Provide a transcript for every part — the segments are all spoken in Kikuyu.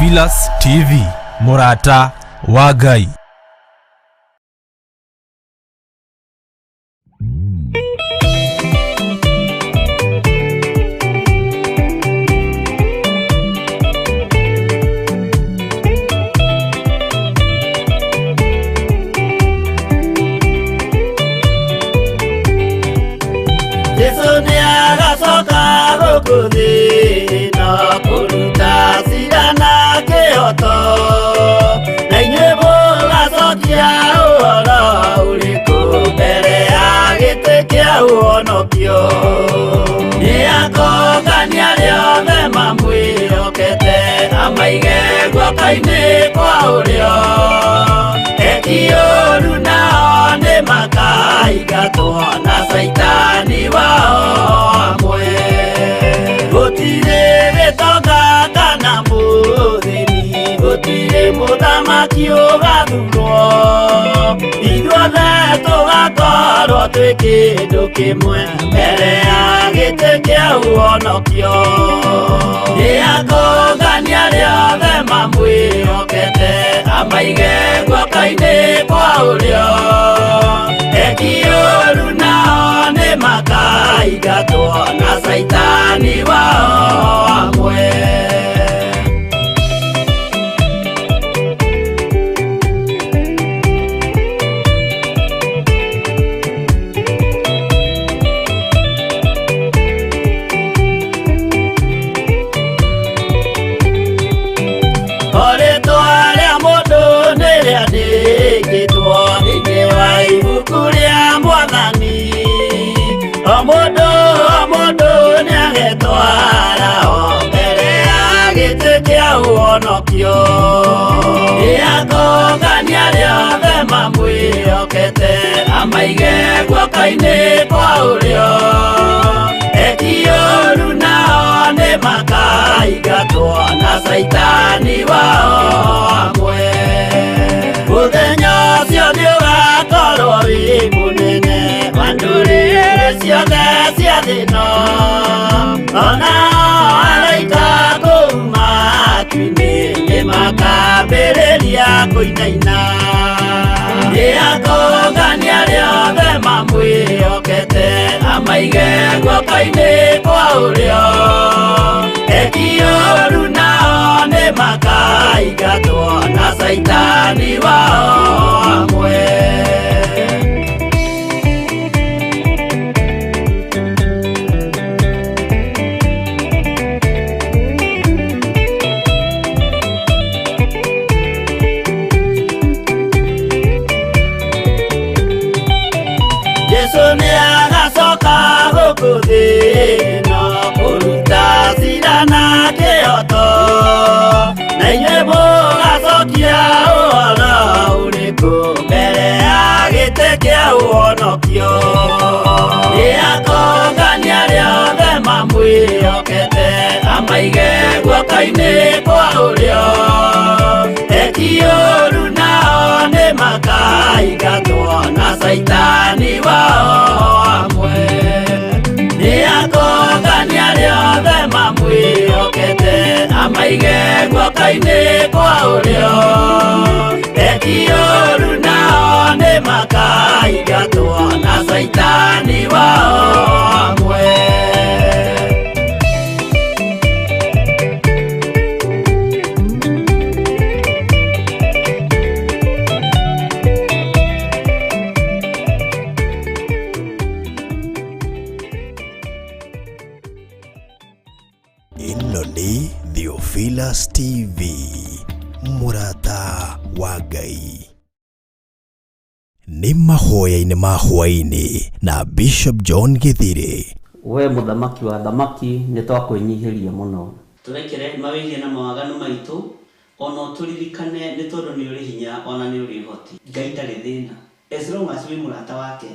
Theophilus TV, mũrata wa Ngai. Jesu nĩ agacoka gũkũ thĩ ĩno kũruta cira na kĩhoto, na inyuĩ mũgacokia ũhoro ũrĩkũ mbere ya gĩtĩ kĩa ũhonokio? Nĩ akongania arĩa othe mamwĩhokete, amaige guoko-inĩ kwa ũrĩo. Eki ũũru nao nĩ makaingatwo na caitani wao hamwe. Gũtirĩ gĩtonga kana mũthĩni, gũtirĩ mũthamaki ũgathurwo, ithuothe tũgakorwo twĩ kĩndũ kĩmwe mbere ya gĩtĩ kĩa ũhonokio. Nĩ akongania arĩa othe mamwĩhokete, amaige guoko-inĩ kwa ũrĩo. Eki ũũru nao nĩ makaingatwo na caitani wao hamwe. O rĩtwa rĩa mũndũ nĩ rĩandĩkĩtwo thĩinĩ wa ibuku rĩa Mwathani. O mũndũ o mũndũ nĩ agetwara o mbere ya gĩtĩ kĩa ũhonokio. Nĩ akongania arĩa othe mamwĩhokete, amaige guoko-inĩ kwa ũrĩo. Eki ũũru nao nĩ makaingatwo na caitani wao hamwe. Mũthenya ũcio nĩ ũgakorwo wĩ mũnene wa ndũrĩrĩ ciothe cia thĩ ĩno, ona araika kũu matu-inĩ nĩ makambĩrĩria kũinaina. Nĩ akongania arĩa othe mamwĩhokete, amaige guoko-inĩ kwa ũrĩo. Eki ũũru nao nĩ makaingatwo na caitani wao hamwe. Jesu nĩ agacoka gũkũ thĩ ĩno kũruta cira na kĩhoto, na inyuĩ mũgacokia ũhoro ũrĩkũ mbere ya gĩtĩ kĩa ũhonokio? Nĩ akongania arĩa othe mamwĩhokete, amaige guoko-inĩ kwa ũrĩo. Eki ũũru nao nĩ makaingatwo na caitani wao hamwe. Nĩ akongania arĩa othe mamwĩhokete, amaige guoko-inĩ kwa ũrĩo. Eki ũũru nao nĩ makaingatwo na caitani wao hamwe. Ĩno nĩ Theophilus TV, mũrata wa Ngai. Nĩ mahoya-inĩ ma hwaĩ-inĩ na Bishop John Gĩthirĩ. We mũthamaki wa athamaki, nĩ twakwĩnyihĩria mũno. Tũrekere mawĩhia na mawaganu maitũ, o na ũtũririkane, nĩ tondũ nĩ ũrĩ hinya o na nĩ ũrĩ ũhoti. Ngai ndarĩ thĩna as long as wĩ mũrata wake.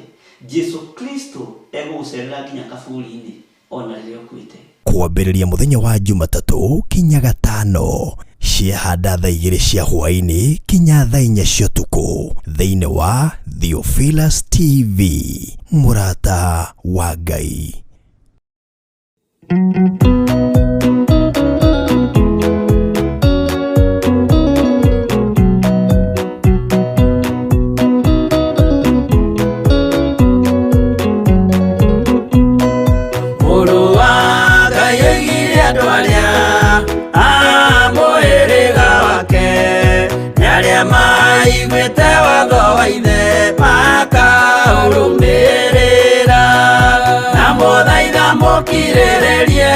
Jesu Kristo egũgũcerera nginya kaburi-inĩ o na rĩrĩa ũkuĩte. Kwambĩrĩria mũthenya wa Jumatatũ kinya Gatano ciahanda thaa 2 cia hwaĩ-inĩ kinya thaa 4 cia ũtukũ thĩinĩ wa Theophilus TV, mũrata wa Ngai. Andũ arĩa a mũhĩrĩga wake nĩ arĩa maiguĩte watho wa ithe makaũrũmĩrĩra. Na mũthaitha mũkirĩrĩrie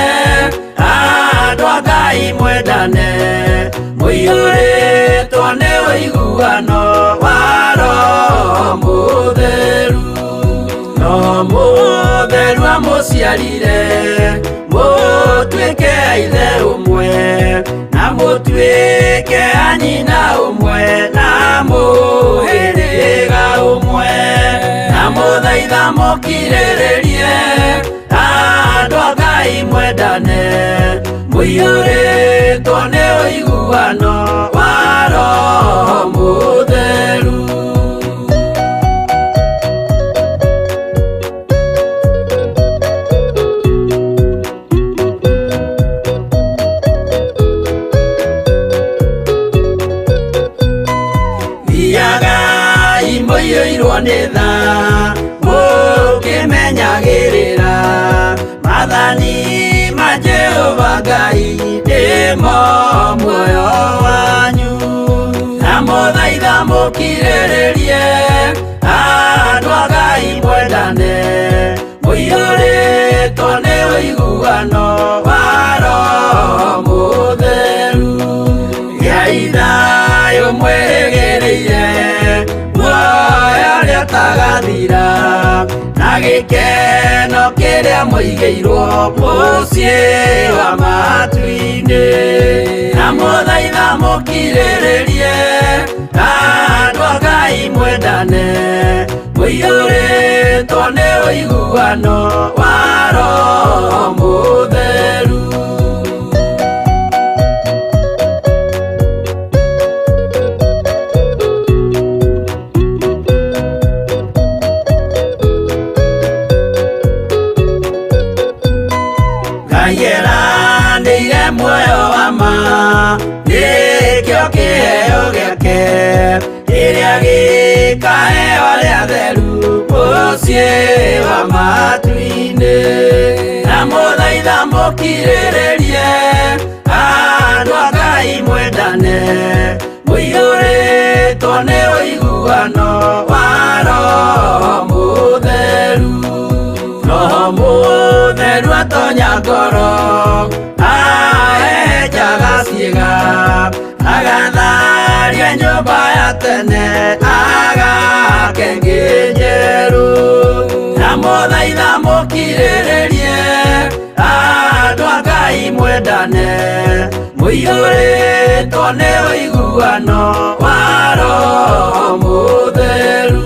andũ a Ngai mwendane mũiyũrĩtwo nĩ ũiguano wa Roho Mũtheru. No Mũtheru amũciarire mũtuĩke a ithe ũmwe na mũtuĩke a nyina ũmwe na mũhĩrĩga ũmwe. Na mũthaitha mũkirĩrĩrie andũ a Ngai mwendane mũiyũrĩtwo nĩ ũiguano wa Roho Mũtheru. Thiagai mũiyũirwo nĩ tha mũkĩmenyagĩrĩra maathani ma Jehova Ngai nĩmo muoyo wanyu. Na mũthaitha mũkirĩrĩrie andũ a Ngai mwendane mũiyũrĩtwo nĩ ũiguano wa Roho Mũtheru. Gĩai thayũ mwĩrĩgĩrĩire muoyo ũrĩa ũtagathira na gĩkeno kĩrĩa mũigĩirwo mũciĩ wa matu-inĩ. Na mũthaitha mũkirĩrĩrie andũ a Ngai mwendane mũiyũrĩtwo nĩ ũiguano wa Roho Mũtheru. Ngai eranĩire muoyo wa ma nĩkĩo kĩheo gĩake kĩrĩa gĩkaheo arĩa atheru mũciĩ wa matu-inĩ. Na mũthaitha mũkirĩrĩrie andũ a Ngai mwendane mũiyũrĩtwo nĩ ũiguano wa Roho Mũtheru. Roho Mũtheru atonya ngoro ahehenjaga ciĩga agatharia nyũmba ya tene agake ĩngĩ njerũ. Na mũthaitha mũkirĩrĩrie andũ a Ngai mwendane mũiyũrĩtwo nĩ ũiguano wa Roho Mũtheru.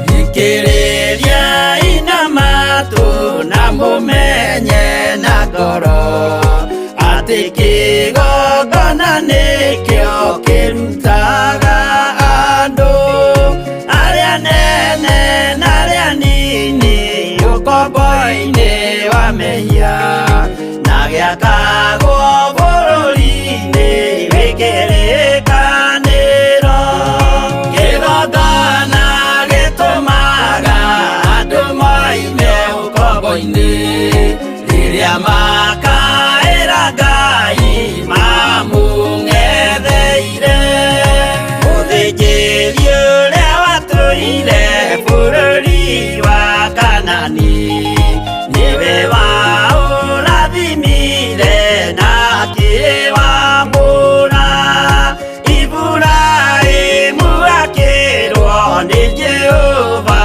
Thikĩrĩria ina matũ na mũmenye na ngoro atĩ kĩgongona nĩkĩo kĩrutaga andũ arĩa nene na arĩa nini ũkombo-inĩ wa mehia na gĩakagwo bũrũri-inĩ wĩ kĩrĩkanĩro. Kĩgongona gĩtũmaga andũ moime ũkombo-inĩ rĩrĩa makaĩra Ngai mamũng'etheire. Mũthĩnjĩri ũrĩa watũire bũrũri wa Kanani nĩwe waũrathimire na akĩwamũra. Iburahĩmu akĩrwo nĩ Jehova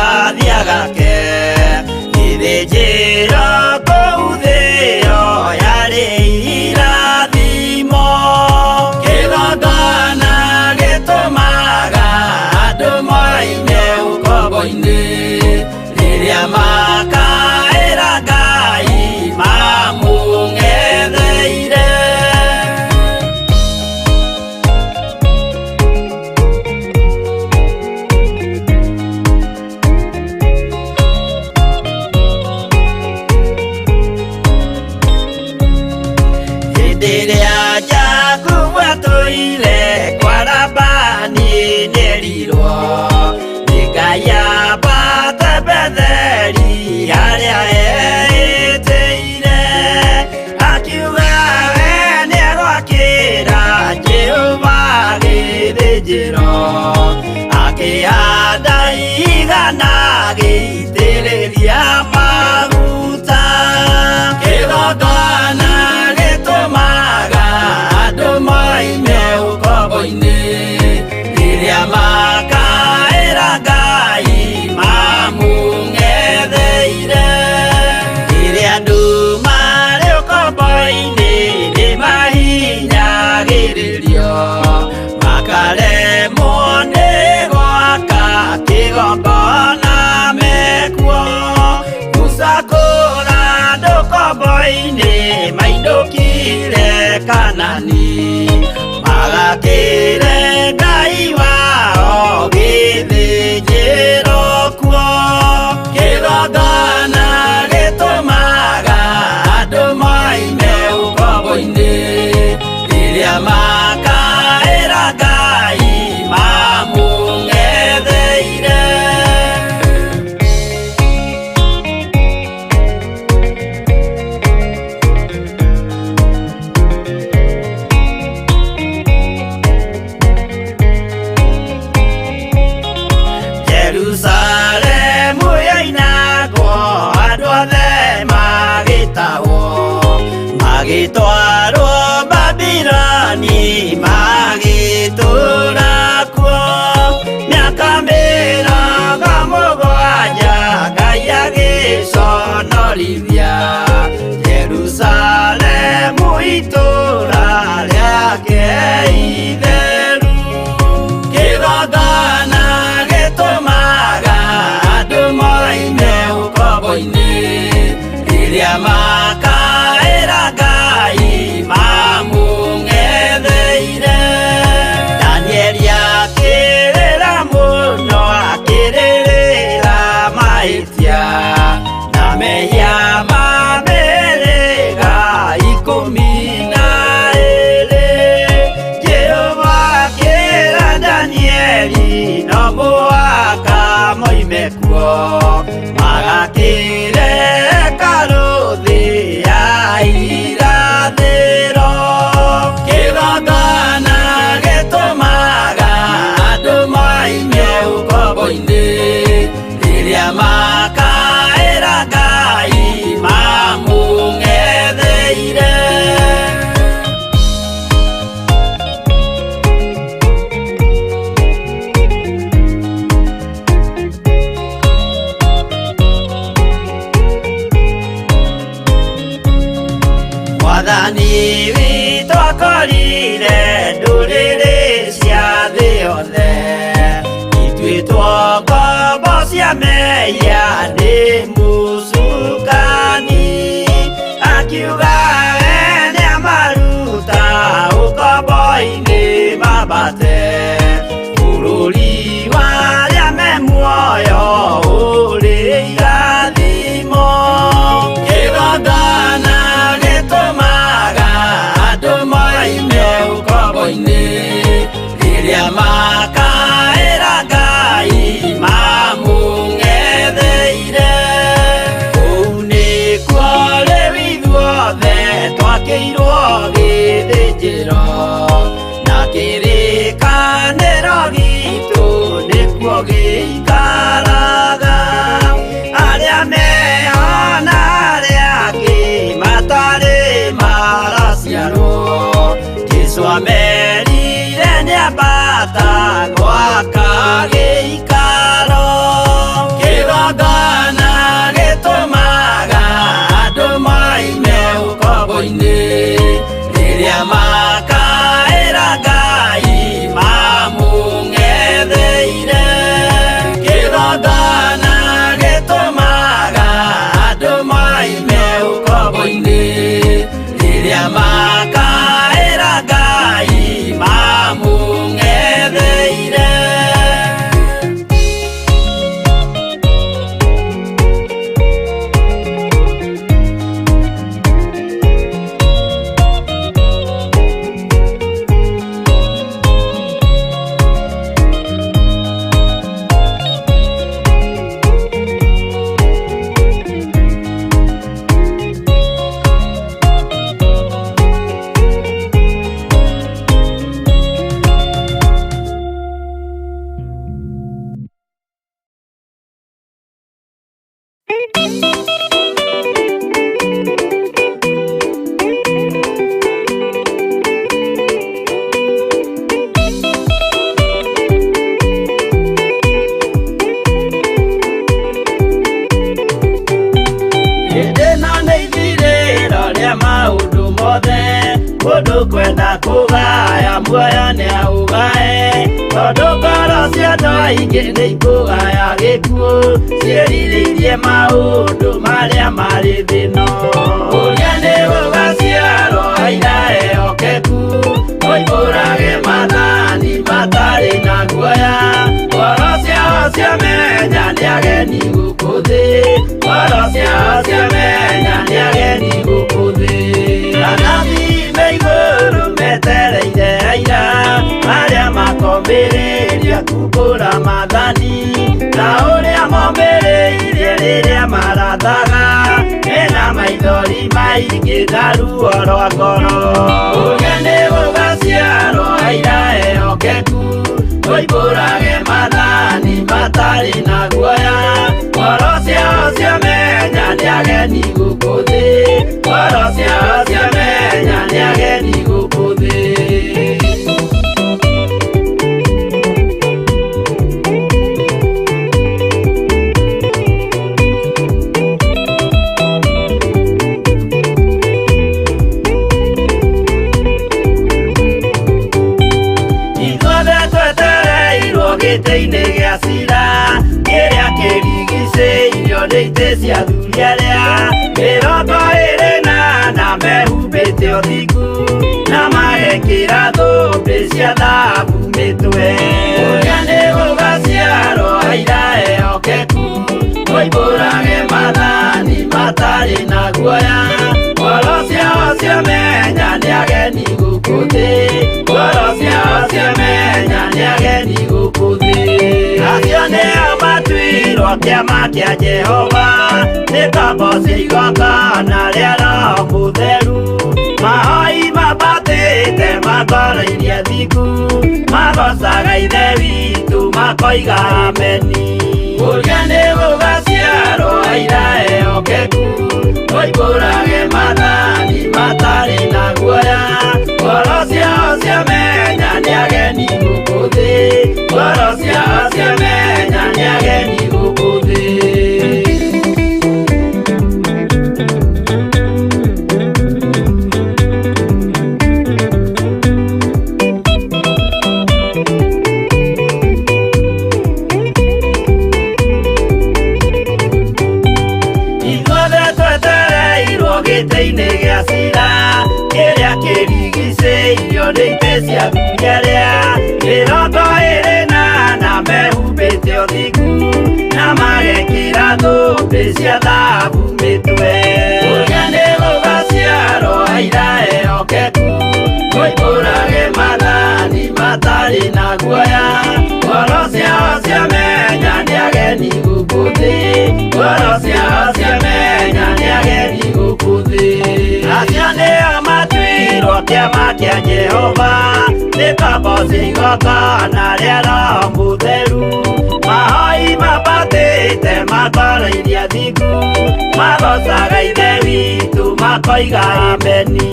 Rĩrĩa makaĩra Ngai mamũng'etheire. Hĩndĩ ĩrĩa Jakubu atũire kwa Labani nĩerirwo nĩ Ngai ambate Betheli harĩa eĩtĩire, akiuga we nĩegwakĩra Jehova gĩthĩnjĩro, akĩhanda igana agĩitĩrĩria maguta. Kĩgongona gĩtũmaga andũ moime ũkombo-inĩ, rĩrĩa makaĩra Ngai mamũng'etheire. Rĩrĩa andũ marĩ ũkombo-inĩ nĩmahinyagĩrĩrio, makaremwo nĩ gwaka kĩgongona mekuo. Musa kũra andũ ũkombo-inĩ mainũkire Kanani, magakĩre Ngai wao gĩthĩnjĩro kuo. Kĩgongona gĩtũmaga andũ moime ũkombo-inĩ, rĩrĩa makaĩra Ngai mamũng'etheire. Jerusalemu yoinagwo andũ othe magĩtahwo, magĩtwarwo Babiloni magĩtũũra kuo. Mĩaka 70 Ngai agĩconorithia Jerusalemu itũũra rĩake itheru. Kĩgongona gĩtũmaga andũ moime ũkombo-inĩ, rĩrĩa makaĩra Ngai mamũng'etheire. Danieli akĩrĩra mũno, akĩrĩrĩra mahĩtia na mehia ma mĩhĩrĩga 12. Jehova akĩra Danieli no mũhaka moime kuo, magakĩre hekarũ thĩ ya irathĩro. Kĩgongona gĩtũmaga andũ moime ũkombo-inĩ, rĩrĩa makaĩra Ngai mamũng'etheire. Mwathani witũ akorire ndũrĩrĩ cia thĩ yothe, ituĩtwo ngombo cia mehia nĩ mũcukani, akiuga we nĩamaruta ũkombo-inĩ mambate bũrũri wa arĩa me muoyo ũrĩ irathimo. Kĩgongona gĩtũmaga andũ moime ũkombo-inĩ, rĩrĩa makaĩra Ngai mamũng'etheire. Hĩndĩ ĩno nĩ ithirĩro rĩa maũndũ mothe, mũndũ kwenda kũgaya muoyo nĩ aũgae, tondũ ngoro cia andũ aingĩ nĩ ikũgaya gĩkuũ, ciĩrirĩirie maũndũ marĩa marĩ thĩ ĩno. Ũrĩa nĩ gũgaciarwo aira ehokeku, moimbũrage maathani matarĩ na guoya, ngoro ciao ciamenya nĩ ageni gũkũ thĩ, ngoro ciao ciamenya nĩ ageni gũkũ thĩ. Anabii me igũrũ metereire aira, arĩa makomĩrĩria kumbũra maathani, ta ũrĩa momĩrĩirie rĩrĩa marathaga, mena maithori maingĩ na ruo rwa ngoro. Ũrĩa nĩ gũgaciarwo aira ehokeku, moimbũrage maathani matarĩ na guoya, ngoro ciao ciamenya nĩ ageni gũkũ thĩ, ngoro ciao ciamenya nĩ ageni gũkũ thĩ. Ithuothe twetereirwo gĩtĩ-inĩ gĩa cira, kĩrĩa kĩrigicĩirio nĩ itĩ cia athuri arĩa 24 mehumbĩte ũthingu, na magekĩra thũmbĩ cia thahabu mĩtwe. Ũrĩa nĩ gũgaciarwo aira ehokeku, moimbũrage maathani matarĩ na guoya, ngoro ciao ciamenya nĩ ageni gũkũ thĩ, ngoro ciao ciamenya nĩ ageni gũkũ thĩ. Acio nĩo matuirwo kĩama kĩa Jehova, nĩ ngombo cia igongona rĩa Roho Mũtheru, mahoi mambatĩte makoroirie thingu, magocaga Ithe witũ makoiga ameni. Ũrĩa nĩ gũgaciarwo aira ehokeku, moimbũrage maathani matarĩ na guoya, ngoro ciao ciamenya nĩ ageni gũkũ thĩ, ngoro ciao ciamenya nĩ ageni gũkũ thĩ. Ithuothe twetereirwo gĩtĩ-inĩ gĩa cira, kĩrĩa kĩrigicĩirio nĩ itĩ cia athuri arĩa 24 mehumbĩte ũthingu, na magekĩra thũmbĩ cia thahabu mĩtwe. Ũrĩa nĩ gũgaciarwo aira ehokeku, moimbũrage maathani matarĩ na guoya, ngoro ciao ciamenya nĩ ageni gũkũ thĩ, ngoro ciao ciamenya nĩ ageni gũkũ thĩ. Acio nĩo matuirwo kĩama kĩa Jehova, nĩ ngombo cia igongona rĩa Roho Mũtheru, mahoi mambatĩte makoroirie thingu, magocaga Ithe witũ makoiga ameni.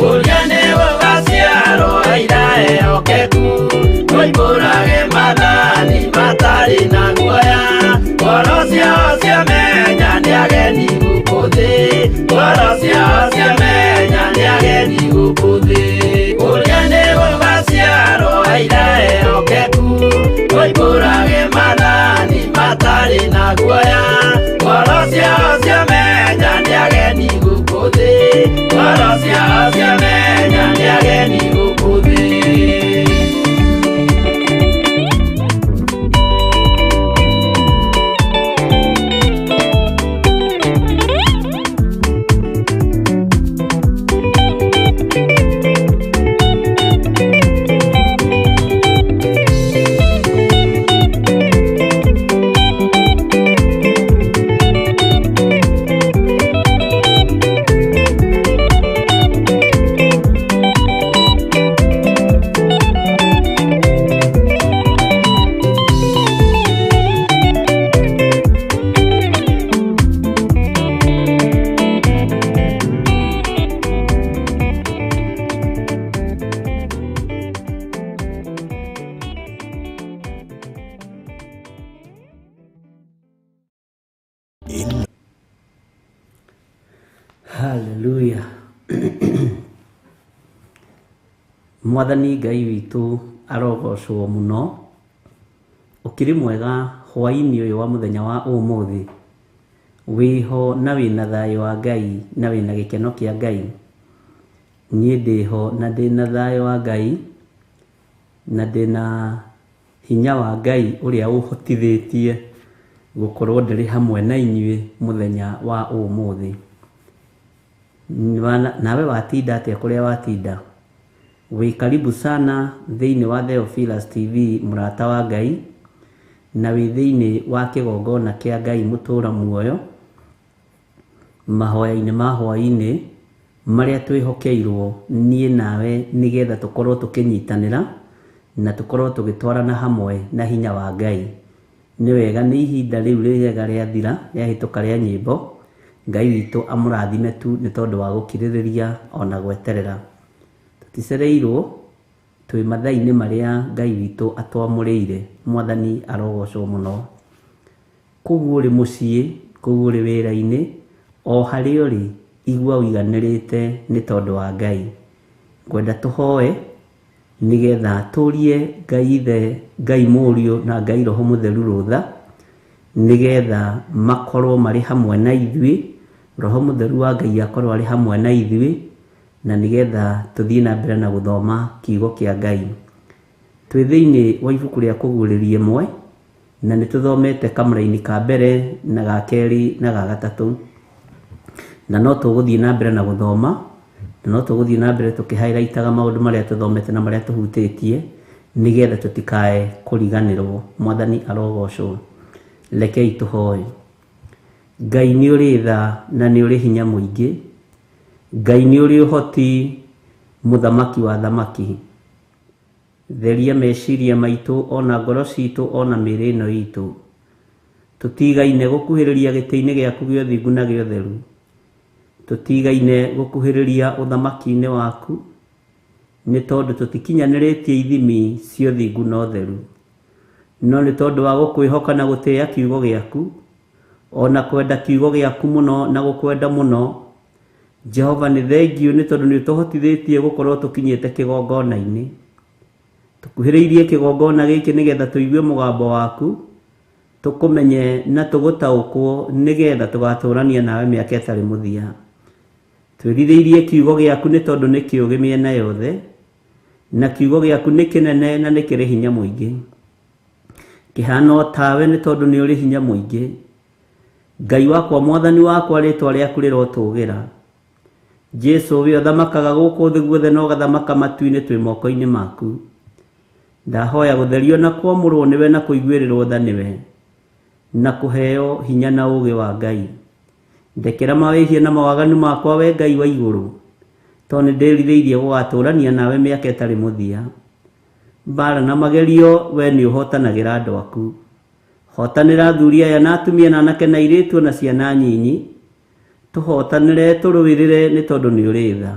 Ũrĩa nĩ gũgaciarwo aira ehokeku, moimbũrage maathani matarĩ na guoya, ngoro ciao ciamenya nĩ ageni gũkũ thĩ, ngoro ciao ciamenya nĩ ageni gũkũ thĩ. Ũrĩa nĩ gũgaciarwo aira ehokeku, moimbũrage maathani matarĩ na guoya, ngoro ciao ciamenya nĩ ageni gũkũ thĩ, ngoro ciao ciamenya nĩ ageni gũkũ thĩ. Ĩno Haleluya. Mwathani Ngai witũ arogocwo mũno. Ũkĩrĩ mwega hwaĩ-inĩ ũyũ wa mũthenya wa ũmũthĩ. Wĩho na wĩna thayũ wa Ngai na wĩna gĩkeno kĩa Ngai. Niĩ ndĩho na ndĩna thayũ wa Ngai na ndĩna hinya wa Ngai ũrĩa ũhotithĩtie gũkorwo ndĩrĩ hamwe na inyuĩ mũthenya wa ũmũthĩ. Nawe watinda atĩa kũrĩa watinda? Wĩ karibu sana thĩinĩ wa Theophilus TV mũrata wa Ngai, na wĩ thĩinĩ wa kĩgongona kĩa Ngai mũtũra muoyo, mahoya-inĩ ma hwaĩ-inĩ marĩa twĩhokeirwo niĩ nawe nĩgetha tũkorwo tũkĩnyitanĩra na tũkorwo tũgĩtwarana hamwe na hinya wa Ngai. Nĩ wega nĩ ihinda rĩu rĩega rĩathira rĩahĩtũka rĩa nyĩmbo, Ngai witũ amũrathime tu nĩ tondũ wa gũkirĩrĩria ona gweterera. Tũticereirwo, twĩ mathaa-inĩ marĩa Ngai witũ atwamũrĩire. Mwathani arogocwo mũno. Kũu ũrĩ mũciĩ, kũu ũrĩ wĩra-inĩ, o harĩa ũrĩ, igua ũiganĩrĩte nĩ tondũ wa Ngai. Ngwenda tũhoe nĩgetha tũrie Ngai Ithe, Ngai Mũriũ na Ngai Roho Mũtheru rũtha, nĩgetha makorwo marĩ hamwe na ithuĩ, Roho Mũtheru wa Ngai akorwo arĩ hamwe na ithuĩ, na nĩgetha tũthiĩ na mbere na gũthoma kiugo kĩa Ngai. Twĩ thĩinĩ wa ibuku rĩa Kũguũrĩrio ĩmwe, na nĩ tũthomete kamũraini ka mbere na ga kerĩ na ga gatatũ, na no tũgũthiĩ na mbere na gũthoma, na no tũgũthiĩ na mbere tũkĩ-highlight-aga maũndũ marĩa tũthomete na marĩa tũhutĩtie, nĩgetha tũtikae kũriganĩrwo. Mwathani arogocwo. Rekei tũhoe. Ngai nĩ ũrĩ tha na nĩ ũrĩ hinya mũingĩ, Ngai nĩ ũrĩ ũhoti, mũthamaki wa athamaki. Theria meciria maitũ ona ngoro citũ ona mĩĩrĩ ĩno itũ. Tũtigaine gũkuhĩrĩria gĩtĩ-inĩ gĩaku gĩa ũthingu na gĩa ũtheru. Tũtigaine gũkuhĩrĩria ũthamaki-inĩ waku, nĩ tondũ tũtikinyanĩrĩtie ithimi cia ũthingu na ũtheru. No nĩ tondũ wa gũkwĩhoka na gũtĩĩa kiugo gĩaku, ona kwenda kiugo gĩaku mũno na gũkwenda mũno, Jehova nĩ thengiũ nĩ tondũ nĩ ũtũhotithĩtie gũkorwo tũkinyĩte kĩgongona-inĩ. Tũkuhĩrĩirie kĩgongona gĩkĩ nĩgetha tũigue mũgambo waku, tũkũmenye na tũgũtaũkwo nĩgetha tũgatũrania nawe mĩaka ĩtarĩ mũthia. Twĩrirĩirie kiugo gĩaku nĩ tondũ nĩ kĩũgĩ mĩena yothe, na kiugo gĩaku nĩ kĩnene na nĩ kĩrĩ hinya mũingĩ. Kĩhana o tawe nĩ tondũ nĩ ũrĩ hinya mũingĩ. Ngai wakwa, Mwathani wakwa, rĩtwa rĩaku rĩrotũgĩra. Jesu, we ũthamakaga gũkũ thĩ guothe na ũgathamaka matu-inĩ, twĩ moko-inĩ maku. Ndahoya gũtherio na kwamũrwo nĩwe na kũiguĩrĩrwo tha nĩwe, na kũheo hinya na ũũgĩ wa Ngai. Ndekera mawĩhia na mawaganu makwa, we Ngai wa igũrũ, tondũ nĩ ndĩrirĩirie gũgatũrania nawe mĩaka ĩtarĩ mũthia. Mbaara na magerio, we nĩ ũhotanagĩra andũ aku. Hotanĩra athuri aya na atumia na anake na airĩtu o na ciana nyinyi. Tũhotanĩre tũrũĩrĩre nĩ tondũ nĩ ũrĩ tha.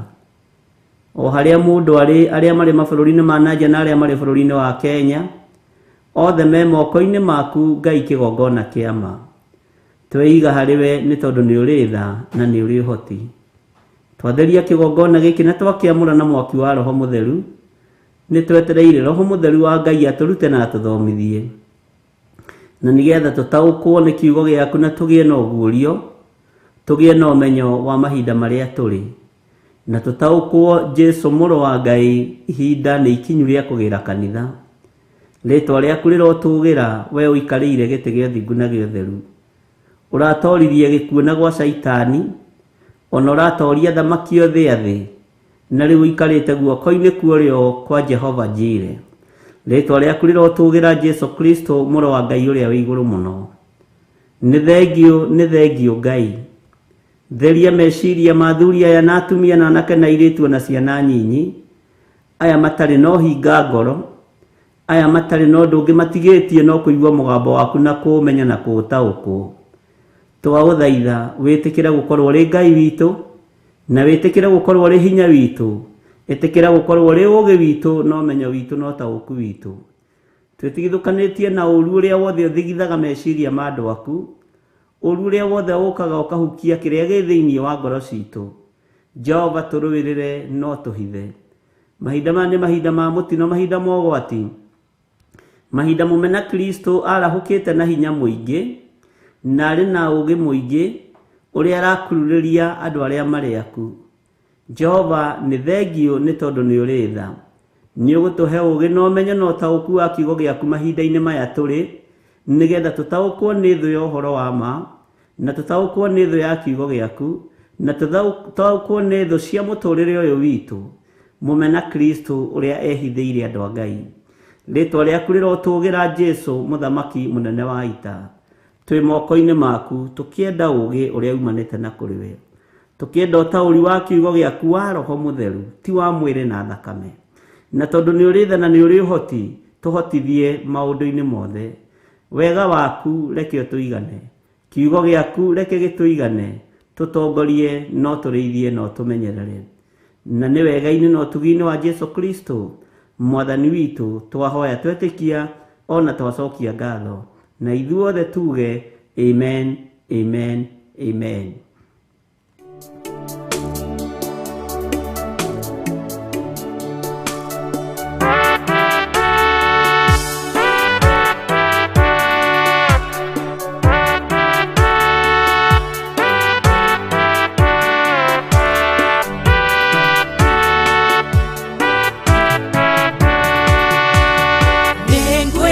O harĩa mũndũ arĩ, arĩa marĩ mabũrũri-inĩ ma na nja na arĩa marĩ bũrũri-inĩ wa Kenya, othe me moko-inĩ maku Ngai kĩgongona kĩa ma. Tweiga harĩ we nĩ tondũ nĩ ũrĩ tha na nĩ ũrĩ ũhoti. Twatheria kĩgongona gĩkĩ na twakĩamũra na mwaki wa Roho Mũtheru, nĩ twetereire Roho Mũtheru wa Ngai atũrute na atũthomithie. Na nĩgetha tũtaũkwo nĩ kiugo gĩaku na tũgĩe na ũguũrio, tũgĩe na ũmenyo wa mahinda marĩa tũrĩ, na tũtaũkwo Jesu mũrũ wa Ngai, ihinda nĩ ikinyu rĩa kũgĩra kanitha. Rĩtwa rĩaku rĩrotũgĩra, we ũikarĩire gĩtĩ gĩa ũthingu na gĩa ũtheru. Ũratoririe gĩkuũ na gwa Shaitani, ona ũratoria athamaki othe a thĩ, na rĩu ũikarĩte guoko-inĩ kwa ũrĩo kwa Jehova Jire. Rĩtwa rĩaku rĩrotũgĩra Jesu Kristo mũrũ wa Ngai ũrĩa wĩ igũrũ mũno. Nĩ thengiũ, nĩ thengiũ Ngai. Theria meciria ma athuri aya na atumia na anake na airĩtu o na ciana nyinyi, aya matarĩ na ũhinga ngoro, aya matarĩ na ũndũ ũngĩ matigĩtie no kũigua mũgambo waku na kũũmenya na kũũtaũkwo. Twagũthaitha wĩtĩkĩre gũkorwo ũrĩ Ngai witũ, na wĩtĩkĩre gũkorwo ũrĩ hinya witũ, ĩtĩkĩra gũkorwo ũrĩ ũũgĩ witũ na ũmenyo witũ na ũtaũku witũ. Twĩtigithũkanĩtie na ũũru ũrĩa wothe ũthigithaga meciria ma andũ aku, Ũru ũrĩa wothe ũkaga ũkahukia kĩrĩa gĩ thĩinĩ wa ngoro citũ, Jehova tũrũĩrĩre no tũhithe. Mahinda maya nĩ mahinda ma mũtino, mahinda ma ũgwati, mahinda mũmena Kristo arahũkĩte na hinya mũingĩ na arĩ na ũũgĩ mũingĩ ũrĩa arakururĩria andũ arĩa marĩ aku. Jehova nĩ thengiũ nĩ tondũ nĩ ũrĩ tha. Nĩ ũgũtũhe ũũgĩ na ũmenyo na ũtaũku wa kiugo gĩaku mahinda-inĩ maya tũrĩ, nĩgetha tũtaũkwo nĩ thũ ya ũhoro wa ma, na tũtaũkwo nĩ thũ ya kiugo gĩaku, na tũtaũkwo nĩ thũ cia mũtũrĩre ũyũ witũ, mũmena Kristo ũrĩa ehithĩire andũ a Ngai. Rĩtwa rĩaku rĩrotũgĩra Jesu, mũthamaki mũnene wa ita. Twĩ moko-inĩ maku tũkĩenda ũũgĩ ũrĩa umanĩte na kũrĩ we, tũkĩenda ũtaũri wa kiugo gĩaku wa roho mũtheru, ti wa mwĩrĩ na thakame. Na tondũ nĩ ũrĩ tha na nĩ ũrĩ ũhoti, tũhotithie maũndũ-inĩ mothe. Wega waku reke ũtũigane, kiugo gĩaku reke gĩtũigane, tũtongorie no tũrĩithie no tũmenyerere. Na nĩ wega-inĩ na ũtugi-inĩ wa Jesu Kristo mwathani witũ twahoya twetĩkia ona twacokia ngatho, na ithuothe tuge amen, amen, amen.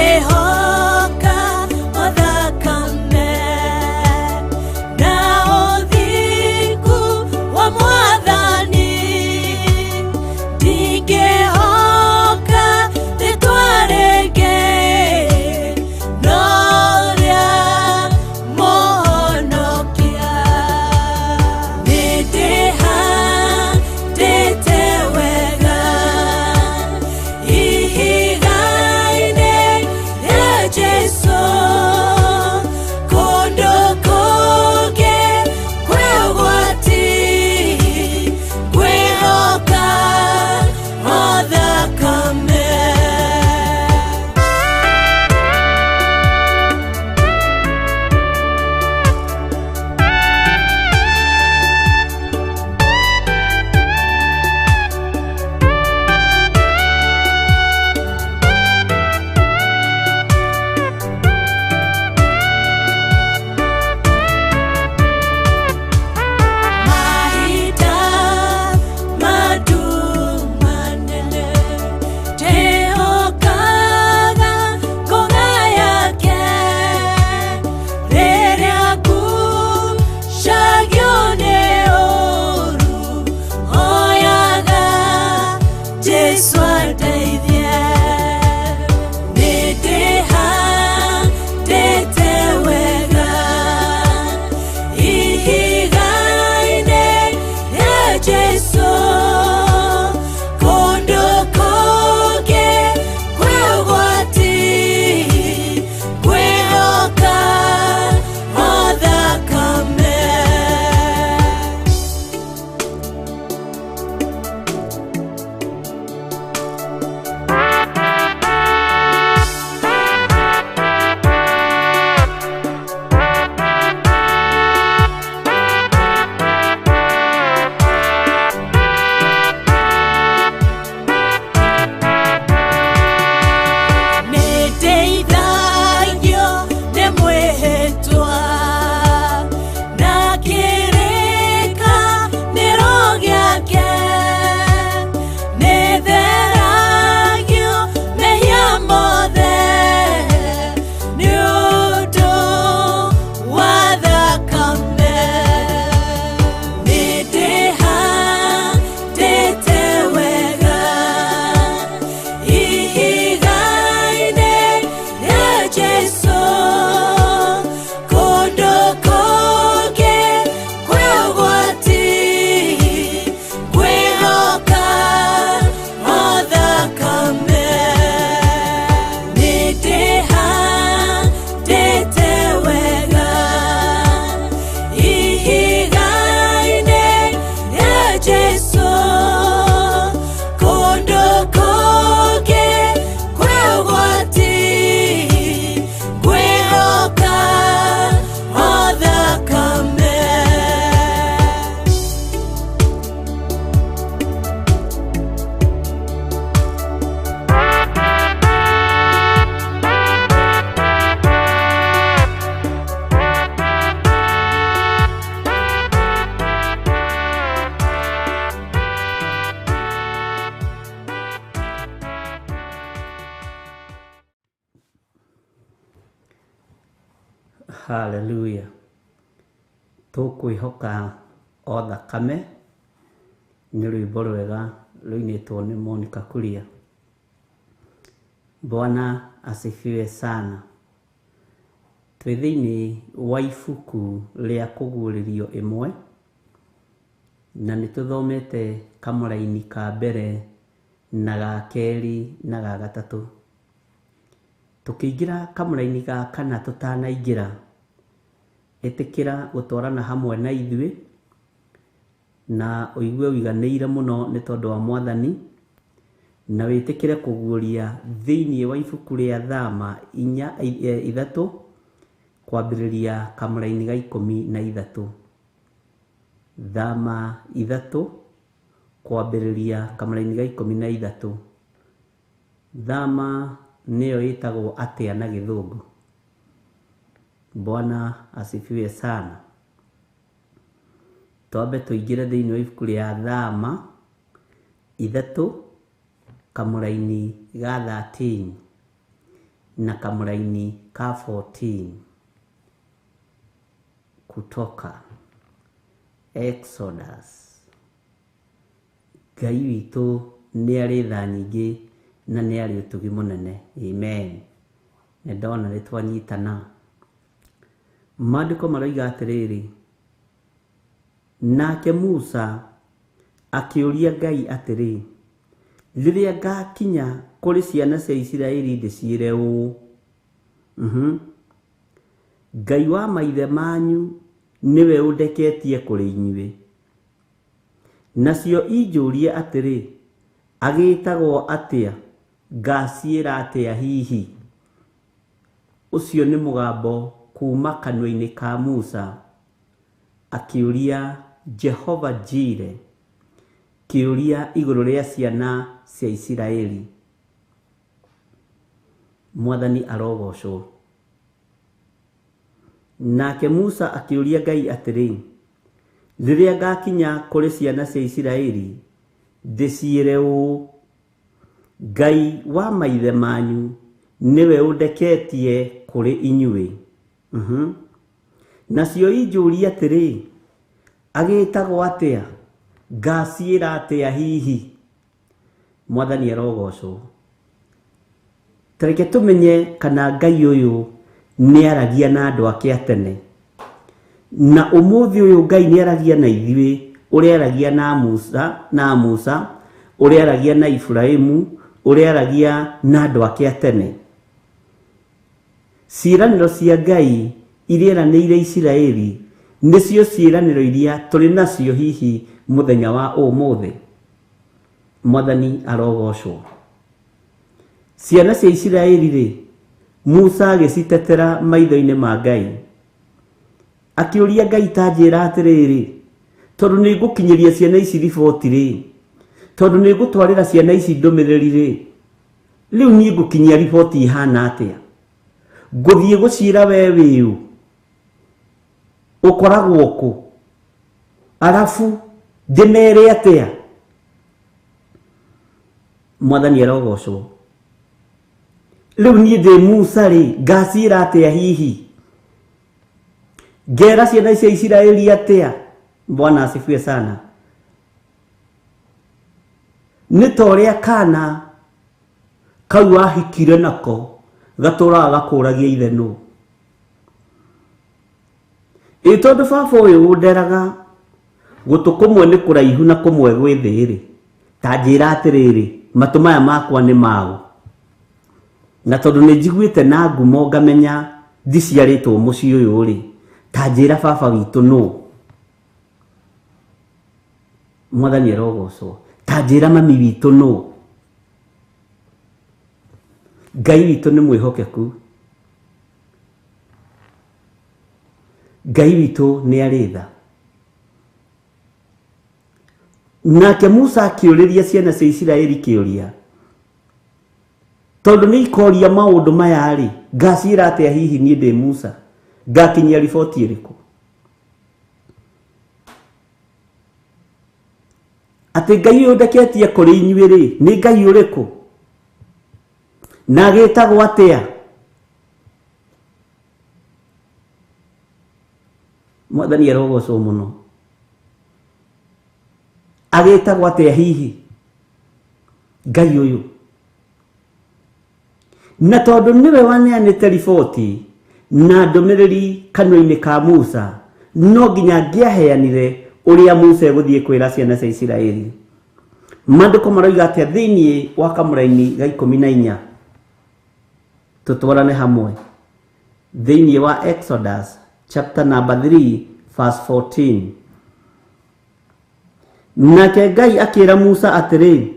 Nĩngwĩhoka o thakame na Haleluya. Tũkwĩhoka o thakame nĩ rwĩmbo rwega rũinĩtwo nĩ Monica Kuria. Bwana asifiwe sana. Twĩ thĩinĩ wa ibuku rĩa kũguũrĩrio ĩmwe na nĩ tũthomete kamũraini ka mbere na ga kerĩ na ga gatatũ. Tũkĩingĩra kamũraini ga kana tũtanaingĩra, ĩtĩkĩra gũtwarana hamwe na ithuĩ na ũigue ũiganĩire mũno nĩ tondũ wa Mwathani, na wĩtĩkĩre kũguũria thĩinĩ wa ibuku rĩa Thama inya, ithatũ kwambĩrĩria kamũraini ga 13. Thama ithatũ kwambĩrĩria kamũraini ga 13. Thama nĩyo ĩtagwo atĩa na gĩthũngũ? Bwana asifiwe sana. Twambe tũingĩre thĩinĩ wa ibuku rĩa Thama ithatũ kamũraini ga 13 na kamũraini ka 14. Kutoka Exodus. Ngai witũ nĩ arĩ tha nyingĩ na nĩ arĩ ũtugi mũnene. Amen. Nĩ ndona nĩ twanyitana. Maandĩko maroiga atĩrĩrĩ, nake Musa akĩũria Ngai atĩrĩ, rĩrĩa ngakinya kũrĩ ciana cia Isiraeli ndĩciĩre ũũ, Ngai wa maithe manyu nĩwe ũndeketie kũrĩ inyuĩ. Nacio injũrie atĩrĩ, agĩĩtagwo atĩa? Ngaciĩra atĩa hihi? Ũcio nĩ mũgambo kuma kanua-inĩ ka Musa akĩũria Jehova Jire kĩũria igũrũ rĩa ciana cia Isiraeli. Mwathani arogocwo. Nake Musa akĩũria Ngai atĩrĩ, rĩrĩa ngakinya kũrĩ ciana cia Isiraeli ndĩciĩre ũũ, Ngai wa maithe manyu nĩwe ũndeketie kũrĩ inyuĩ. Nacio injũrie atĩrĩ, agĩĩtagwo atĩa? Ngaciĩra atĩa hihi? Mwathani arogocwo. Tareke tũmenye kana Ngai ũyũ nĩ aragia na andũ ake a tene. Na ũmũthĩ ũyũ Ngai nĩ aragia na ithuĩ, ũrĩa aragia na Musa, ũrĩa aragia na Iburahĩmu, ũrĩa aragia na andũ ake a tene. Ciĩranĩro cia Ngai iria eranĩire Isiraeli nĩcio ciĩranĩro iria tũrĩ nacio hihi mũthenya wa ũmũthĩ. Mwathani arogocwo. Ciana cia Isiraeli rĩ, Musa agĩcitetera maitho-inĩ ma Ngai. Akĩũria Ngai ta njĩra atĩrĩrĩ, tondũ nĩ ngũkinyĩria ciana ici riboti rĩ, tondũ nĩ ngũtwarĩra ciana ici ndũmĩrĩri rĩ, rĩu niĩ ngũkinyia riboti ihana atĩa? Ngũthiĩ gũciĩra we wĩũ? Ũkoragwo kũ? Arabu ndĩmere atĩa? Mwathani arogocwo. Rĩu niĩ ndĩ Musa rĩ, ngaciĩra atĩa hihi? Ngera ciana cia Isiraeli atĩa? Bwana asifiwe sana. Nĩ ta ũrĩa kana kau wahikire nako gatũraga gakũragia ithe nũ. Ĩ tondũ baba ũyũ ũnderaga gũtũ kũmwe nĩ kũraihu na kũmwe gwĩ thĩ rĩ, ta njĩra atĩrĩrĩ, matũ maya makwa nĩ maũ? Na tondũ nĩ njiguĩte na ngumo ngamenya ndiciarĩtwo mũciĩ ũyũ rĩ, ta njĩra baba witũ nũ? Mwathani arogocwo. Ta njĩra mami witũ nũ? Ngai witũ nĩ mwĩhokeku. Ngai witũ nĩ arĩ tha. Nake Musa akĩũrĩria ciana cia Isiraeli kĩũria, tondũ nĩ ikoria maũndũ maya rĩ, ngaciĩra atĩa hihi niĩ ndĩ Musa? Ngakinyia riboti ĩrĩkũ? Atĩ Ngai ũyũ ndeketie kũrĩ inyuĩ rĩ, nĩ Ngai ũrĩkũ? Na agĩtagwo atĩa? Mwathani arogocwo mũno. Agĩtagwo atĩa hihi Ngai ũyũ? Na tondũ nĩwe waneanĩte riboti na ndũmĩrĩri kanua-inĩ ka Musa, no nginya angĩaheanire ũrĩa Musa egũthiĩ kwĩra ciana cia Isiraeli. Maandĩko maroiga atĩa thĩinĩ wa kamũraini ga 14? Tũtwarane hamwe thĩinĩ wa Exodus chapter number 3 verse 14. Nake Ngai akĩra Musa atĩrĩ,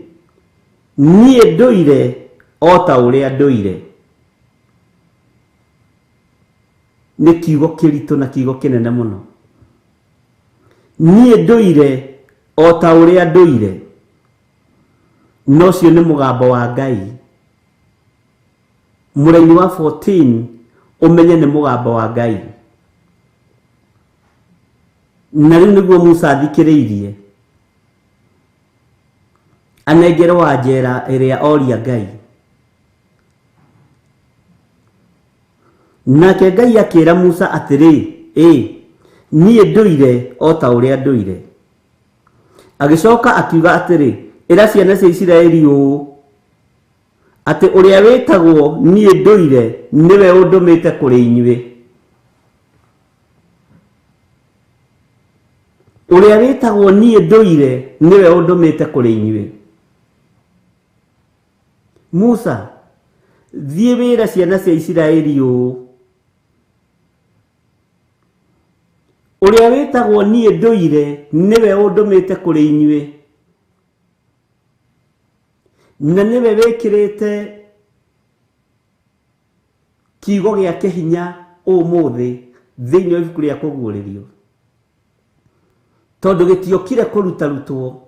niĩ ndũire o ta ũrĩa ndũire. Nĩ kiugo kĩritũ na kiugo kĩnene mũno. Niĩ ndũire o ta ũrĩa ndũire. No ũcio nĩ mũgambo wa Ngai. Mũraini wa 14 ũmenye nĩ mũgambo wa Ngai. Na rĩu nĩguo Musa athikĩrĩirie anengerwo wa njera ĩrĩa oria Ngai. Nake Ngai akĩra Musa atĩrĩ, ĩ niĩ ndũire o ta ũrĩa ndũire. Agĩcoka akiuga atĩrĩ, ĩra ciana cia Isiraeli ũũ, atĩ ũrĩa wĩtagwo niĩ ndũire nĩwe ũndũmĩte kũrĩ inyuĩ. Ũrĩa wĩtagwo niĩ ndũire nĩwe ũndũmĩte kũrĩ inyuĩ. Musa, thiĩ wĩre ciana cia Isiraeli ũũ, ũrĩa wĩtagwo niĩ ndũire nĩwe ũndũmĩte kũrĩ inyuĩ, na nĩwe wĩkĩrĩte kiugo gĩake hinya ũmũthĩ thĩinĩ wa ibuku rĩa kũguũrĩrio, tondũ gĩtiokire kũrutarutwo,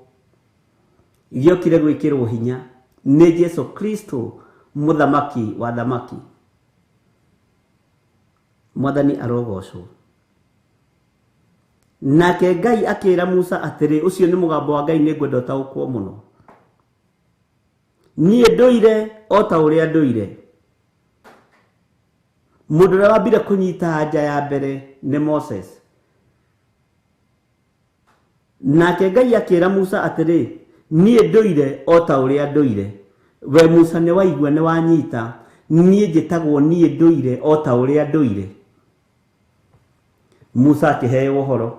gĩokire gwĩkĩrwo hinya nĩ Jesu Kristo mũthamaki wa thamaki. Mwathani arogocwo. Nake Ngai akĩra Musa atĩrĩ, ũcio nĩ mũgambo wa Ngai, nĩngwenda ũtaũkwo mũno. Niĩ ndũire o ta ũrĩa ndũire. Mũndũ ũrĩa wambire kũnyita anja ya mbere nĩ Moses. Nake Ngai akĩra Musa atĩrĩ, niĩ ndũire o ta ũrĩa ndũire. We Musa nĩ waigua nĩ wanyita, niĩ njĩtagwo niĩ ndũire o ta ũrĩa ndũire. Musa akĩheo ũhoro,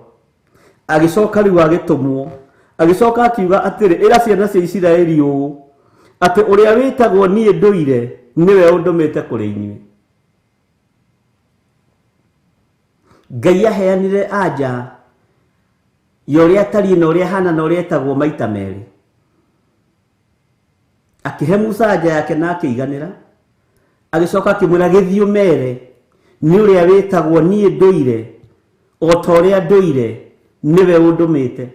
agĩcoka rĩu agĩtũmwo, agĩcoka akiuga atĩrĩ, ĩra ciana cia Isiraeli ũũ, atĩ ũrĩa wĩtagwo niĩ ndũire nĩwe ũndũmĩte kũrĩ inyuĩ. Ngai aheanire anja ya ũrĩa atariĩ na ũrĩa ahana na ũrĩa etagwo maita merĩ. Akĩhe Musa anja yake na akĩiganĩra, agĩcoka akĩmwĩra gĩthiĩ ũmere nĩ ũrĩa wĩtagwo niĩ ndũire o ta ũrĩa ndũire nĩwe ũndũmĩte.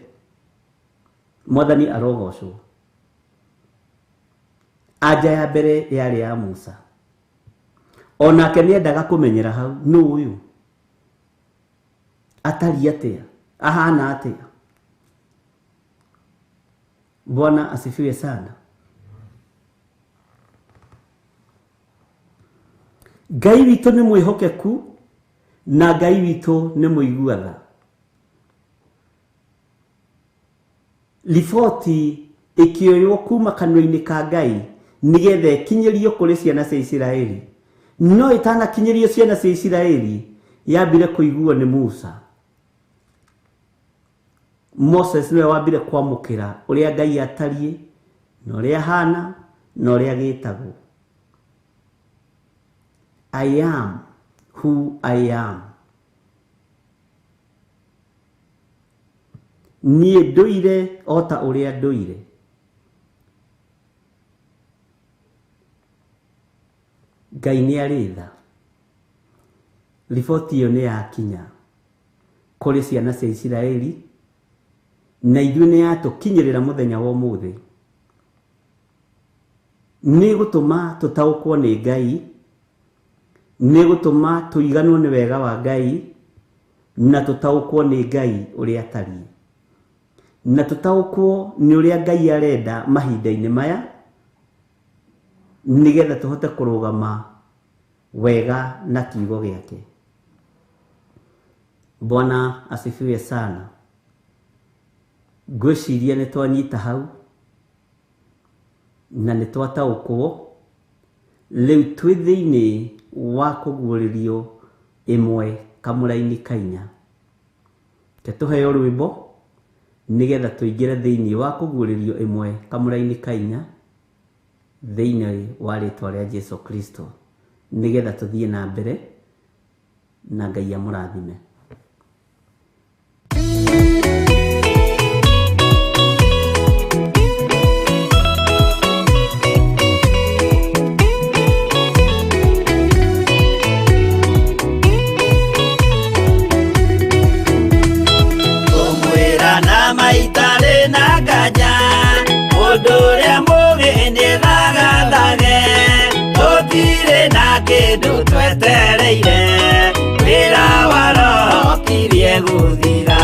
Mwathani arogocwo. Anja ya mbere yarĩ ya Musa. Onake nĩendaga kũmenyera hau, nũ ũyũ? Atariĩ atĩa? Ahana atĩa? Bwana asifiwe sana. Ngai witũ nĩ mwĩhokeku na Ngai witũ nĩ mũigua tha. Riboti ĩkĩoywo kuma kanua-inĩ ka Ngai nĩgetha ĩkinyĩrio kũrĩ ciana cia Isiraeli. No ĩtanakinyĩrio ciana cia Isiraeli, yambire kũiguo nĩ Musa. Moses nĩwe wambire kwamũkĩra ũrĩa Ngai atariĩ, na ũrĩa ahana, na ũrĩa gĩtagwo. I am who I am. Niĩ ndũire o ta ũrĩa ndũire. Ngai nĩ arĩ tha. Riboti ĩyo nĩ yakinya kũrĩ ciana cia Isiraeli, na ithuĩ nĩ yatũkinyĩrĩra mũthenya wa ũmũthĩ. Nĩ gũtũma tũtaũkwo nĩ Ngai, nĩ gũtũma tũiganwo nĩ wega wa Ngai, na tũtaũkwo nĩ Ngai ũrĩa atariĩ, na tũtaũkwo nĩ ũrĩa Ngai arenda mahinda-inĩ maya, nĩgetha tũhote kũrũgama wega na kiugo gĩake. Bwana asifiwe sana. Ngwĩciria nĩ twanyita hau na nĩ twataũkwo. Rĩu twĩ thĩinĩ wa kũguũrĩrio ĩmwe kamũra-inĩ ka inya. Reke tũheo rwĩmbo nĩgetha tũingĩre thĩinĩ wa kũguũrĩrio ĩmwe kamũra-inĩ ka inya thĩinĩ wa rĩtwa rĩa Jesu Kristo, nĩgetha tũthiĩ na mbere na Ngai amũrathime. Ngũmwĩra na maitarĩ na nganja, mũndũ ũrĩa mũũgĩ nĩthagathage, tũtirĩ na kĩndũ twetereire, wĩra wa Roho ũkirie gũthira.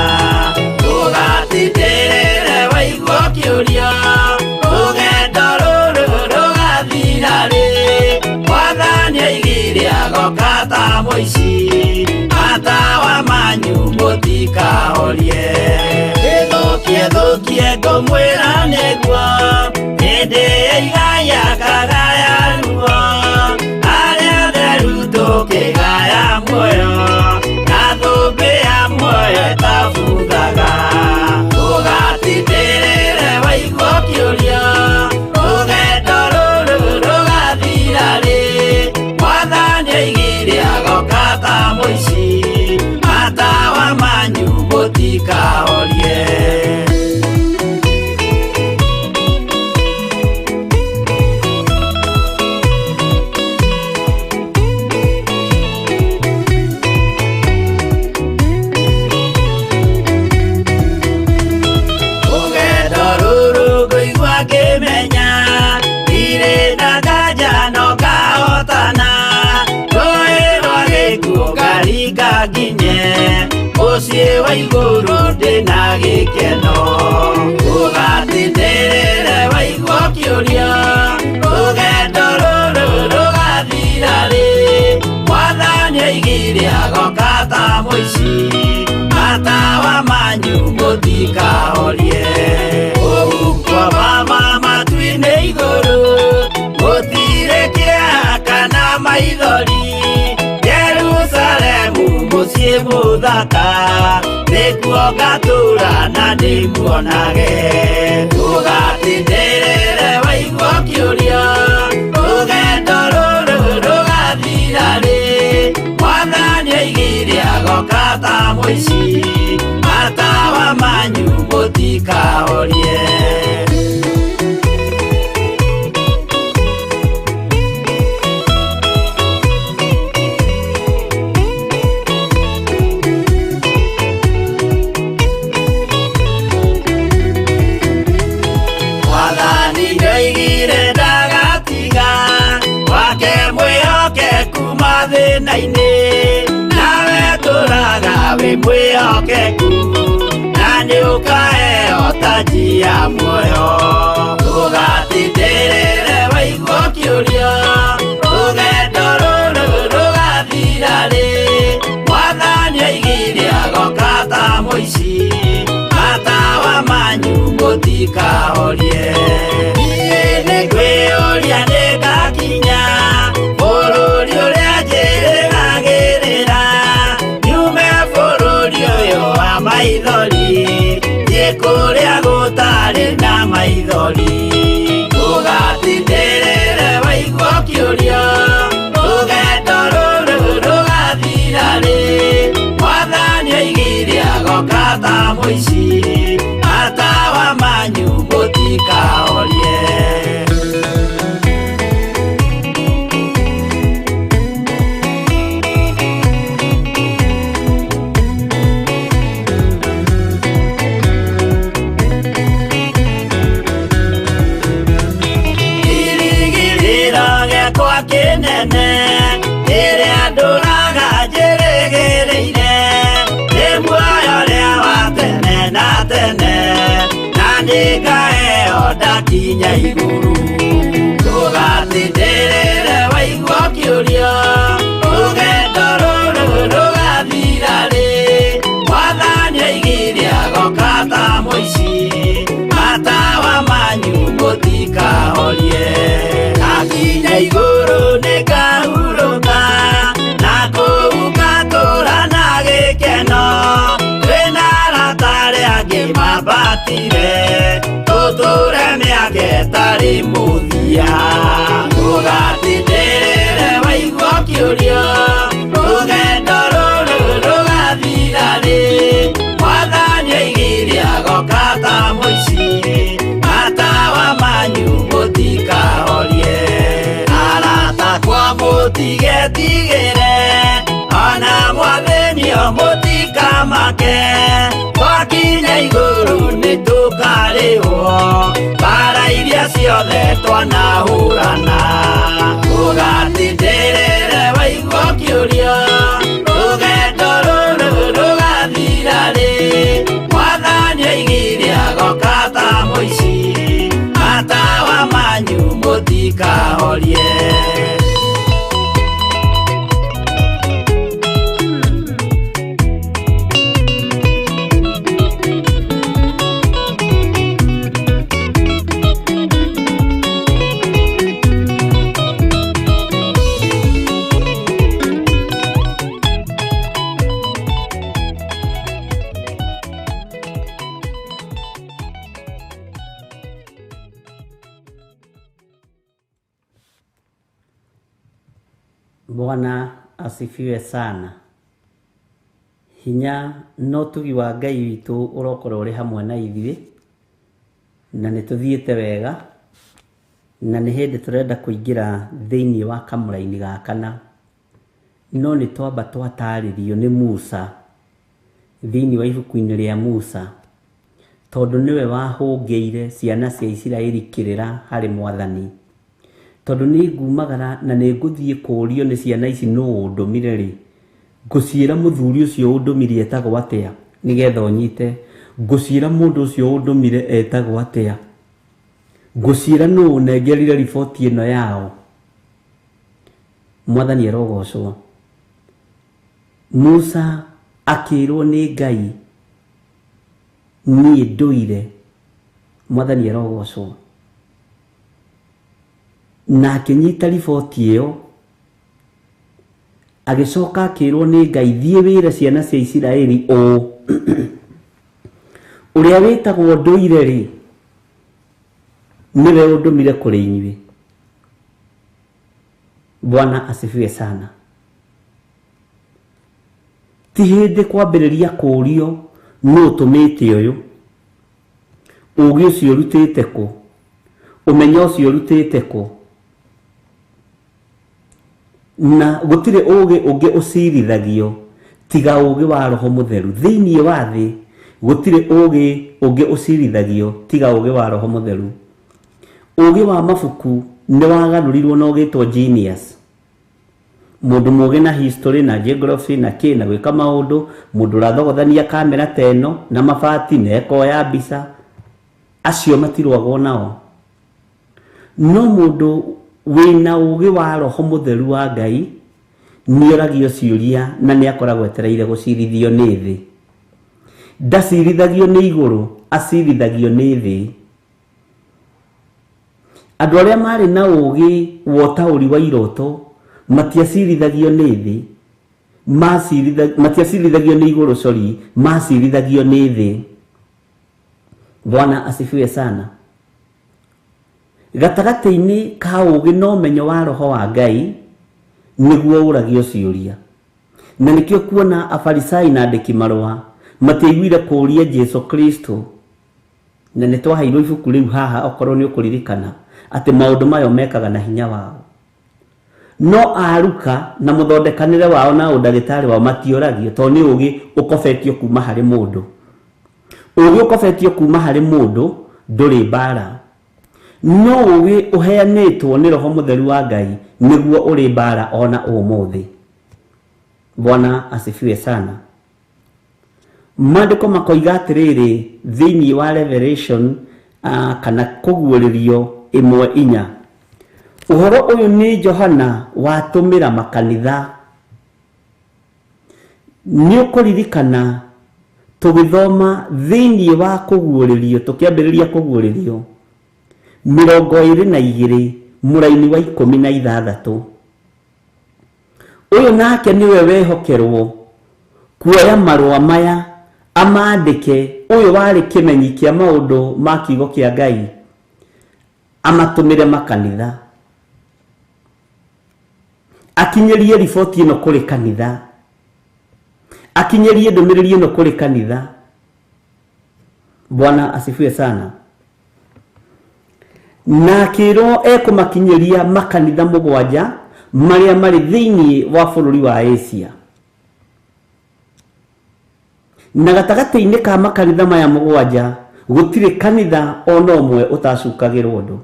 Ndũgatindĩrĩre waigua ũkĩũrio, rũgendo rũrũ rũgathira rĩ, Mwathani oigire agoka ta mũici, matawa manyu mũtikahorie. Ĩthũkie thũkie ngũmwĩra nĩguo, hĩndĩ ya igaya kagaya ruo, arĩa atheru tũkĩgaya muoyo, na thũmbĩ ya muoyo ĩtabuthaga. Ndũgatindĩrĩre waigua ũkĩũrio, rũgendo rũrũ rũgathira rĩ, Mwathani oigire agoka ta mũici, matawa manyu mũtikahorie. Rũgendo rũrũ ngũigua ngĩmenya, ndirĩ na nganja no ngahotana, rũĩ rwa gĩkuũ ngaringa nginye, mũciĩ wa igũrũ ndĩna gĩkeno. Ndũgatindĩrĩre waigua ũkĩũrio, rũgendo rũrũ rũgathira rĩ, Mwathani oigire agoka ta mũici, matawa manyu mũtikahorie. Ũhuko mama matu-inĩ igũrũ, gũtirĩ kĩeha kana maithori, Jerusalemu mũciĩ mũthaka, nĩkuo ngatũũra na ndĩmuonage. Ndũgatindĩrĩre waigua ũkĩũrio, rũgendo rũrũ rũgathira rĩ, Mwathani oigire agoka ta mũici, matawa manyu mũtikahorie. Mwathani nĩoigire ndagatiga, wake mwĩhokeku mathĩna-inĩ, nawe tũraga wĩ mwĩhokeku, na nĩũkaheo taji ya muoyo. Ndũgatindĩrĩre waigua ũkĩũrio, rũgendo rũrũ rũgathira rĩ, Mwathani oigire agoka ta mũici, matawa manyu mũtikahorie. Niĩ nĩngwĩyũria nĩngakinya bũrũri ũrĩa njĩrĩgagĩrĩra, nyume bũrũri ũyũ wa maithori, thiĩ kũrĩa gũtarĩ na maithori. Ndũgatindĩrĩre waigua ũkĩũrio, rũgendo rũrũ rũgathira rĩ, Mwathani oigire agoka ta mũici, matawa manyu mũtikahorie. Kĩrĩgĩrĩro gĩakwa kĩnene, kĩrĩa ndũraga njĩrĩgĩrĩire, nĩ muoyo ũrĩa wa tene na tene, na nĩngaheo ndakinya igũrũ. Ndũgatindĩrĩre waigua ũkĩũrio, rũgendo rũrũ rũgathira rĩ, Tũrambatire tũtũre mĩaka ĩtarĩ mũthia. Ũgatindĩrĩre waigua ũkĩũrio rũgendo rũrũ rũgathira rĩ. Mwathani oigire agoka ta mũici, matawa manyu mũtikahorie. Arata kwa mũtigetigĩre, ona mwathĩnio mũtikamake. Twakinya igũrũ nĩtũkarĩhwo mbara iria ciothe twanahũrana. Ũgatindĩrĩre waigua ũkĩũrio rũgendo rũrũ rũgathira rĩ. Mwathani oigire agoka ta mũici, matawa manyu mũtikahorie. Bwana asifiwe sana. Hinya na ũtugi wa Ngai witũ ũrokorwo ũrĩ hamwe na ithuĩ, na nĩ tũthiĩte wega, na nĩ hĩndĩ tũrenda kũingĩra thĩinĩ wa kamũraini ga kana. No nĩ twamba twatarĩrio nĩ Musa thĩinĩ wa ibuku-inĩ rĩa Musa, tondũ nĩwe wahũngĩire ciana cia Isiraeli kĩrĩra harĩ Mwathani. Tondũ nĩ ngumagara na nĩ ngũthiĩ kũũrio nĩ ciana ici nũ ũndũmire rĩ, ngũciĩra mũthuri ũcio ũndũmire etagwo atĩa nĩgetha ũnyite, ngũciĩra mũndũ ũcio ũndũmire etagwo atĩa, ngũciĩra nũ ũnengerire riboti ĩno yao. Mwathani arogocwo. Musa akĩrwo nĩ Ngai niĩ ndũire. Mwathani arogocwo. Na akĩnyita riboti ĩyo, agĩcoka akĩrwo nĩ Ngai thiĩ wĩre ciana cia Isiraeli ũũ, ũrĩa wĩtagwo ndũire rĩ nĩwe ũndũmire kũrĩ inyuĩ. Bwana asifiwe sana. Ti hĩndĩ kwambĩrĩria kũũrio nũ ũtũmĩte ũyũ, ũũgĩ ũcio ũrutĩte kũ, ũmenyo ũcio ũrutĩte kũ, na gũtirĩ ũũgĩ ũngĩ ũcirithagio tiga ũũgĩ wa Roho Mũtheru. Thĩinĩ wa thĩ gũtirĩ ũũgĩ ũngĩ ũcirithagio tiga ũũgĩ wa Roho Mũtheru. Ũũgĩ wa mabuku nĩ wagarũrirwo na ũgĩtwo genius. Mũndũ mũũgĩ na history na geography na kĩ na gwĩka maũndũ, mũndũ ũrathogothania kamera ta ĩno na mabati na ekoya mbica, acio matirũagwo nao. No mũndũ wĩna ũũgĩ wa Roho Mũtheru wa Ngai nĩoragio ciũria na nĩakoragwo etereire gũcirithio nĩ thĩ. Ndacirithagio nĩ igũrũ, acirithagio nĩ thĩ. Andũ arĩa marĩ na ũũgĩ wa ũtaũri wa iroto matiacirithagio nĩ thĩ, matiacirithagio nĩ igũrũ, sorry, macirithagio nĩ thĩ. Bwana asifiwe sana. Gatagatĩ-inĩ ka ũũgĩ na ũmenyo wa Roho wa Ngai nĩguo ũragio ciũria. Na nĩkĩo kuona Afarisai na andĩki marũa matiaiguire kũũria Jesu Kristo, na nĩ twaheirwo ibuku rĩu haha okorwo nĩ ũkũririkana atĩ maũndũ mayo mekaga na hinya wao. No aruka na mũthondekanĩre wao na ũndagĩtarĩ wao matioragio, tondũ nĩ ũũgĩ ũkobetio kuma harĩ mũndũ. Ũũgĩ ũkobetio kuma harĩ mũndũ ndũrĩ mbara. No ũũgĩ ũheanĩtwo nĩ Roho Mũtheru wa Ngai nĩguo ũrĩ mbara ona ũmũthĩ. Bwana asifiwe sana. Maandĩko makoiga atĩrĩrĩ thĩinĩ wa Revelation kana kũguũrĩrio 1:4, ũhoro ũyũ nĩ Johana watũmĩra makanitha. Nĩ ũkũririkana tũgĩthoma thĩinĩ wa kũguũrĩrio, tũkĩambĩrĩria kũguũrĩrio 22 mũraini wa 16. Ũyũ nake nĩwe wehokerwo kuoya marũa maya Amandĩke ũyũ warĩ kĩmenyi kĩa maũndũ ma kiugo kĩa Ngai, amatũmĩre makanitha, akinyĩrie riboti ĩno kũrĩ kanitha, akinyĩrie ndũmĩrĩri ĩno kũrĩ kanitha. Bwana asifiwe sana. Na akĩrwo ekũmakinyĩria makanitha 7 marĩa marĩ thĩinĩ wa bũrũri wa Asia. Na gatagatĩ-inĩ ka makanitha maya 7 gũtirĩ kanitha ona ũmwe ũtacukagĩrwo ũndũ,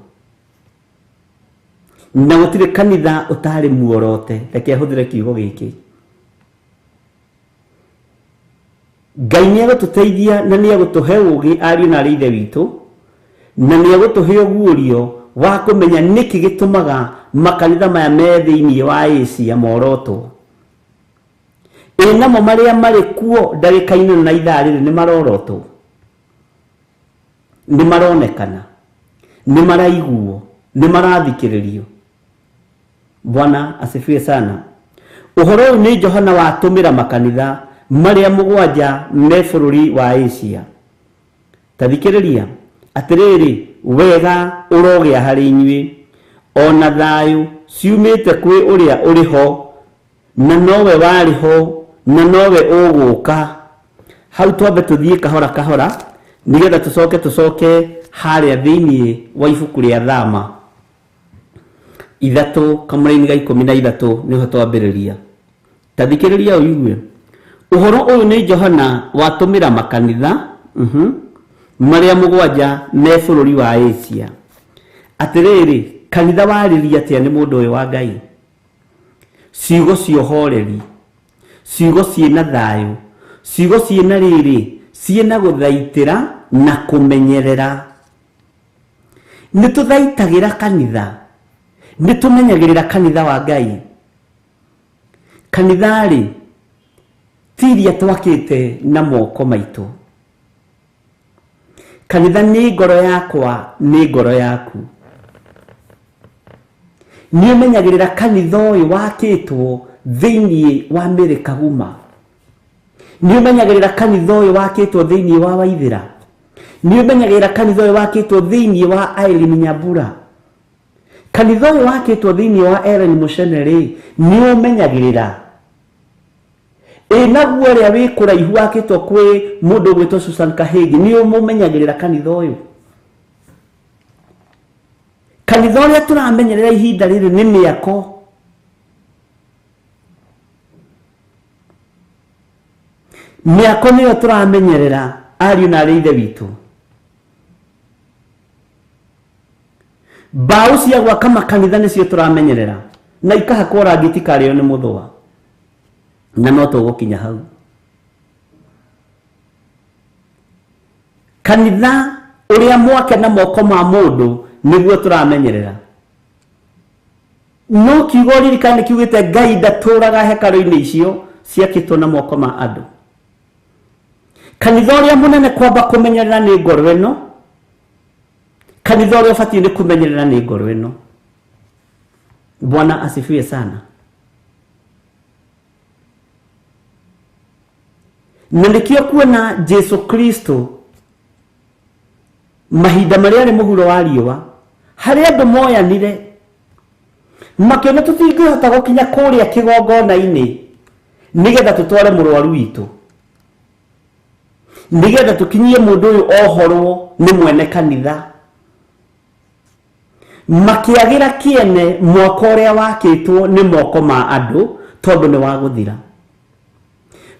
na gũtirĩ kanitha ũtarĩ muorote. Reke hũthĩre kiugo gĩkĩ. Ngai nĩ egũtũteithia na nĩ egũtũhe ũũgĩ ariũ na arĩ ithe witũ, na nĩ egũtũhe ũguũrio wa kũmenya nĩkĩ gĩtũmaga makanitha maya me thĩinĩ wa Asia morotwo. Ĩ namo marĩa marĩ kuo ndagĩka-inĩ na ithaa rĩrĩ nĩ marorotwo, nĩ maronekana, nĩ maraiguo, nĩ marathikĩrĩrio. Bwana asifiwe sana. Ũhoro ũyũ nĩ Johana watũmĩra makanitha marĩa 7 me bũrũri wa Asia. Ta thikĩrĩria atĩrĩrĩ, wega ũrogĩa harĩ inyuĩ ona thayũ ciumĩte kwĩ ũrĩa ũrĩ ho na nowe warĩ ho na nowe ũgũka. Hau twambe tũthiĩ kahora kahora nĩgetha tũcoke harĩa thĩinĩ wa ibuku rĩa Thama 3 kamũraini ga 13 nĩho twambĩrĩria. Ta thikĩrĩria ũigue ũhoro ũyũ nĩ Johana watũmĩra makanitha marĩa 7 me bũrũri wa Asia. Atĩrĩrĩ, kanitha warĩria atĩa nĩ mũndũ ũyũ wa Ngai? Ciugo cia ũhoreri, ciugo ciĩna thayũ, ciugo ciĩna rĩrĩ, ciĩna gũthaitĩra na kũmenyerera. Nĩ tũthaitagĩra kanitha, nĩ tũmenyagĩrĩra kanitha wa Ngai. Kanitha-rĩ, ti iria twakĩte na moko maitũ. Kanitha nĩ ngoro yakwa, nĩ ngoro yaku. Nĩ ũmenyagĩrĩra kanitha ũyũ wakĩtwo thĩinĩ wa Mĩrĩ Kaguma. Nĩ ũmenyagĩrĩra kanitha ũyũ wakĩtwo thĩinĩ wa Waithĩra. Nĩ ũmenyagĩrĩra kanitha ũyũ wakĩtwo thĩinĩ wa Irene Nyambura. Kanitha ũyũ wakĩtwo thĩinĩ wa Ellen Mũcene-rĩ, nĩ ũmenyagĩrĩra. Ĩ naguo ũrĩa wĩ kũraihu wakĩtwo kwĩ mũndũ ũgwĩtwo Susan Kahĩgi, nĩ ũmũmenyagĩrĩra kanitha ũyũ. Kanitha ũrĩa tũramenyerera ihinda rĩrĩ nĩ mĩako. Mĩako nĩyo tũramenyerera ariũ na arĩ ithe witũ. Mbaũ cia gwaka makanitha nĩcio tũramenyerera, na ikahakwo rangi itikarĩo nĩ mũthũa. Na no tũgũkinya hau. Kanitha ũrĩa mwake na moko ma mũndũ nĩguo tũramenyerera. No kiugo ririkana kiugĩte Ngai ndatũraga hekarũ-inĩ icio ciakĩtwo na moko ma andũ. Kanitha ũrĩa mũnene kwamba kũmenyerera nĩ ngoro ĩno. Kanitha ũrĩa ũbatiĩ nĩ kũmenyerera nĩ ngoro ĩno. Bwana asifiwe sana. Na nĩkĩo kuona Jesu Kristo mahinda marĩa arĩ mũhuro wa riũa, harĩ andũ moyanire makĩona tũtingĩhota gũkinya kũrĩa kĩgongona-inĩ nĩgetha tũtware mũrwaru witũ, nĩgetha tũkinyie mũndũ ũyũ ohorwo nĩ mwene kanitha. Makĩagĩra kĩene mwaka ũrĩa wakĩtwo nĩ moko ma andũ tondũ nĩ wa gũthira.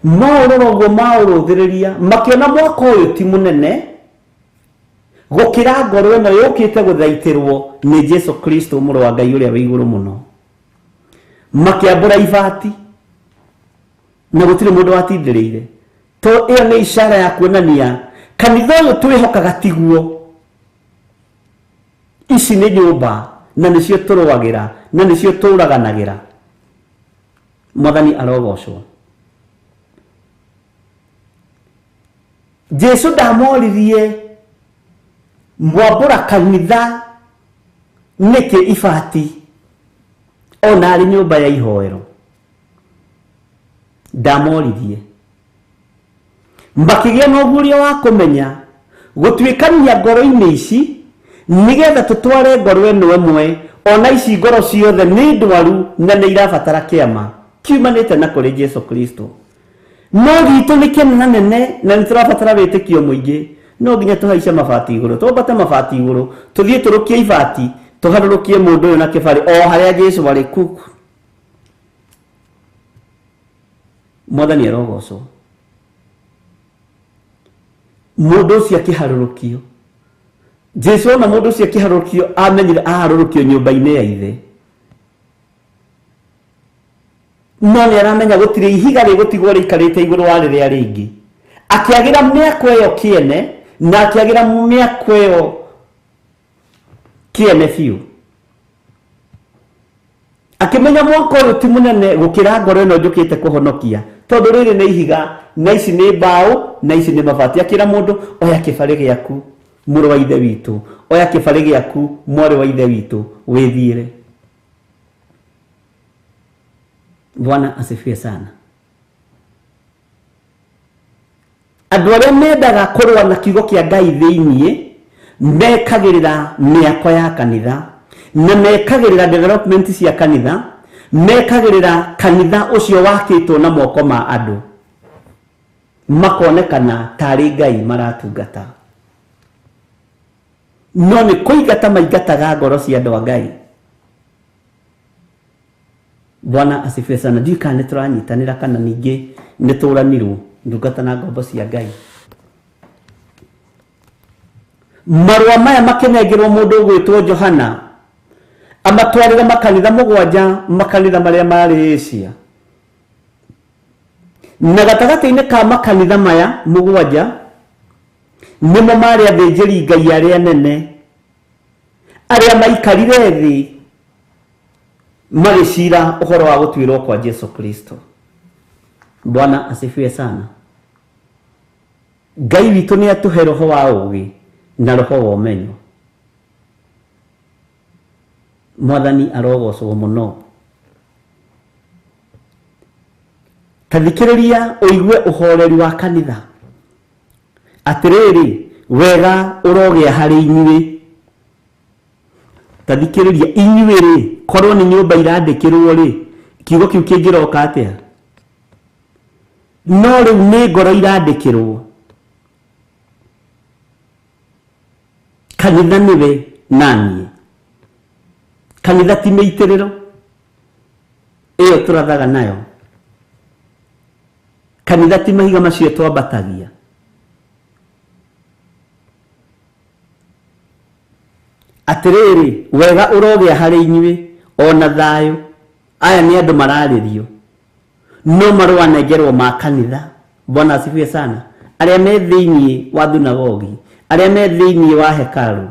Maũrora ũguo maũrũthĩrĩria, makĩona mwaka ũyũ ti mũnene gũkĩra ngoro ĩno yũkĩte gũthaitĩrwo nĩ Jesu Kristo mũrũ wa Ngai ũrĩa wĩ igũrũ mũno. Makĩambũra ibati na gũtirĩ mũndũ watindĩrĩire. To ĩyo nĩ ishara ya kuonania kanitha ũyũ twĩhokaga tiguo. Ici nĩ nyũmba na nĩcio tũrũagĩra na nĩcio tũraganagĩra. Mwathani arogocwo. Jesu ndamoririe mwambũra kanitha nĩkĩ ibati ona arĩ nyũmba ya ihoero. Ndamoririe. Makĩgĩa na ũguũrio wa kũmenya gũtuĩkania ngoro-inĩ ici nĩgetha tũtware ngoro ĩno ĩmwe ona ici ngoro ciothe nĩ ndwaru na nĩ irabatara kĩama kiumanĩte na kũrĩ Jesu Kristo. No gitũ nĩ kĩnene nene na nĩ tũrabatara wĩtĩkio mũingĩ. No nginya tũhaice mabati igũrũ, twambate mabati igũrũ, tũthiĩ tũrũkie ibati, tũharũrũkie mũndũ ũyũ na kĩbarĩ o harĩa Jesu arĩ kuku. Mwathani arogocwo. Mũndũ ũcio akĩharũrũkio, Jesu ona mũndũ ũcio akĩharũrũkio amenyire aharũrũkio nyũmba-inĩ ya ithe. No nĩ aramenya gũtirĩ ihiga rĩgũtigwo rĩikarĩte igũrũ wa rĩrĩa rĩngĩ. Akĩagĩra mĩako ĩyo kĩene na akĩagĩra mĩako ĩyo kĩene biũ. Akĩmenya mwako ũyũ ti mũnene gũkĩra ngoro ĩno njũkĩte kũhonokia, tondũ rĩrĩ nĩ ihiga na ici nĩ mbaũ na ici nĩ mabati. Akĩra mũndũ, oya kĩbarĩ gĩaku mũrũ wa ithe witũ, oya kĩbarĩ gĩaku mwarĩ wa ithe witũ, wĩthiĩre. Bwana asifiwe sana. Andũ arĩa mendaga kũrũa na kiugo kĩa Ngai thĩiniĩ mekagĩrĩra mĩako ya kanitha na mekagĩrĩra development cia kanitha, mekagĩrĩra kanitha ũcio wakĩtwo na moko ma andũ, makonekana tarĩ Ngai maratungata. No nĩ kũingata maingataga ngoro cia andũ a Ngai. Bwana asifiwe sana. Ndiũĩ kana nĩ tũranyitanĩra kana ningĩ nĩ tũranirwo ndungata na ngombo cia Ngai. Marũa maya makĩnengerwo mũndũ ũgwĩtwo Johana amatwarĩre makanitha mũgwanja, makanitha marĩa marĩ Asia. Na gatagatĩ-inĩ ka makanitha maya mũgwanja nĩmo marĩ athĩnjĩri Ngai arĩa nene arĩa maikarire thĩ magĩcira ũhoro wa gũtuĩrwo kwa Jesu Kristo. Bwana asifiwe sana. Ngai witũ nĩ atũhe roho wa ũũgĩ na roho wa ũmenyo. Mwathani arogocwo mũno. Ta thikĩrĩria ũigue ũhoreri wa kanitha. Atĩrĩrĩ, wega ũrogĩa harĩ inyuĩ. Ta thikĩrĩria inyuĩ rĩ, korwo nĩ nyũmba irandĩkĩrwo rĩ, kiugo kĩu kĩngĩroka atĩa? No rĩu nĩ ngoro irandĩkĩrwo. Kanitha nĩwe naniĩ. Kanitha ti mĩitĩrĩro ĩyo tũrathaga nayo. Kanitha ti mahiga macio twambatagia. Atĩrĩrĩ, wega ũrogĩa harĩ inyuĩ ona thayũ. Aya nĩ andũ mararĩrio, no marũa nengerwo ma kanitha. Bwana asifiwe sana. Arĩa me thĩiniĩ wa thunagogi, arĩa me thĩiniĩ wa hekalu,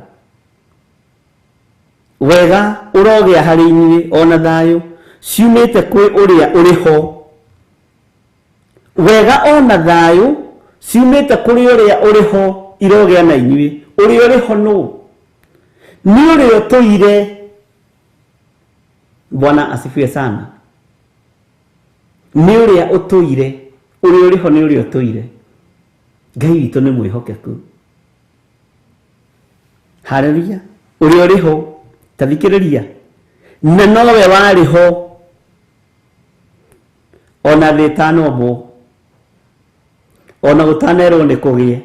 wega ũrogĩa harĩ inyuĩ ona thayũ ciumĩte kwĩ ũrĩa ũrĩ ho. Wega ona thayũ ciumĩte kũrĩ ũrĩa ũrĩ ho irogĩa na inyuĩ. Ũrĩa ũrĩ ho nũ? Nĩ ũrĩa ũtũire. Bwana asifiwe sana. Nĩ ũrĩa ũtũire. Ũrĩa ũrĩ ho nĩ ũrĩa ũtũire. Ngai witũ nĩ mwĩhokeku. Haleluya. Ũrĩa ũrĩ ho, ta thikĩrĩria, na nowe warĩ ho ona thĩ ĩtanombwo, ona gũtanerwo nĩ kũgĩe,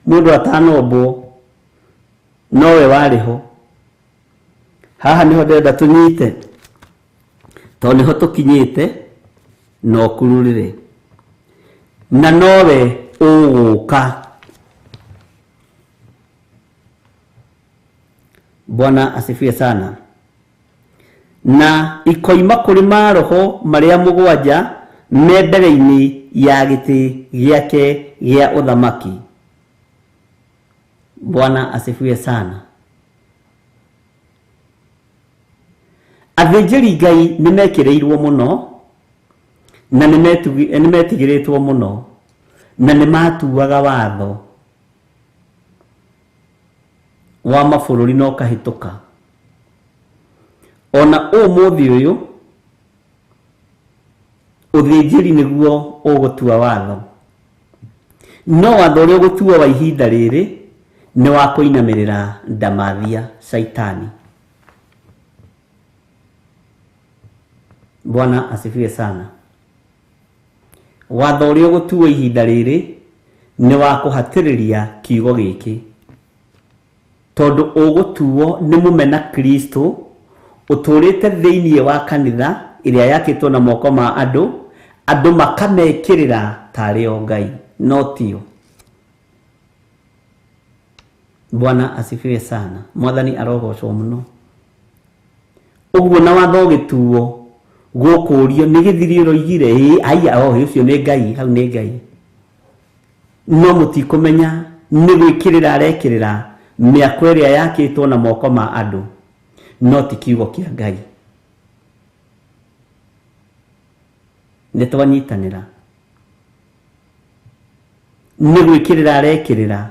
mũndũ atanombwo nowe warĩ ho. Haha nĩho ndĩrenda tũnyite, tondũ nĩho tũkinyĩte na ũkururĩre, na nowe ũgũka. Bwana asifiwe sana. Na ikoima kũrĩ maroho marĩa mũgwanja me mbere-inĩ ya gĩtĩ gĩake gĩa ũthamaki. Bwana asifiwe sana. Athĩnjĩri Ngai nĩ mekĩrĩirwo mũno na nĩ metigĩrĩtwo mũno na nĩ matuaga watho wa mabũrũri na ũkahĩtũka. Ona ũmũthĩ ũyũ ũthĩnjĩri nĩguo ũgũtua watho. No watho ũrĩa ũgũtuo wa ihinda rĩrĩ nĩ wa kũinamĩrĩra ndamathia Shaitani. Bwana asifiwe sana. Watho ũrĩa ũgũtuo ihinda rĩrĩ nĩ wa kũhatĩrĩria kiugo gĩkĩ, tondũ ũgũtuo nĩ mũmena Kristo ũtũrĩte thĩinĩ wa kanitha ĩrĩa yakĩtwo na moko ma andũ, andũ makamekĩrĩra tarĩ o Ngai, no tio. Bwana asifiwe sana. Mwathani arogocwo mũno. Ũguo na watho ũgĩtuo gũkũrio nĩ gĩthiri ũroigire, ĩĩ aya o ũcio nĩ Ngai, hau nĩ Ngai. No mũtikũmenya nĩ gwĩkĩrĩra arekĩrĩra mĩako ĩrĩa yakĩtwo na moko ma andũ, no ti kiugo kĩa Ngai. Nĩ twanyitanĩra. Nĩ gwĩkĩrĩra arekĩrĩra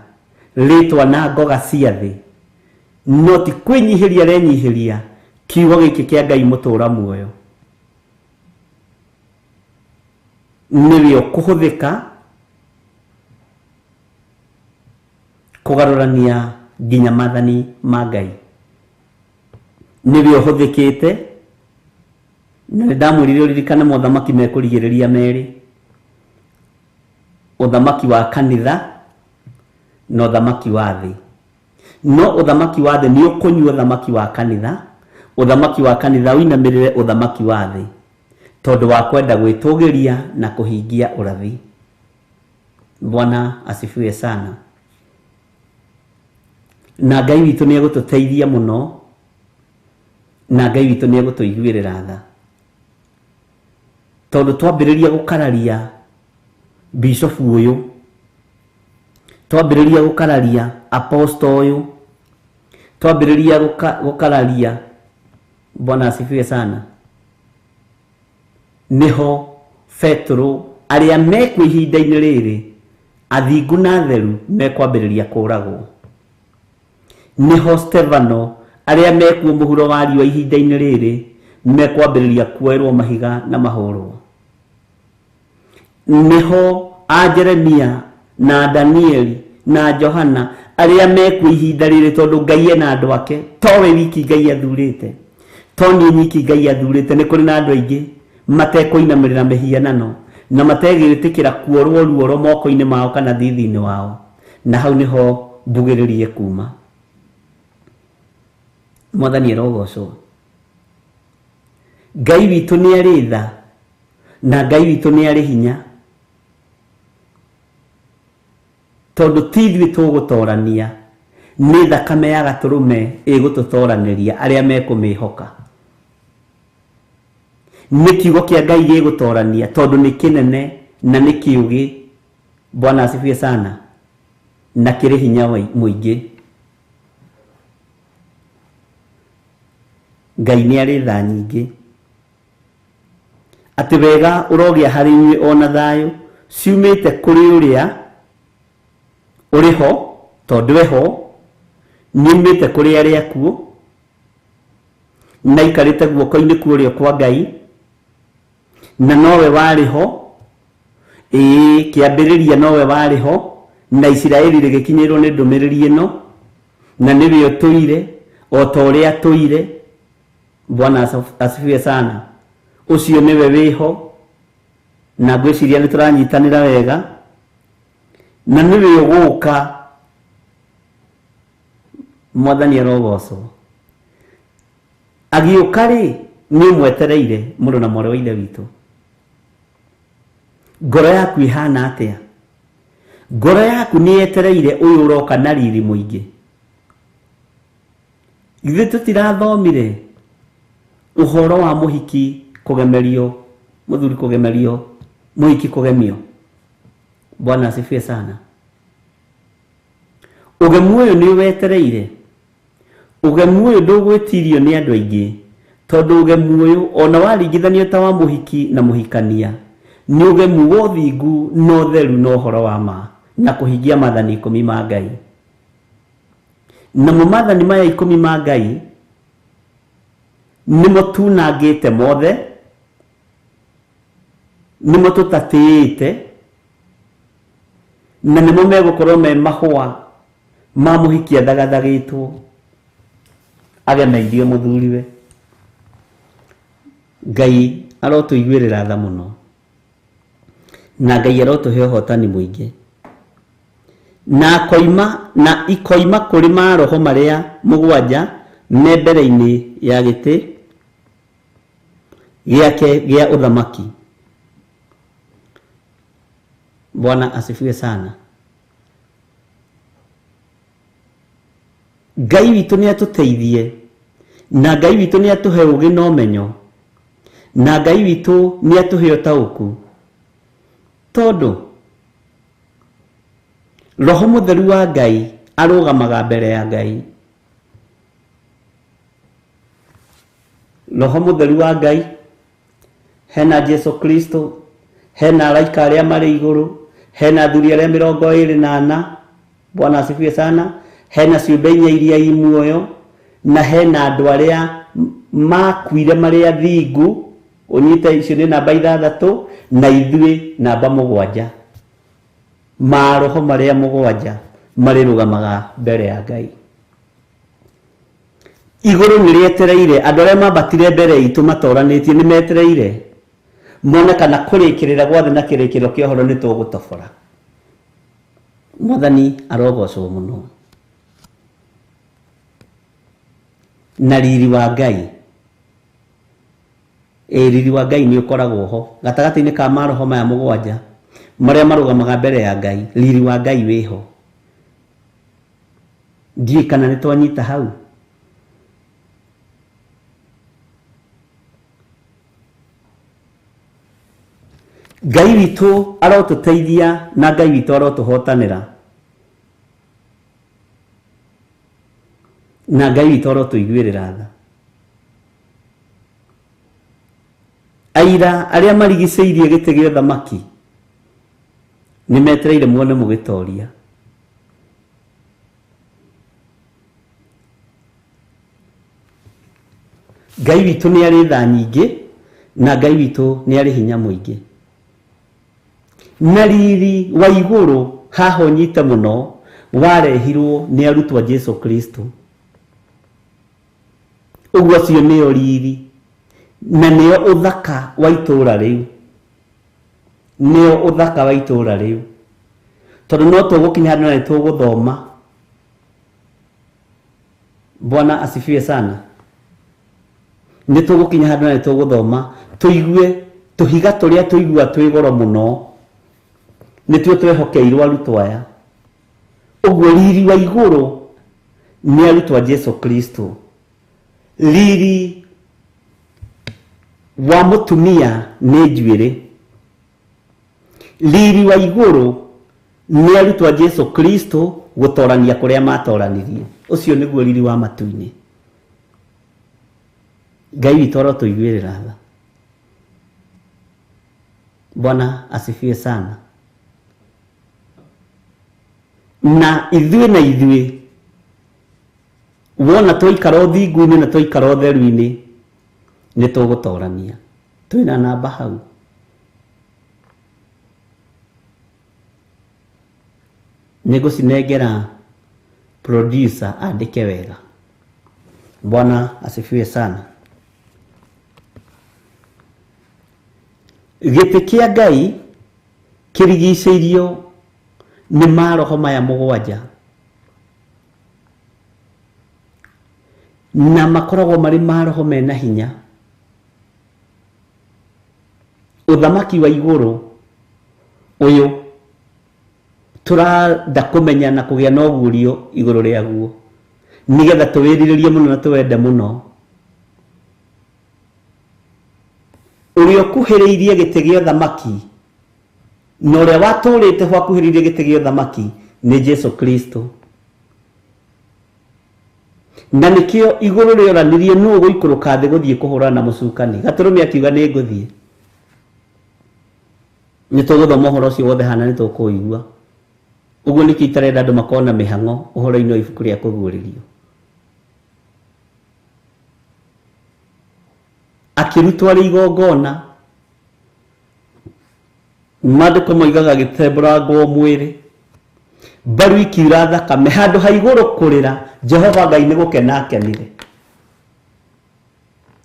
rĩtwa na ngoga cia thĩ, no ti kwĩnyihĩria arenyihĩria kiugo gĩkĩ kĩa Ngai mũtũra muoyo. Nĩwe ũkũhũthĩka kũgarũrania nginya maathani ma Ngai. Nĩwe ũhũthĩkĩte, na nĩ ndamwĩrire ũririkane mothamaki mekũrigĩrĩria merĩ, ũthamaki wa kanitha na ũthamaki wa thĩ. No ũthamaki wa thĩ nĩ ũkũnyua ũthamaki wa kanitha, ũthamaki wa kanitha ũinamĩrĩre ũthamaki wa thĩ, tondũ wa kwenda gwĩtũgĩria na kũhingia ũrathi. Bwana asifiwe sana. Na Ngai witũ nĩ egũtũteithia mũno, na Ngai witũ nĩ egũtũiguĩrĩra tha, tondũ twambĩrĩria gũkararia bishofu ũyũ, twambĩrĩria gũkararia apostle ũyũ, twambĩrĩria gũkararia, Bwana asifiwe sana, nĩho Petro arĩa mekuo ihinda-inĩ rĩrĩ athingu na atheru mekwambĩrĩria kũragwo. Nĩho Stefano arĩa mekuo mũhuro wa riũa ihinda-inĩ rĩrĩ mekwambĩrĩria kuoerwo mahiga na mahũrwo. Nĩho a Jeremia na Danieli na Johana arĩa mekuo ihinda rĩrĩ, tondũ Ngai ena andũ ake, towe wiki Ngai athurĩte, to niĩ nyiki Ngai athurĩte, nĩ kũrĩ na andũ aingĩ matekũinamĩrĩra mĩhianano na mategwĩtĩkĩra kuorwo ruoro moko-inĩ mao kana thithi-inĩ wao. Na hau nĩho mbugĩrĩrie kuma. Mwathani arogocwo. Ngai witũ nĩ arĩ tha na Ngai witũ nĩ arĩ hinya, tondũ ti ithuĩ tũgũtorania, nĩ thakame ya gatũrũme ĩgũtũtoranĩria arĩa mekũmĩhoka. Nĩ kiugo kĩa Ngai gĩgũtorania, tondũ nĩ kĩnene na nĩ kĩũgĩ. Bwana asifiwe sana. Na kĩrĩ hinya mũingĩ. Ngai nĩ arĩ tha nyingĩ, atĩ wega ũrogĩa harĩ inyuĩ ona thayũ ciumĩte kũrĩ ũrĩa ũrĩ ho, tondũ eho, nĩumĩte kũrĩ arĩa akuũ, na aikarĩte guoko-inĩ kwa ũrĩo kwa Ngai, na nowe warĩ ho, ĩĩ kĩambĩrĩria nowe warĩ ho, na Isiraeli rĩgĩkinyĩrwo nĩ ndũmĩrĩri ĩno, na nĩwe ũtũire o ta ũrĩa atũire. Bwana asifiwe sana. Ũcio nĩwe wĩho, na ngwĩciria nĩ tũranyitanĩra wega, na nĩwe ũgũka. Mwathani arogocwo. Agĩũka rĩ, nĩ ũmwetereire mũrũ na mwarĩ wa Ithe witũ. Ngoro yaku ĩhana atĩa? Ngoro yaku nĩ yetereire ũyũ ũroka na riri mũingĩ. Ithuĩ tũtirathomire ũhoro wa mũhiki kũgemerio, mũthuri kũgemerio, mũhiki kũgemio. Bwana asifiwe sana. Ũgemu ũyũ nĩ wetereire. Ũgemu ũyũ ndũgwĩtirio nĩ andũ aingĩ, tondũ ũgemu ũyũ ona waringithanio ta wa mũhiki na mũhikania, nĩ ũgemu wa ũthingu na ũtheru na ũhoro wa ma na kũhingia maathani 10 ma Ngai. Namo maathani maya 10 ma Ngai nĩmo tunangĩte mothe, nĩmo tũtatĩĩte, Na nĩmo megũkorwo me mahũa ma mũhiki athagathagĩtwo agemeirio mũthuriwe. Ngai arotũiguĩrĩra tha mũno na Ngai arotũhe ũhotani mũingĩ. Na akoima na ikoima kũrĩ maroho marĩa mũgwanja me mbere-inĩ ya gĩtĩ gĩake gĩa ũthamaki. Bwana asifiwe sana. Ngai witũ nĩ atũteithie na Ngai witũ nĩ atũhe ũũgĩ na ũmenyo na Ngai witũ nĩ atũhe ũtaũku, tondũ Roho Mũtheru wa Ngai arũgamaga mbere ya Ngai. Roho Mũtheru wa Ngai hena Jesu Kristo, hena araika arĩa marĩ igũrũ, hena athuri arĩa 24. Bwana asifiwe sana. Hena ciũmbe inya iria i muoyo na hena andũ arĩa makuire marĩ athingu. Ũnyite icio nĩ namba 6 na ithuĩ namba 7. Maroho marĩa 7 marĩrũgamaga mbere ya Ngai. Igũrũ nĩ rĩetereire andũ arĩa mambatire mbere itũ matoranĩtie, nĩ metereire mone kana kũrĩkĩrĩra gwa thĩ na kĩrĩkĩrĩro kĩa ũhoro nĩ tũgũtobora. Mwathani arogocwo mũno. Na riri wa Ngai, riri wa Ngai nĩ ũkoragwo ho gatagatĩ-inĩ ka maroho maya 7 marĩa marũgamaga mbere ya Ngai. Riri wa Ngai wĩho. Ndiũĩ kana nĩ twanyita hau. Ngai witũ arotũteithia na Ngai witũ arotũhotanĩra na Ngai witũ arotũiguĩrĩra tha. Aira arĩa marigicĩirie gĩtĩ gĩa ũthamaki nĩ metereire muone mũgĩtoria. Ngai witũ nĩ arĩ tha nyingĩ na Ngai witũ nĩ arĩ hinya mũingĩ. Na riri wa igũrũ haha ũnyite mũno warehirwo nĩ arutwo a Jesu Kristo. Ũguo acio nĩo riri na nĩo ũthaka wa itũũra rĩu, nĩo ũthaka wa itũũra rĩu, tondũ no tũgũkinya handũ na nĩ tũgũthoma. Bwana asifiwe sana. Nĩ tũgũkinya handũ na nĩ tũgũthoma tũigue tũhiga tũrĩa tũigua twĩ goro mũno nĩtuo twehokeirwo arutwo aya. Ũguo riri wa igũrũ nĩ arutwo a Jesu Kristo. Riri wa mũtumia nĩ njuĩrĩ. Riri wa igũrũ nĩ arutwo a Jesu Kristo gũtorania kũrĩa matoranirie. Ũcio nĩguo riri wa matu-inĩ. Ngai witũ arotũiguĩrĩra tha. Bwana asifiwe sana. Na ithuĩ na ithuĩ wona twaikara ũthingu-inĩ na twaikara ũtheru-inĩ nĩ tũgũtorania. Twĩna namba hau. Nĩngũcinengera producer andĩke wega. Bwana asifiwe sana. Gĩtĩ kĩa Ngai kĩrigicĩirio nĩ maroho maya 7 na makoragwo marĩ maroho mena hinya. Ũthamaki wa igũrũ ũyũ tũrenda kũmenya na kũgĩa na ũguũrio igũrũ rĩaguo nĩgetha tũwĩrirĩrie mũno na tũwende mũno. Ũrĩa ũkuhĩrĩirie gĩtĩ gĩa ũthamaki na ũrĩa watũrĩte ho akuhĩrĩirie gĩtĩ gĩa ũthamaki nĩ Jesu Kristo. Na nĩkĩo igũrũ rĩoranirie nũũ ũgũikũrũka thĩ gũthiĩ kũhũrana na mũcukani. Gatũrũme akiuga nĩ ngũthiĩ. Nĩ tũgũthoma ũhoro ũcio wothe hana nĩ tũkũũigua. Ũguo nĩkĩo itarenda andũ makorwo na mĩhang'o ũhoro-inĩ wa ibuku rĩa kũguũrĩrio. Akĩrutwo arĩ igongona, maandĩko moigaga agĩtembũrangwo mwĩrĩ. Mbaru ikiura thakame handũ ha igũrũ kũrĩra Jehova Ngai nĩ gũkena akenire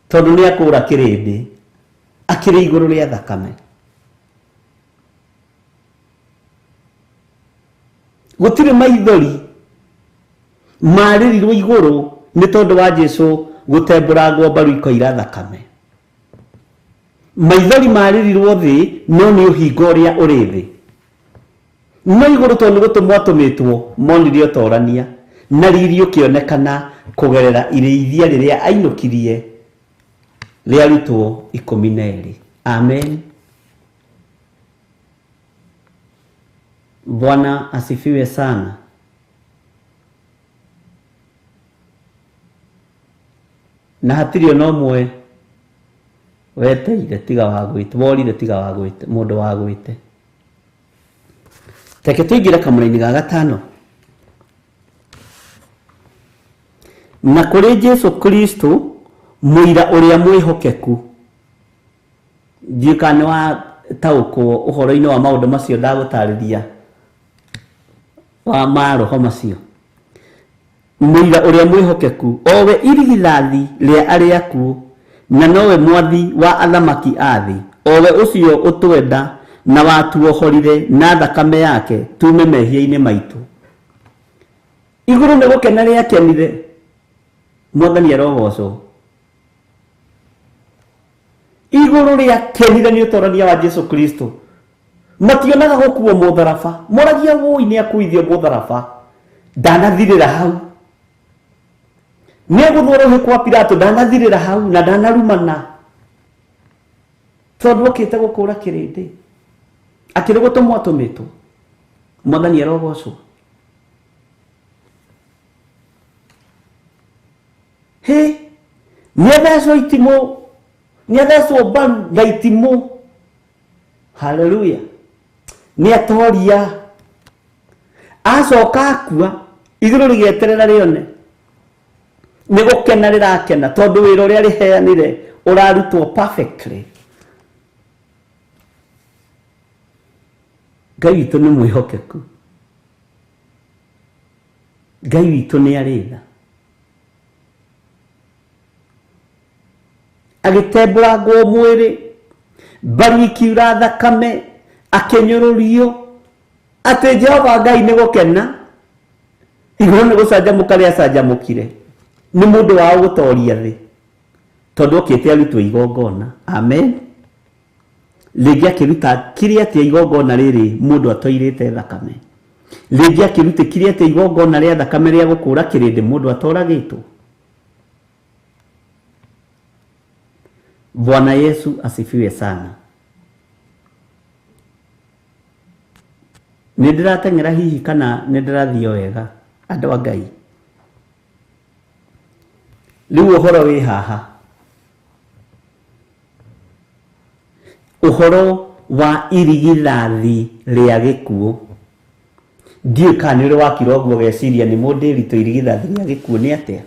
tondũ nĩ akũra kĩrĩndĩ akĩrĩ igũrũ rĩa thakame. Gũtirĩ maithori marĩrirwo igũrũ nĩ tondũ wa Jesu gũtembũrangwo mbaru ikoira thakame. Maithori marĩrirwo thĩ no nĩ ũhingo ũrĩa ũrĩ thĩ. No igũrũ tondũ nĩ gũtũmwo atũmĩtwo monire ũtorania na riri ũkĩonekana kũgerera irĩithia rĩrĩa ainũkirie rĩa arutwo 12. Amen. Bwana asifiwe sana. Na hatirĩ ona ũmwe weteire tiga wa gwĩte, worire tiga wa gwĩte, mũndũ wa gwĩte. Reke tũingĩre kamũra-inĩ ga gatano. Na kũrĩ Jesu Kristo mũira ũrĩa mwĩhokeku. Ndiũĩ kana nĩ wataũkwo ũhoro-inĩ wa maũndũ macio ndagũtarĩria wa maroho macio. Mũira ũrĩa mwĩhokeku owe irigithathi rĩa arĩa akuũ na nowe mwathi wa athamaki a thĩ, owe ũcio ũtwenda na watuohorire na thakame yake tume mehia-inĩ maitũ. Igũrũ nĩ gũkena rĩakenire, Mwathani arogocwo. Igũrũ rĩakenire nĩ ũtorania wa Jesu Kristo. Mationaga gũkuo mũtharaba, moragia wũi nĩ akuithio mũtharaba, ndanathirĩra hau. Nĩ egũthwo rũhĩ kwa Pilato, ndanathirĩra hau na ndanarumana tondũ okĩte gũkũra kĩrĩndĩ akĩrĩ gũtũmwo atũmĩtwo. Mwathani arogocwo. Hĩ, nĩathecwo itimũ, nĩathecwo mbaru na itimũ. Haleluya. Nĩatoria. Acoka akua, igũrũ rĩgĩeterera rĩone. Nĩ gũkena rĩrakena tondũ wĩra ũrĩa rĩheanire ũrarutwo perfectly. Ngai witũ nĩ mwĩhokeku. Ngai witũ nĩ arĩ tha. Agĩtembũrangwo mwĩrĩ, mbaru ikiura thakame, akĩnyũrũrio atĩ Jehova Ngai nĩ gũkena. Igũrũ nĩ gũcanjamũka rĩacanjamũkire nĩ mũndũ wao gũtoria thĩ tondũ okĩte arutwo igongona. Amen. Rĩngĩ akĩruta kĩrĩa atĩa igongona rĩrĩ mũndũ atoirĩte thakame. Rĩngĩ akĩruta kĩrĩa atĩa igongona rĩa thakame rĩa gũkũra kĩrĩndĩ mũndũ atoragĩtwo. Bwana Yesu asifiwe sana. Nĩ ndĩrateng'era hihi kana nĩ ndĩrathiĩ wega andũ a Ngai? Rĩu ũhoro wĩ haha, ũhoro wa irigithathi rĩa gĩkuũ. Ndiũĩ kana nĩ ũrĩ wakira ũguo ũgeciria nĩ mũndũ ĩritũ irigithathi rĩa gĩkuũ nĩ atĩa?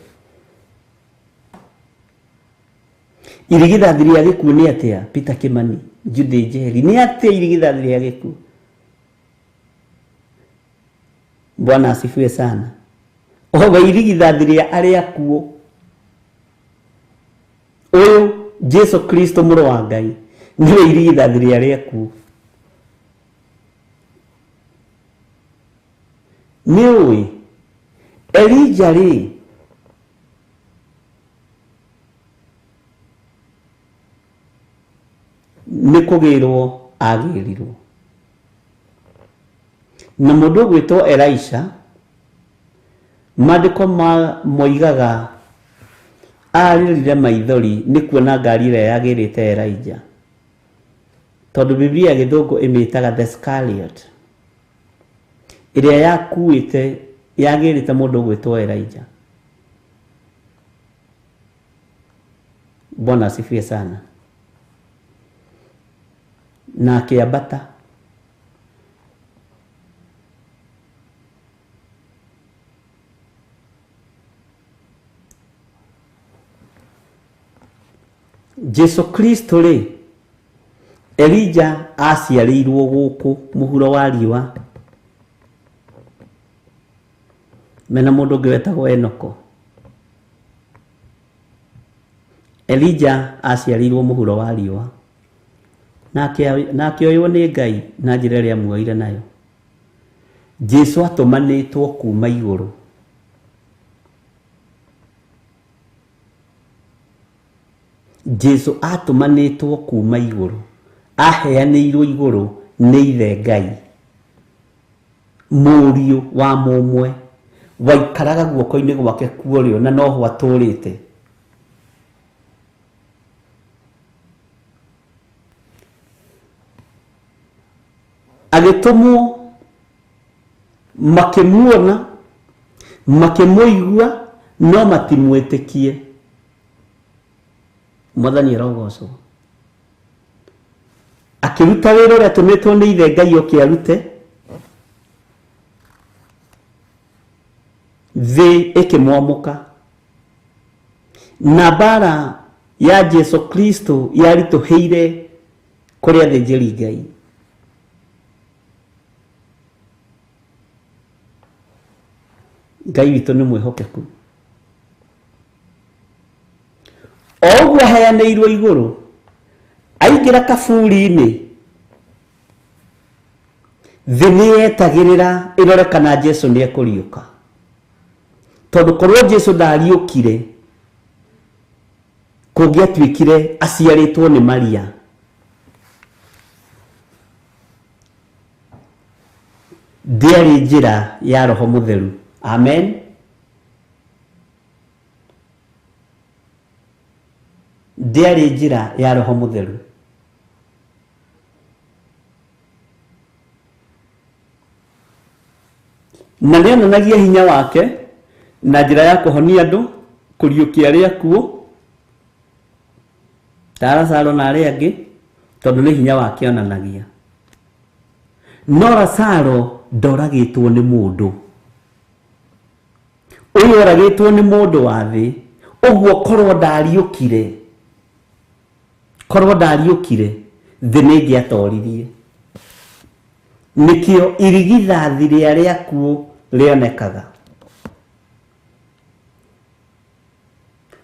Irigithathi rĩa gĩkuũ nĩ atĩa? Peter Kimani, Jude Njeri, nĩ atĩa irigithathi rĩa gĩkuũ? Bwana asifiwe sana. Owe irigithathi rĩa arĩa akuũ. Ũyũ Jesu Kristo mũrũ wa Ngai nĩwe irigithathi rĩa arĩa akuũ. Nĩ ũĩ Elija rĩ, nĩ kũgĩrwo agĩrirwo na mũndũ ũgwĩtwo Elisha. Maandĩko moigaga arĩrire maithori nĩ kuona ngari ĩrĩa yagĩrĩte Elijah, tondũ Biblia ya gĩthũngũ ĩmĩtaga the Chariot, ĩrĩa yakuĩte yagĩrĩte mũndũ ũgwĩtwo Elijah. Bwana asifiwe sana. Na akĩambata Jesu Kristo rĩ, Elija aciarĩirwo gũkũ mũhuro wa riũa. Mena mũndũ ũngĩ wetagwo Enoko. Elija aciarĩirwo mũhuro wa riũa na akĩoywo nĩ Ngai na njĩra ĩrĩa amuoire nayo. Jesu atũmanĩtwo kuma igũrũ. Jesu atũmanĩtwo kuma igũrũ, aheanĩirwo igũrũ nĩ ithe Ngai, mũriũ wa mũmwe waikaraga guoko-inĩ gwake kuorĩo na noho atũrĩte. Agĩtũmwo, makĩmuona, makĩmũigua, no matimwĩtĩkie. Mwathani arogocwo. Akĩruta wĩra ũrĩa atũmĩtwo nĩ ithe Ngai oke arute, thĩ ĩkĩmwamũka. Na mbara ya Jesu Kristo yaritũhĩire kũrĩ athĩnjĩri Ngai. Ngai witũ nĩ mwĩhokeku. O ũguo aheanĩirwo igũrũ, aingĩra kaburi-inĩ, thĩ nĩ yetagĩrĩra ĩrore kana Jesu nĩ ekũriũka. Tondũ korwo Jesu ndariũkire, kũngĩatuĩkire aciarĩtwo nĩ Maria. Ndĩarĩ njĩra ya Roho Mũtheru. Amen. Ndĩarĩ njĩra ya Roho Mũtheru. Na nĩonanagia hinya wake na njĩra ya kũhonia andũ, kũriũkia arĩa akuũ, ta Lazaro na arĩa angĩ, tondũ nĩ hinya wake onanagia. No Lazaro ndoragĩtwo nĩ mũndũ. Ũyũ oragĩtwo nĩ mũndũ wa thĩ, ũguo korwo ndariũkire, korwo ndariũkire, thĩ nĩ ĩngĩatoririe. Nĩkĩo irigithathi rĩa arĩa akuũ rĩonekaga.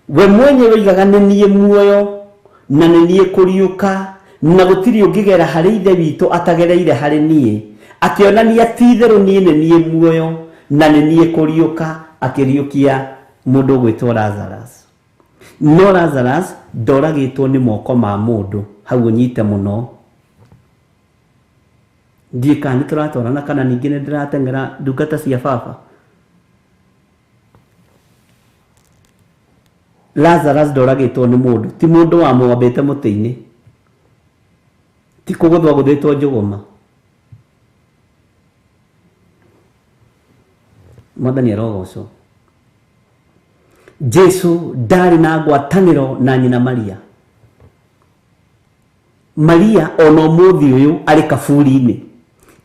We mwenyewe oigaga nĩ niĩ muoyo na nĩ niĩ kũriũka, na gũtirĩ ũngĩgera harĩ ithe witũ atagereire harĩ niĩ. Akĩonania ti itherũ niĩ nĩ niĩ muoyo na nĩ niĩ kũriũka, akĩriũkia mũndũ ũgwĩtwo Lazarus. No Lazarus ndoragĩtwo nĩ moko ma mũndũ, hau ũnyite mũno. Ndiũĩ kana nĩ tũratwarana kana ningĩ nĩ ndĩrateng'era ndungata cia baba. Lazarus ndoragĩtwo nĩ mũndũ, ti mũndũ wamwambĩte mũtĩ-inĩ, ti kũgũthwo agũthĩtwo njũgũma. Mwathani arogocwo. Jesu ndarĩ na ngwatanĩro na nyina Maria. Maria ona ũmũthĩ ũyũ arĩ kaburi-inĩ,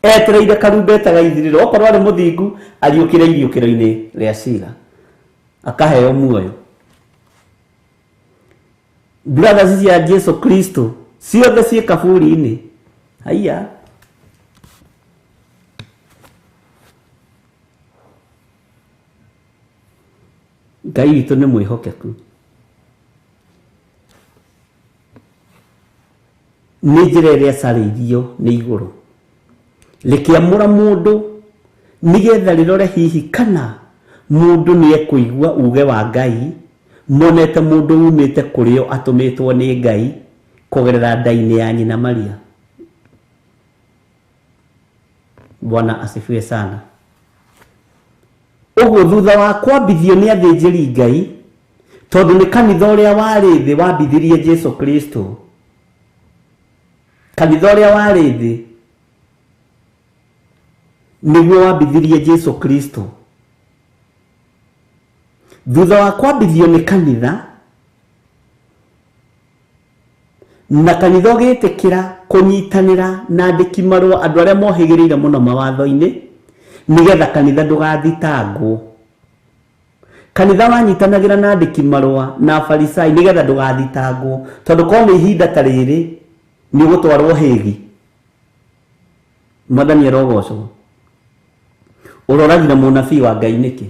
etereire karumbeta ga ithirĩro, okorwo arĩ mũthingu ariũkĩre iriũkĩro-inĩ rĩa cira, akaheo muoyo. Brothers cia Jesu Kristo ciothe ciĩ kaburi-inĩ. Haiya. Ngai witũ nĩ mwĩhokeku. Nĩ njĩra ĩrĩa ĩcarĩirio nĩ igũrũ, rĩkĩamũra mũndũ nĩgetha rĩrore hihi kana mũndũ nĩ ekũigua uge wa Ngai, monete mũndũ umĩte kũrĩo atũmĩtwo nĩ Ngai kũgerera nda-inĩ ya nyina Maria. Bwana asifiwe sana. Ũguo thutha wa kwambithio nĩ athĩnjĩri Ngai, tondũ nĩ kanitha ũrĩa warĩ thĩ wambithirie Jesu Kristo, kanitha ũrĩa warĩ thĩ nĩguo wambithirie Jesu Kristo. Thutha wa kwambithio nĩ kanitha, na kanitha ũgĩtĩkĩra kũnyitanĩra na andĩki marũa, andũ arĩa mohĩgĩrĩire mũno mawatho-inĩ, nĩgetha kanitha ndũgathitangwo. Kanitha wanyitanagĩra na andĩki marũa na Afarisai nĩgetha ndũgathitangwo, tondũ korwo nĩ ihinda ta rĩrĩ nĩ ũgũtwarwo Hĩgi. Mwathani arogocwo. Ũroragire mũnabii wa Ngai nĩkĩ?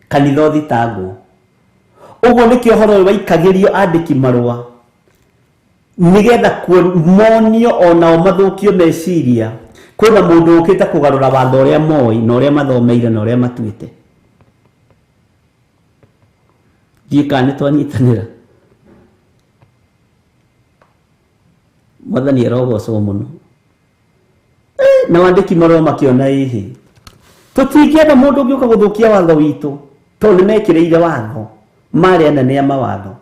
Kanitha ũthitangwo. Ũguo nĩkĩo ũhoro ũyũ waikagĩrio andĩki marũa nĩgetha monio onao mathũkio meciria kwĩna mũndũ ũkĩte kũgarũra watho ũrĩa moĩ na ũrĩa mathomeire na ũrĩa matuĩte. Ndiũĩ kana nĩtwanyitanĩra. Mwathani arogocwo mũno. Na wandĩki marũa makĩona ĩhĩ tũtingĩenda mũndũ ũngĩũka gũthũkia watho witũ tondũ nĩmekĩrĩire watho marĩ anene a mawatho.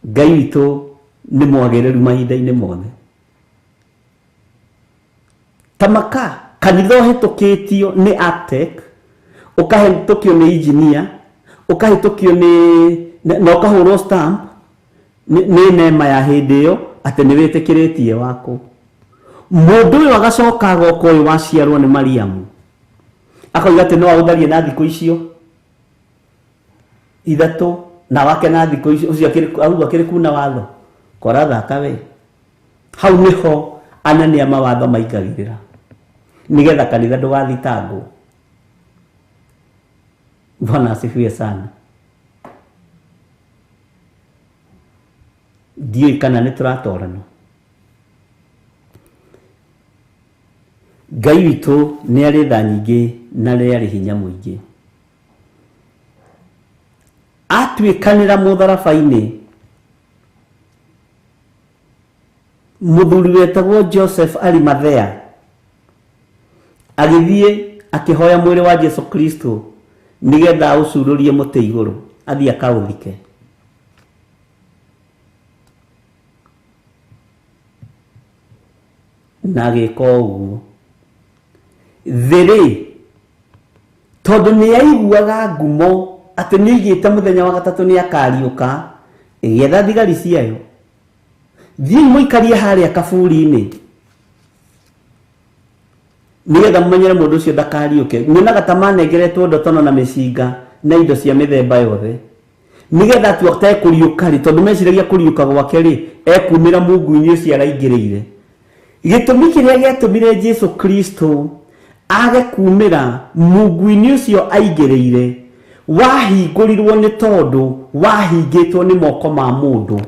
Ngai witũ nĩ mwagĩrĩru mahinda-inĩ mothe. Tamaka kanitha ũhĩtũkĩtio nĩ architect, ũkahĩtũkio nĩ engineer, ũkahĩtũkio nĩ na ũkahũrwo stamp nĩ nema ya hĩndĩ ĩyo atĩ nĩ wĩtĩkĩrĩtie wako. Mũndũ ũyũ agacoka agoka ũyũ waciarwo nĩ Mariamu akauga atĩ no aũtharie na thikũ icio ithatũ na wake na thikũ icio ũcio auga akĩrĩ kuna watho kwarathaka we. Hau nĩho anene a mawatho maingagĩrĩra nĩgetha kanitha ndũgathitangwo. Bwana asifiwe sana. Ndiũĩ kana nĩ tũratorana. Ngai witũ nĩ arĩ tha nyingĩ na nĩ arĩ hinya mũingĩ. Atuĩkanĩra mũtharaba-inĩ mũthuri wetagwo Joseph Arimathea agĩthiĩ akĩhoya mwĩrĩ wa Jesu Kristo nĩgetha aũcurũrie mũtĩ igũrũ athiĩ akaũthike. Na agĩka ũguo. Thĩ rĩ, tondũ nĩ aiguaga ngumo atĩ nĩ oigĩte mũthenya wa gatatũ nĩ akariũka, ĩgĩetha thigari ciayo. Thiĩi mũikarie harĩa kaburi-inĩ nĩgetha mũmenyere mũndũ ũcio ndakariũke. Nyonaga ta manengeretwo ndotono na mĩcinga na indo cia mĩthemba yothe nĩgetha atua ta ekũriũka rĩ, tondũ meciragia kũriũka gwake rĩ ekumĩra mungu-inĩ ũcio araingĩrĩire. Gĩtũmi kĩrĩa gĩatũmire Jesu Kristo age kumĩra mungu-inĩ ũcio aingĩrĩire wahingũrirwo nĩ tondũ wahingĩtwo nĩ moko ma mũndũ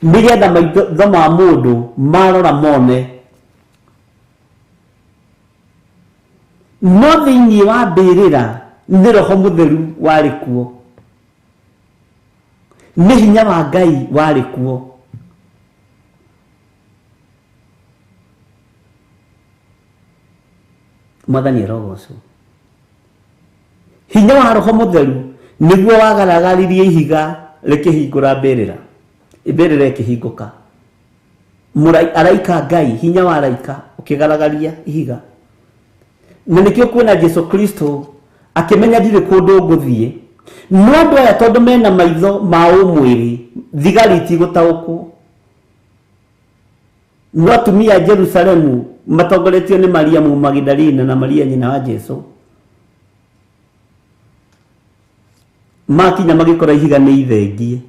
nĩgetha maitho ma mũndũ marora mone. No thĩinĩ wa mbĩrĩra nĩ Roho Mũtheru warĩ kuo, nĩ hinya wa Ngai warĩ kuo. Mwathani arogocwo. Hinya wa Roho Mũtheru nĩguo wagaragaririe ihiga rĩkĩhingũra mbĩrĩra, mbĩrĩra ĩkĩhingũka. Araika Ngai, hinya wa araika ũkĩgaragaria ihiga. Na nĩkĩo kuona Jesu Kristo akĩmenya ndirĩ kũndũ ngũthiĩ, no andũ aya tondũ mena maitho ma ũmwĩrĩ thigari itigũtaũkwo. No atumia a Jerusalemu matongoretio nĩ Mariamu Magdalena na Maria nyina wa Jesu makinya magĩkora ihiga nĩ ithengie,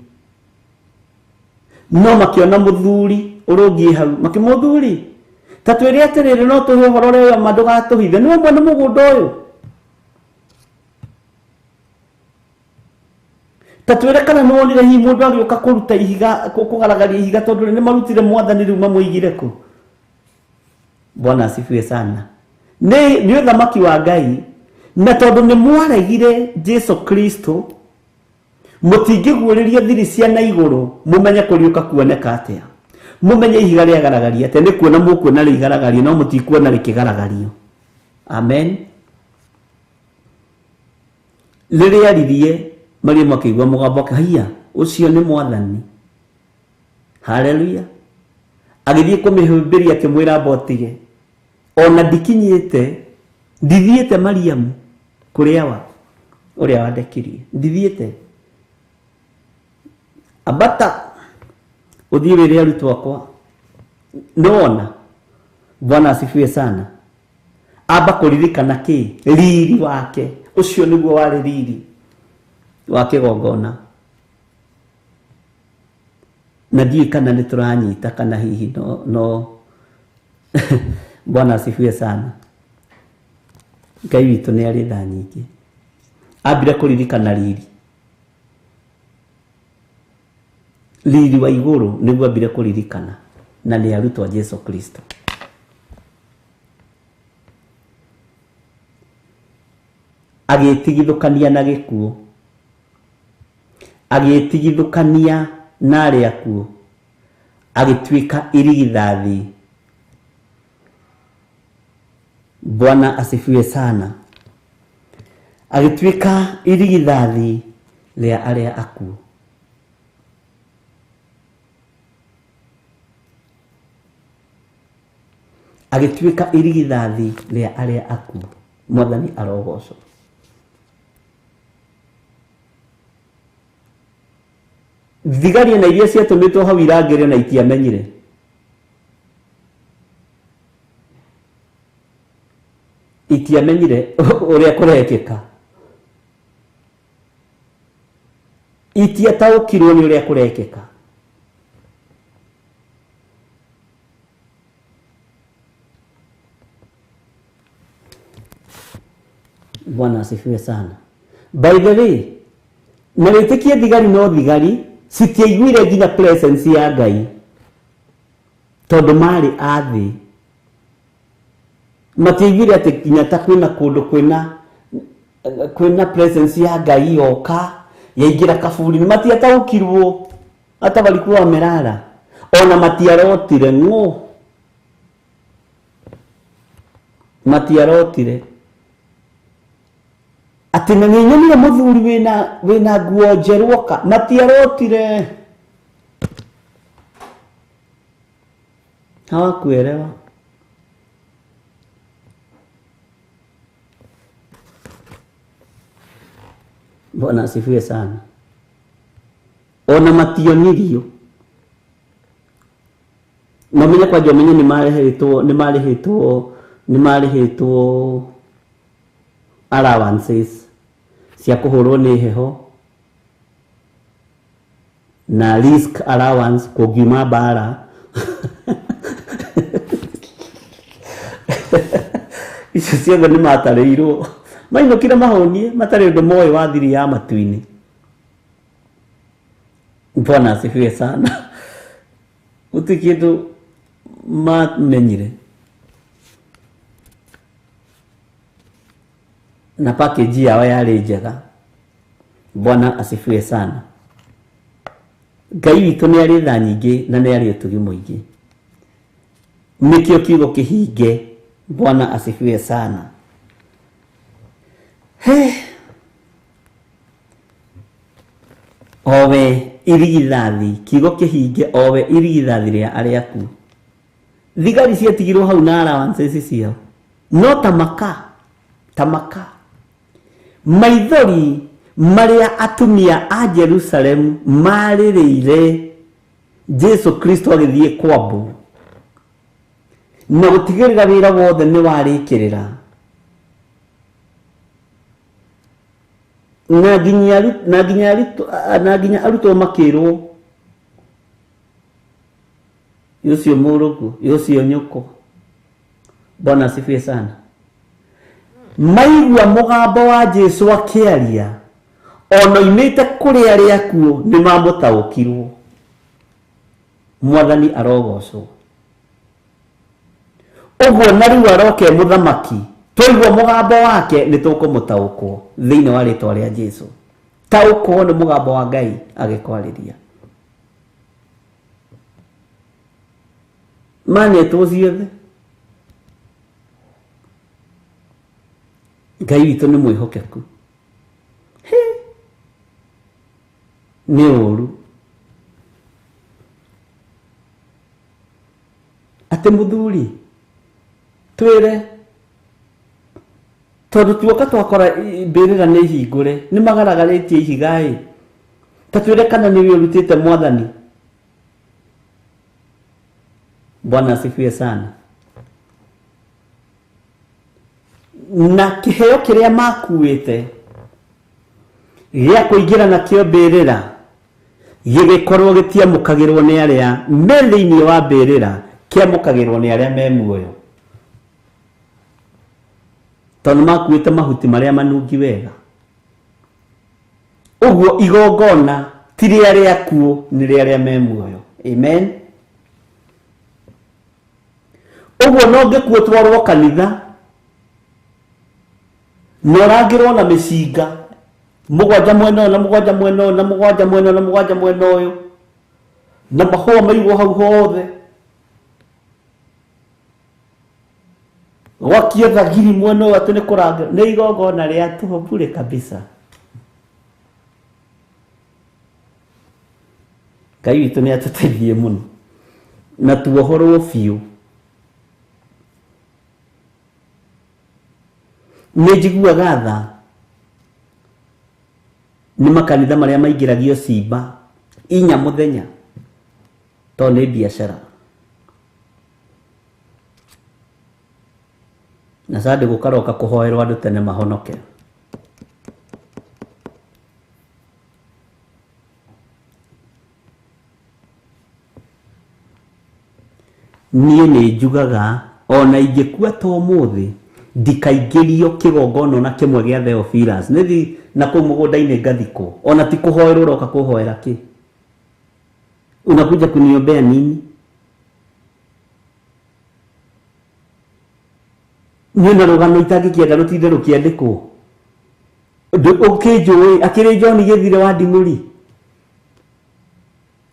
no makĩona mũthuri ũrũngiĩ hau, makĩmũthuri ta twĩre atĩrĩrĩ, no tũhe ũhoro ũrĩa ma ndũgatũhithe, nĩwe mwene mũgũnda ũyũ, ta twĩre kana nĩ wonire hihi mũndũ agĩũka kũruta ihiga, kũgaragaria ihiga, tondũ nĩ marutire mwathani rĩu mamũigire kũ. Bwana asifiwe sana. Nĩ ũthamaki wa Ngai, na tondũ nĩ mwaregire Jesu Kristo mũtingĩguũrĩrio thiri cia na igũrũ mũmenye kũriũka kuoneka atĩa, mũmenye ihiga rĩagaragaria atĩa. Nĩ kuona mũkuona rĩigaragario no mũtikuona rĩkĩgaragario. Amen. Rĩrĩa aririe Mariamu akĩigua mũgambo wake, haiya, ũcio nĩ mwathani. Haleluya. Agĩthiĩ kũmĩhumbĩria akĩmwĩra mbotige, ona ndikinyĩte, ndithiĩte Mariamu kũrĩa wa ũrĩa wandekirie, ndithiĩte. Ambata ũthiĩ wĩre arutwo akwa. Nĩwona? Bwana asifiwe sana. Amba kũririkana kĩ? Riri wake. Ũcio nĩguo warĩ riri wa kĩgongona. Na ndiũĩ kana nĩ tũranyita kana hihi no Bwana asifiwe sana. Ngai witũ nĩ arĩ tha nyingĩ. Ambire kũririkana riri, riri wa igũrũ nĩguo ambire kũririkana, na nĩ arutwo a Jesu Kristo. Agĩtigithũkania na gĩkuũ, agĩtigithũkania na arĩa akuũ, agĩtuĩka irigithathi. Bwana asifiwe sana. Agĩtuĩka irigithathi rĩa arĩa akuũ. Agĩtuĩka irigithathi rĩa arĩa akuũ. Mwathani arogocwo. Thigari na iria ciatũmĩtwo hau irangĩre na itiamenyire. Itiamenyire ũrĩa kũrekĩka. Itiataũkirwo nĩ ũrĩa kũrekĩka. Bwana asifiwe sana. By the way, na wĩtĩkie thigari no thigari citiaiguire nginya presence ya Ngai tondũ marĩ a thĩ. Matiaiguire atĩ nginya ta kwĩna kũndũ kwĩna presence ya Ngai yoka yaingĩra kaburi-inĩ. Matiataũkirwo hata walikuwa wamelala, ona matiarotire ng'o, matiarotire atĩ na nĩnyonire mũthuri wĩna nguo njerũ oka. Matiarotire, hawakuelewa. Bwana asifiwe sana. Ona mationirio. Mamenye kwanja ũmenye nĩ marĩhĩtwo allowances cia kũhũrwo nĩ heho na risk allowance kũngiuma mbara. Icio ciothe nĩ matarĩirwo. Mainũkire mahũnie matarĩ ũndũ moĩ wa thiri ya matu-inĩ. Bwana asifiwe sana. Gũtirĩ kĩndũ mamenyire. Na package yao yarĩ njega. Bwana asifiwe sana. Ngai witũ nĩ arĩ tha nyingĩ na nĩ arĩ ũtugi mũingĩ. Nĩkĩo kiugo kĩhinge. Bwana asifiwe sana. He. Owe irigithathi, kiugo kĩhinge, owe irigithathi rĩa arĩa akuũ. Thigari ciatigirwo hau na allowances ciao. No tamaka, tamaka. Maithori marĩa atumia a Jerusalemu marĩrĩire Jesu Kristo agĩthiĩ kwambwo na gũtigĩrĩra wĩra wothe nĩ warĩkĩrĩra, na nginya arutwo makĩrwo ũcio mũrũguo, ũcio nyũkwa. Bwana asifiwe sana. Maigua mũgambo wa Jesu akĩaria ona oimĩte kũrĩ arĩa akuũ nĩ mamũtaũkirwo. Mwathani arogocwo. Ũguo na rĩu aroke mũthamaki, twaigua mũgambo wake nĩ tũkũmũtaũkwo thĩinĩ wa rĩtwa rĩa Jesu. Taũkwo nĩ mũgambo wa Ngai agĩkwarĩria. Manetwo ciothe. Ngai witũ nĩ mwĩhokeku. Nĩ ũru atĩ mũthuri twĩre tondũ tuoka twakora mbĩrĩra nĩ hingũre, nĩ magaragarĩtie ihiga ĩ, ta twĩre kana nĩwe ũrutĩte Mwathani. Bwana asifiwe sana. Na kĩheo kĩrĩa makuĩte gĩa kũingĩra nakĩo mbĩrĩra gĩgĩkorwo gĩtiamũkagĩrwo nĩ arĩa me thĩinĩ wa mbĩrĩra, kĩamũkagĩrwo nĩ arĩa me muoyo. Tondũ makuĩte mahuti marĩa manungi wega. Ũguo igongona ti rĩa rĩakuo, nĩ rĩa arĩa me muoyo. Amen. Ũguo no ngĩkuo twarwo kanitha na ũrangĩrwo na mĩcinga mũgwanja mwena ũyũ na mũgwanja mwena ũyũ na mũgwanja mwena ũyũ na mũgwanja mwena ũyũ na mahũa maigwo hau hothe, gwakie thagiri mwena ũyũ atĩ nĩ kũrangĩrwo, nĩ igongona rĩa tũhũ bure kabisa. Ngai witũ nĩ atũteithie mũno na tuohorwo biũ. Nĩ njiguaga tha nĩ makanitha marĩa maingĩragio cimba inya mũthenya tondũ nĩ biacara. Na Sunday gũkaroka kũhoerwo andũ tene mahonoke. Niĩ nĩ njugaga ona ingĩkua ta ũmũthĩ ndikaingĩrio kĩgongona ona kĩmwe gĩa Theophilus. Nĩthi na kũu mũgũnda-inĩ ngathikwo, ona ti kũhoerwo ũroka kũhoera kĩ? Unakuja kuniombea nini? Niĩ na rũgano itangĩkĩenda rũtinde rũkĩandĩkwo. Ũkĩnjũĩ akĩrĩ John Gĩthire wa Nding'ũri,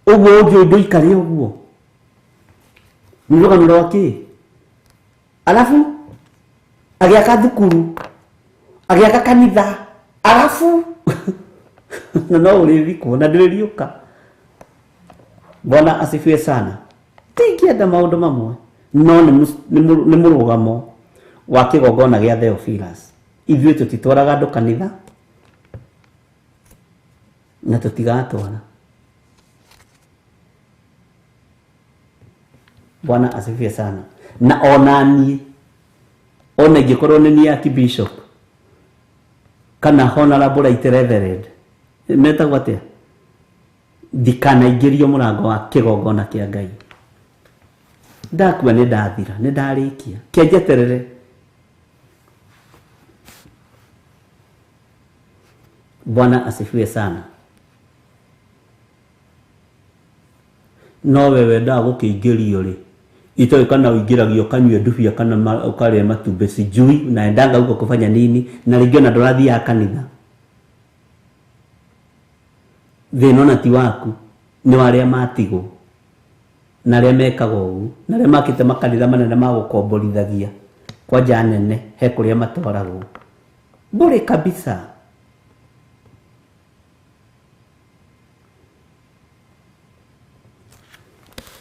ũguo ũnjũĩ ndũikare ũguo, nĩ rũgano rwa kĩ? Alafu agĩaka thukuru, agĩaka kanitha, alafu na no ũrĩthikwo na ndũrĩriũka. Bwana asifiwe sana. Tingĩenda maũndũ mamwe, no nĩ mũrũgamo wa kĩgongona gĩa Theophilus. Ithuĩ tũtitwaraga andũ kanitha na tũtigatwara. Bwana asifiwe sana. Na ona niĩ, ona ingĩkorwo nĩ niĩ Archbishop kana Honorable Right Reverend, metagwo atĩa, ndikanaingĩrio mũrango wa kĩgongona kĩa Ngai. Ndakua nĩ ndathira, nĩ ndarĩkia, kĩnjeterere. Bwana asifiwe sana. No we wendaga gũkĩingĩrio rĩ, itoĩ kana ũingĩragio ũkanyua ndubia kana ũkarĩa matumbĩ, sijui unaendanga huko kufanya nini, na rĩngĩ ona ndũrathiaga kanitha. Thĩna ona ti waku, nĩ wa arĩa matigwo na arĩa mekaga ũguo na arĩa makĩte makanitha manene ma gũkomborithagia kwanja nene, he kũrĩa matwaragwo bure kabisa.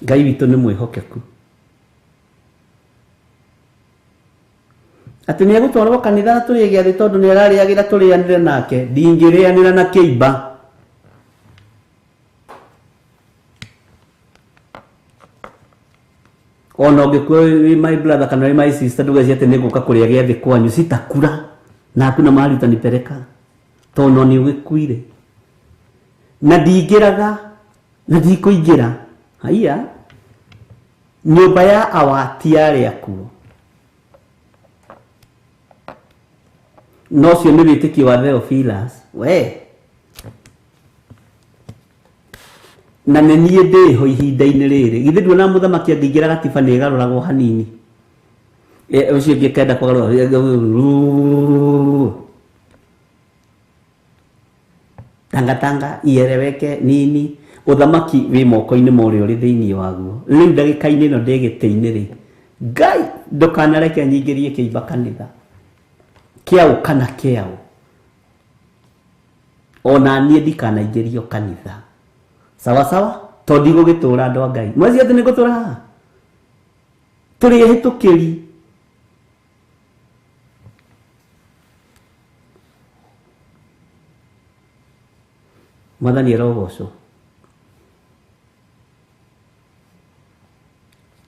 Ngai witũ nĩ mwĩhokeku atĩ nĩ egũtwarwo kanitha na tũrĩe gĩathĩ tondũ nĩ ararĩagĩra tũrĩanĩre nake. Ndingĩrĩanĩra na kĩimba. Ona ũngĩkua wĩ my brother kana wĩ my sister, ndũgecirie atĩ nĩ ngũka kũrĩa gĩathĩ kwanyu, citakura na hakuna mahali utanipeleka tondũ nĩ ũgĩkuire. Na ndingĩraga na ndikũingĩra haiya nyũmba ya awati arĩa akuo. No ũcio nĩ wĩtĩkio wa Theophilus we, na nĩ niĩ ndĩho ihinda-inĩ rĩrĩ. Githĩ nduona mũthamaki angĩingĩra gatiba nĩ ĩgarũragwo hanini, ũcio ũngĩ akenda kũgarũra tangatanga iereweke nini. Ũthamaki wĩ moko-inĩ ma ũrĩa ũrĩ thĩinĩ waguo. Rĩu ndagĩka-inĩ ĩno ndĩ gĩtĩ-inĩ rĩ, Ngai ndũkanareke nyingĩrie kĩimba kanitha kĩaũ kana kĩaũ, ona niĩ ndikanaingĩrio kanitha. Sawa sawa, tondũ ndigũgĩtũra andũ a Ngai. Mweci atĩ nĩngũtũra haha? Tũrĩ ehĩtũkĩri. Mwathani arogocwo.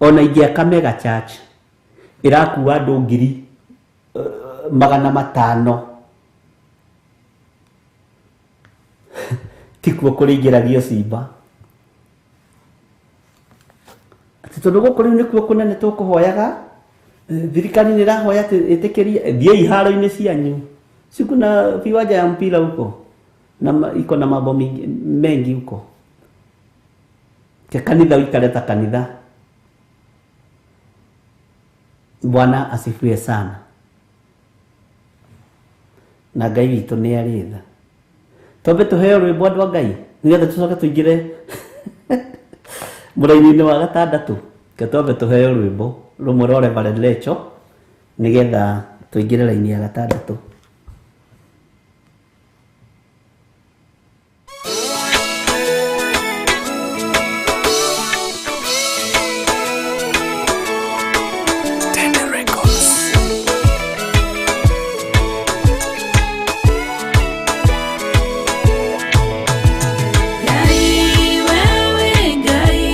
Ona ingĩaka mega church ĩrakua andũ ngiri 500, tikuo kũrĩingĩragio cimba. Atĩ tondũ gũkũ rĩu nĩkuo kũnene tũkũhoyaga Thirikari nĩ ĩrahoya atĩ ĩtĩkĩrie thiĩi iharo-inĩ cianyu, si kuna viwanja ya mpira huko na iko na mambo mengi huko. Ke kanitha uikare ta kanitha. Bwana asifiwe sana. Na Ngai witũ nĩ arĩ tha. Twambe tũheo rwĩmbo andũ a Ngai nĩgetha tũcoke tũingĩre mũraini-inĩ wa gatandatũ. Ke twambe tũheo rwĩmbo rũmwe rwa Reverend Lecho nĩgetha tũingĩre raini ya gatandatũ. Ngai wewe Ngai,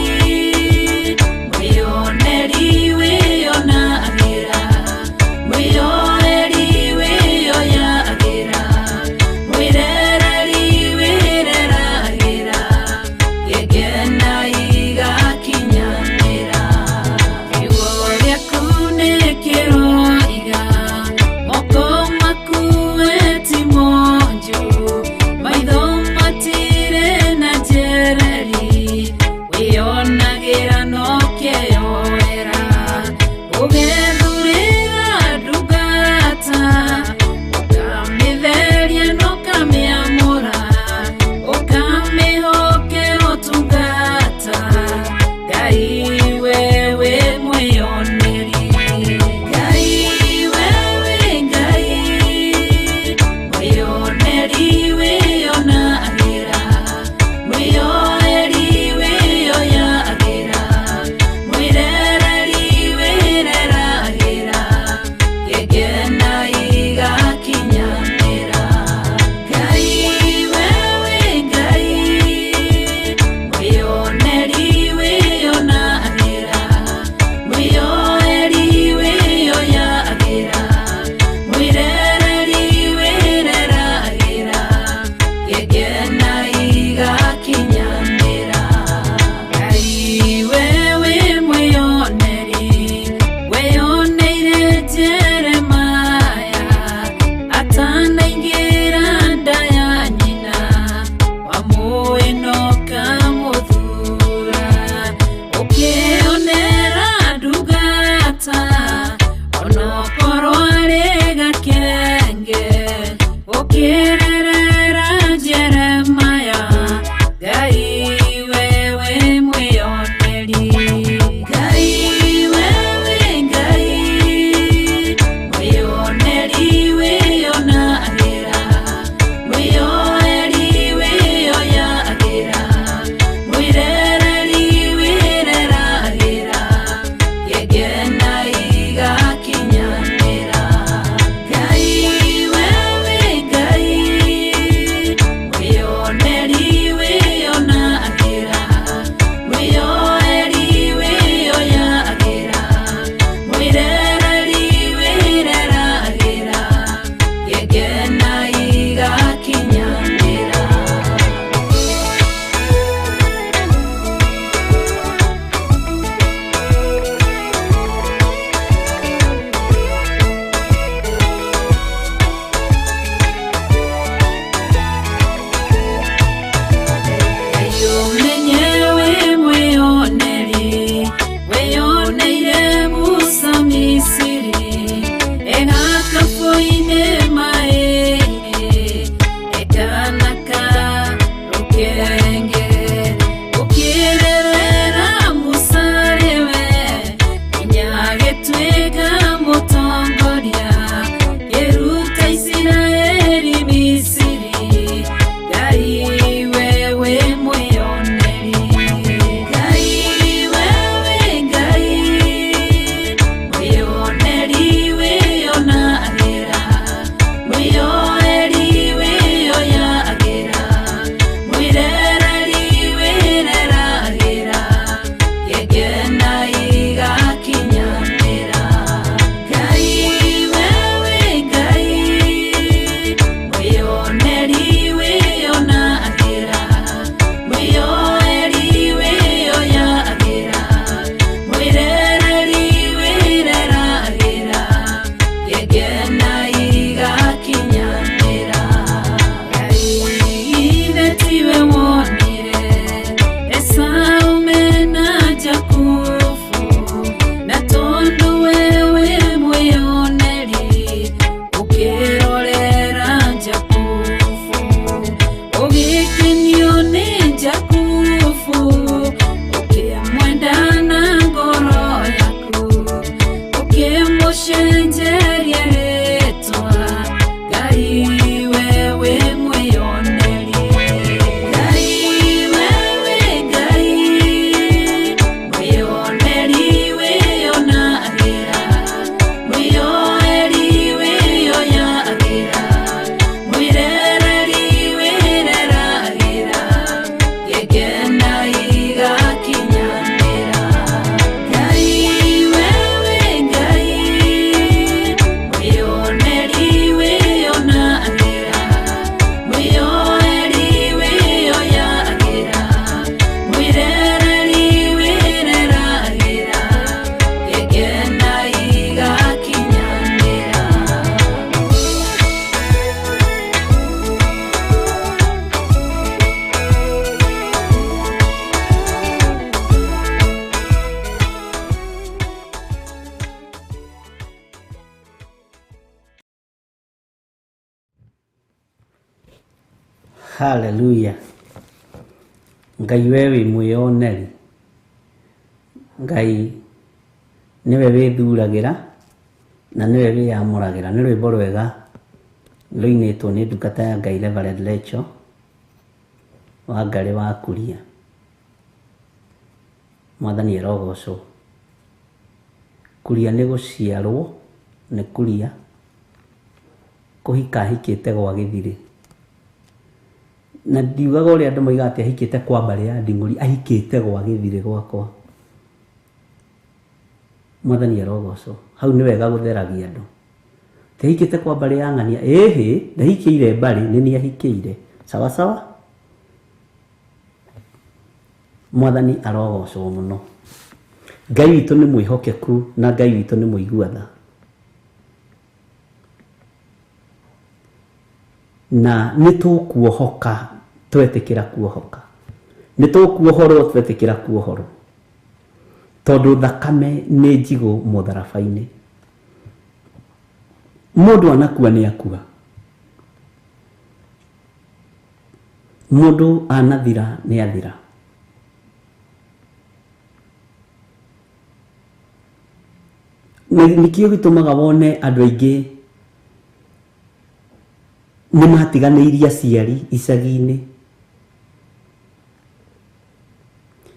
Ngũcenjerie rĩtwa Ngai wewe mwĩyoneri Ngai wewe Ngai mwĩyoneri wĩyonagĩra mwĩyoeri wĩyoyagĩra mwĩrereri wĩreragĩra gĩkena igakinyanĩra Ngai wewe Ngai mwĩyoneri wĩyonagĩra mwĩyoeri wĩyoyagĩra mwĩrereri wĩreragĩra gĩkena igakinyanĩra. Haleluya. Ngai we wĩ mwĩyoneri. Ngai nĩwe wĩthuragĩra na nĩwe wĩyamũragĩra. Nĩ rwĩmbo rwega rũinĩtwo nĩ ndungata ya Ngai Reverend Rachel wa Ngarĩ wa Kuria. Mwathani arogocwo. Kuria nĩ gũciarwo, nĩ kuria, kũhika ahikĩte gwa gĩthirĩ. Na ndiugaga ũrĩa andũ moigaga atĩ ahikĩte kwa mbarĩ ya Nding'ũri, ahikĩte gwa gĩthirĩ gwakwa. Mwathani arogocwo. Hau nĩ wega gũtheragia andũ. Ti ahikĩte kwa mbarĩ ya ng'ania, ĩhĩ, ndahikĩire mbarĩ, nĩ niĩ ahikĩire. Sawa sawa? Mwathani arogocwo mũno. Ngai witũ nĩ mwĩhokeku na Ngai witũ nĩ mũigua tha. Na nĩ tũkuohoka twetĩkĩra kuohoka. Nĩ tũkuohorwo twetĩkĩra kuohorwo. Tondũ thakame nĩ njigũ mũtharaba-inĩ. Mũndũ anakua nĩ akua. Mũndũ anathira nĩ athira. Nĩkĩo gĩtũmaga wone andũ aingĩ nĩ matiganĩirie aciari icagi-inĩ.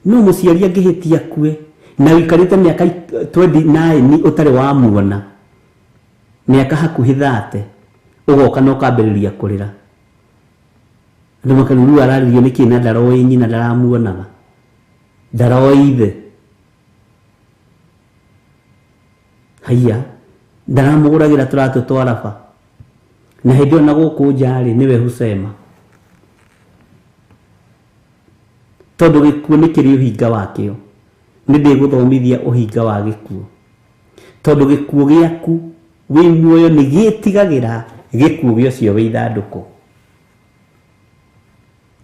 No mũciari angĩhĩtia akue na ũikarĩte mĩaka 29 ũtarĩ wamuona, mĩaka hakuhĩ 30, ũgoka na ũkambĩrĩria kũrĩra. Andũ makarĩrwo rĩu ararĩrio nĩkĩ na ndaroĩ nyina ndaramuonaga, ndaroĩ ithe, haiya ndaramũgũragĩra tũratũ twa raba. Na hĩndĩ ĩyo na gũkũ nja rĩ nĩwe husema. Tondũ gĩkuũ nĩ kĩrĩ ũhinga wakĩo. Nĩ ndĩgũthomithia ũhinga wa gĩkuũ. Tondũ gĩkuũ gĩaku wĩ muoyo nĩ gĩtigagĩra gĩkuũ gĩa ũcio wĩ ithandũkũ.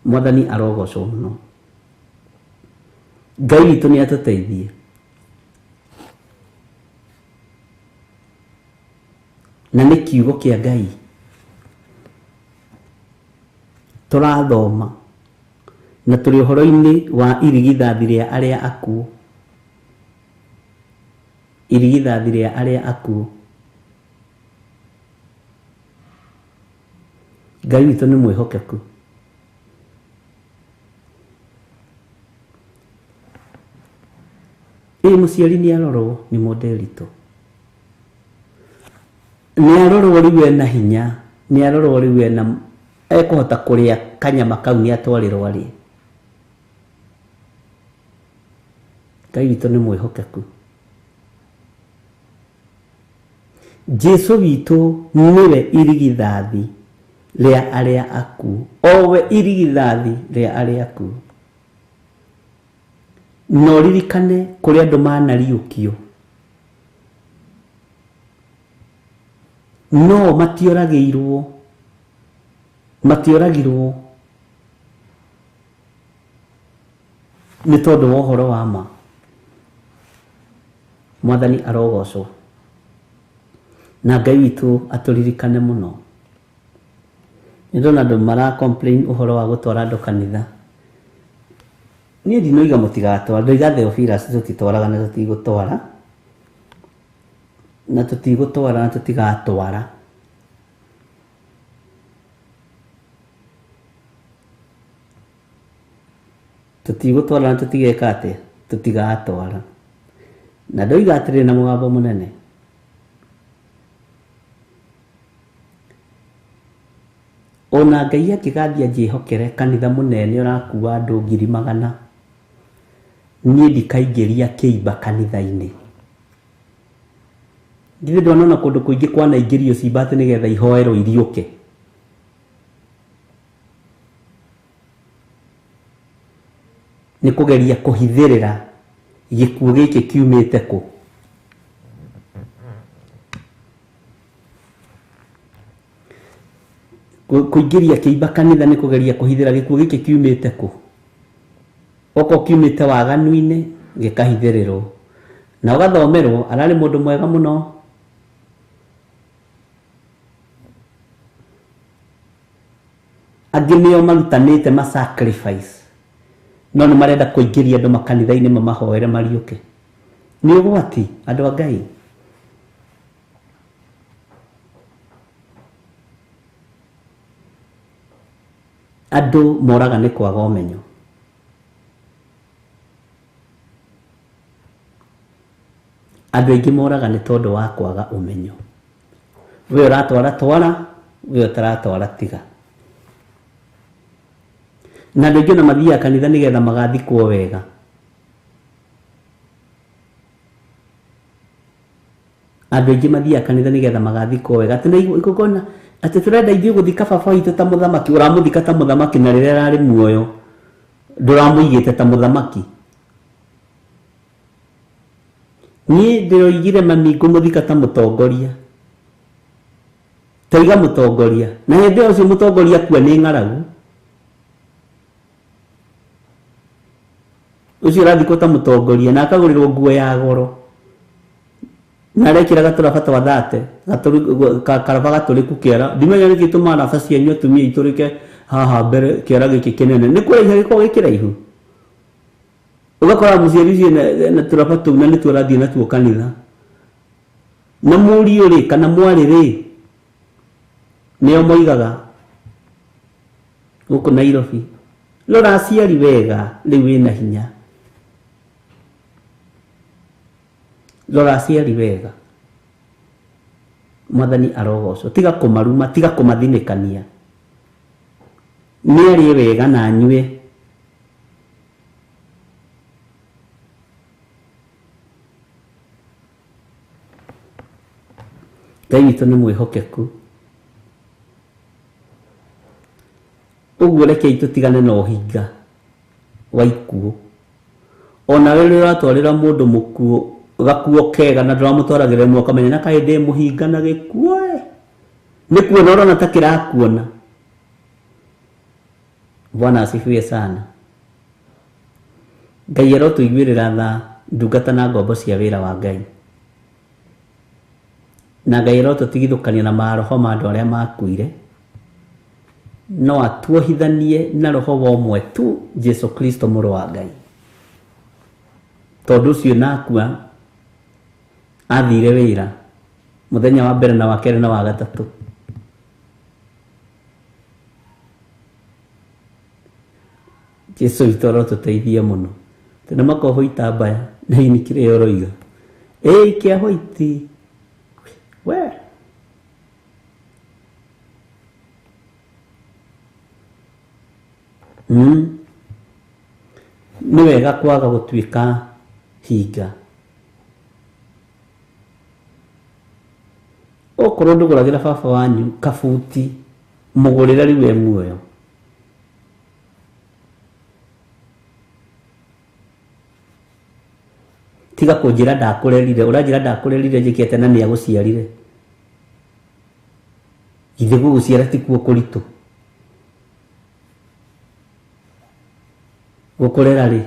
Mwathani arogocwo mũno. Ngai witũ nĩ atũteithie. Na nĩ kiugo kĩa Ngai tũrathoma na tũrĩ ũhoro-inĩ wa irigithathi rĩa arĩa akuũ. Irigithathi rĩa arĩa akuũ. Ngai witũ nĩ mwĩhokeku. Ĩ mũciari nĩ arorwo nĩ mũnderitũ. Nĩ arorwo rĩu ena hinya, nĩ arorwo rĩu ena ekũhota kũrĩa kanyama kau nĩ atwarĩrwo arĩe. Ngai witũ nĩ mwĩhokeku. Jesu witũ nĩwe irigithathi rĩa arĩa akuũ, owe irigithathi rĩa arĩa akuũ. Na ũririkane kũrĩ andũ manariũkio no matioragĩirwo, matioragirwo nĩ tondũ wa ũhoro wa ma. Mwathani arogocwo. Na Ngai witũ atũririkane mũno. Nĩ ndona andũ mara complain ũhoro wa gũtwara andũ kanitha. Niĩ ndinoiga mũtigatwara, ndoiga Theophilus tũtitwaraga na tũtigũtwara. Na tũtigũtwara na tũtigatwara. Tũtigũtwara na tũtigeka atĩa? Tũtigatwara. Na ndoiga atĩrĩ na mũgambo mũnene, ona Ngai akĩgathia njĩhokere kanitha mũnene ũrakua andũ 100,000, niĩ ndikaingĩria kĩimba kanitha-inĩ. Githĩ ndwanona kũndũ kũingĩ kwanaingĩrio cimba atĩ nĩgetha ihoerwo iriũke? Nĩ kũgeria kũhithĩrĩra gĩkuũ gĩkĩ kiumĩte kũ. Kũingĩria kĩimba kanitha nĩ kũgeria kũhithĩra gĩkuũ gĩkĩ kiumĩte kũ. Okorwo kiumĩte waganu-inĩ gĩkahithĩrĩrwo. Na ũgathomerwo ararĩ mũndũ mwega mũno. Angĩ nĩo marutanĩte ma sacrifice, no nĩ marenda kũingĩria andũ makanitha-inĩ mamahoere mariũke. Nĩ ũgwati andũ a Ngai. Andũ moraga nĩ kwaga ũmenyo. Andũ aingĩ moraga nĩ tondũ wa kwaga ũmenyo. We ũratwara twara, we ũtaratwara tiga. Na andũ aingĩ ona mathiaga kanitha nĩgetha magathikwo wega. Andũ aingĩ mathiaga kanitha nĩgetha magathikwo wega. Atĩ na igongona, atĩ tũrenda ithuĩ gũthika baba witũ ta mũthamaki, ũramũthika ta mũthamaki na rĩrĩa ararĩ muoyo ndũramũigĩte ta mũthamaki. Niĩ ndĩroigire mami ngũmũthika ta mũtongoria. Taiga mũtongoria. Na hĩndĩ ĩyo ũcio mũtongoria akua nĩ ng'aragu. Ũcio ũrathikwo ta mũtongoria na akagũrĩrwo nguo ya goro. Na arekĩra gatũraba twa thate, karaba gatũrĩku kĩara. Ndimenya nĩkĩ gĩtũmaga raba cianyu atumia itũrĩke haha mbere kĩara gĩkĩ kĩnene. Nĩ kũraiha gĩkoragwo gĩ kĩraihu. Ũgakora mũciari ũcio na tũraba tũu na nĩtuo arathiĩ natuo kanitha. Na mũriũ rĩ kana mwarĩ rĩ, nĩo moigaga gũkũ Nairobi, rora aciari wega rĩu wĩna hinya. Rora aciari wega. Mwathani arogocwo. Tiga kũmaruma, tiga kũmathinĩkania. Nĩ arĩe wega na anyue. Ngai witũ nĩ mwĩhokeku. Ũguo rekei tũtigane na ũhinga wa ikuũ. Ona we rĩrĩa ũratwarĩra mũndũ mũkuũ gakuo kega na ndũramũtwaragĩra ĩmwe ũkamenya na kaĩ ndĩ mũhinga na gĩkuũ ĩ. Nĩ kuona ũrona ta kĩrakuona. Bwana asifiwe sana. Ngai arotũiguĩrĩra tha ndungata na ngombo cia wĩra wa Ngai. Na Ngai arotũtigithũkania na maroho ma andũ arĩa makuire. No atuohithanie na roho wa ũmwe tu, Jesu Kristo mũrũ wa Ngai. Tondũ ũcio nakua athire wĩra mũthenya wa mbere na wa kerĩ na wa gatatũ. Jesu witũ arotũteithia mũno. Tena makoho itambaya na ini kĩrĩa ũroiga. Ĩĩ kĩa white. We. Nĩ wega kwaga gũtuĩka hinga. Okorwo ndũgũragĩra baba wanyu kabuti, mũgũrĩre rĩu e muoyo. Tiga kũnjĩra ndakũrerire, ũranjĩra ndakũrerire njĩke atĩa na nĩ agũciarire. Githĩ gũgũciara ti kuo kũritũ? Gũkũrera rĩ,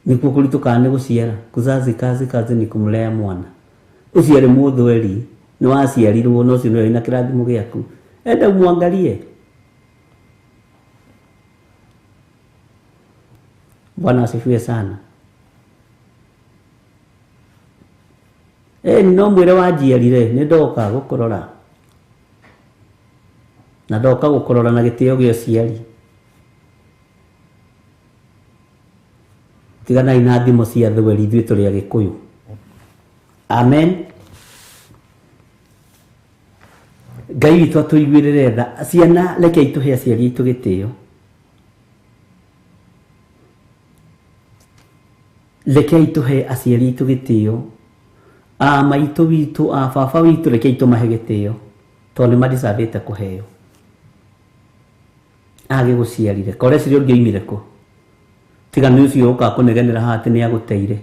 nĩkuo kũritũ kana nĩ gũciara? Kuzazi kazi kazi ni kumlea mwana. Ũcio arĩ mũthweri, nĩ waciarirwo na ũcio nĩwe wĩna kĩrathimo gĩaku. Enda ũmwangarie. Bwana asifiwe sana. No mwĩre wanjiarire nĩ ndoka gũkũrora na ndoka gũkũrora na gĩtĩo gĩa ũciari. Tiganai na thimo cia thweri, ithuĩ tũrĩ Agĩkũyũ. Amen. Ngai witũ atũiguĩrĩre tha. Ciana rekei tũhe aciari aitũ gĩtĩo. Rekei tũhe aciari aitũ gĩtĩo. A maitũ witũ, a baba witũ, rekei tũmahe gĩtĩo tondũ nĩ madicabĩte kũheo. Agĩgũciarire koreciria ũngĩoimire kũ? Tiga nĩ ũcio ũkaga kũnegenera haha atĩ nĩ agũteire.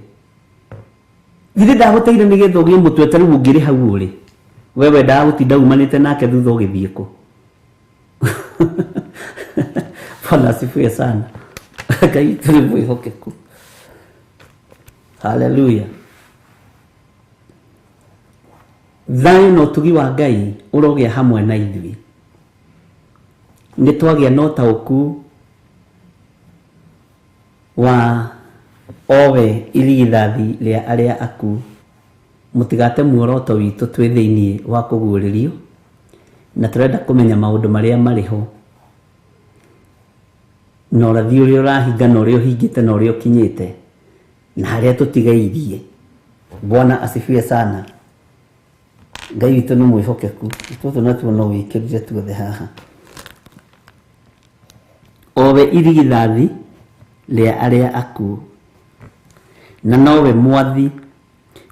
Githĩ ndagũteire nĩgetha ũgĩe mũtwe ta rĩu ũngĩrĩ hau ũrĩ? We wendaga gũtinda umanĩte nake thutha ũgĩthiĩ kũ? Bwana asifiwe sana. Ngai witũ nĩ mwĩhokeku. Haleluya. Thayũ na ũtugi wa Ngai ũrogĩa hamwe na ithuĩ. Nĩ twagĩa na ũtaũku wa owe irigithathi rĩa arĩa akuũ. Mũtigate muoroto witũ twĩ thĩinĩ wa kũguũrĩrio na tũrenda kũmenya maũndũ marĩa marĩ ho na ũrathi ũrĩa ũrahinga na ũrĩa ũhingĩte na ũrĩa ũkinyĩte na harĩa tũtigairie. Bwana asifiwe sana. Ngai witũ nĩ mwĩhokeku. Tũtũ natuo no wĩkĩrire tuothe haha. Owe irigithathi rĩa arĩa akuũ na nowe mwathi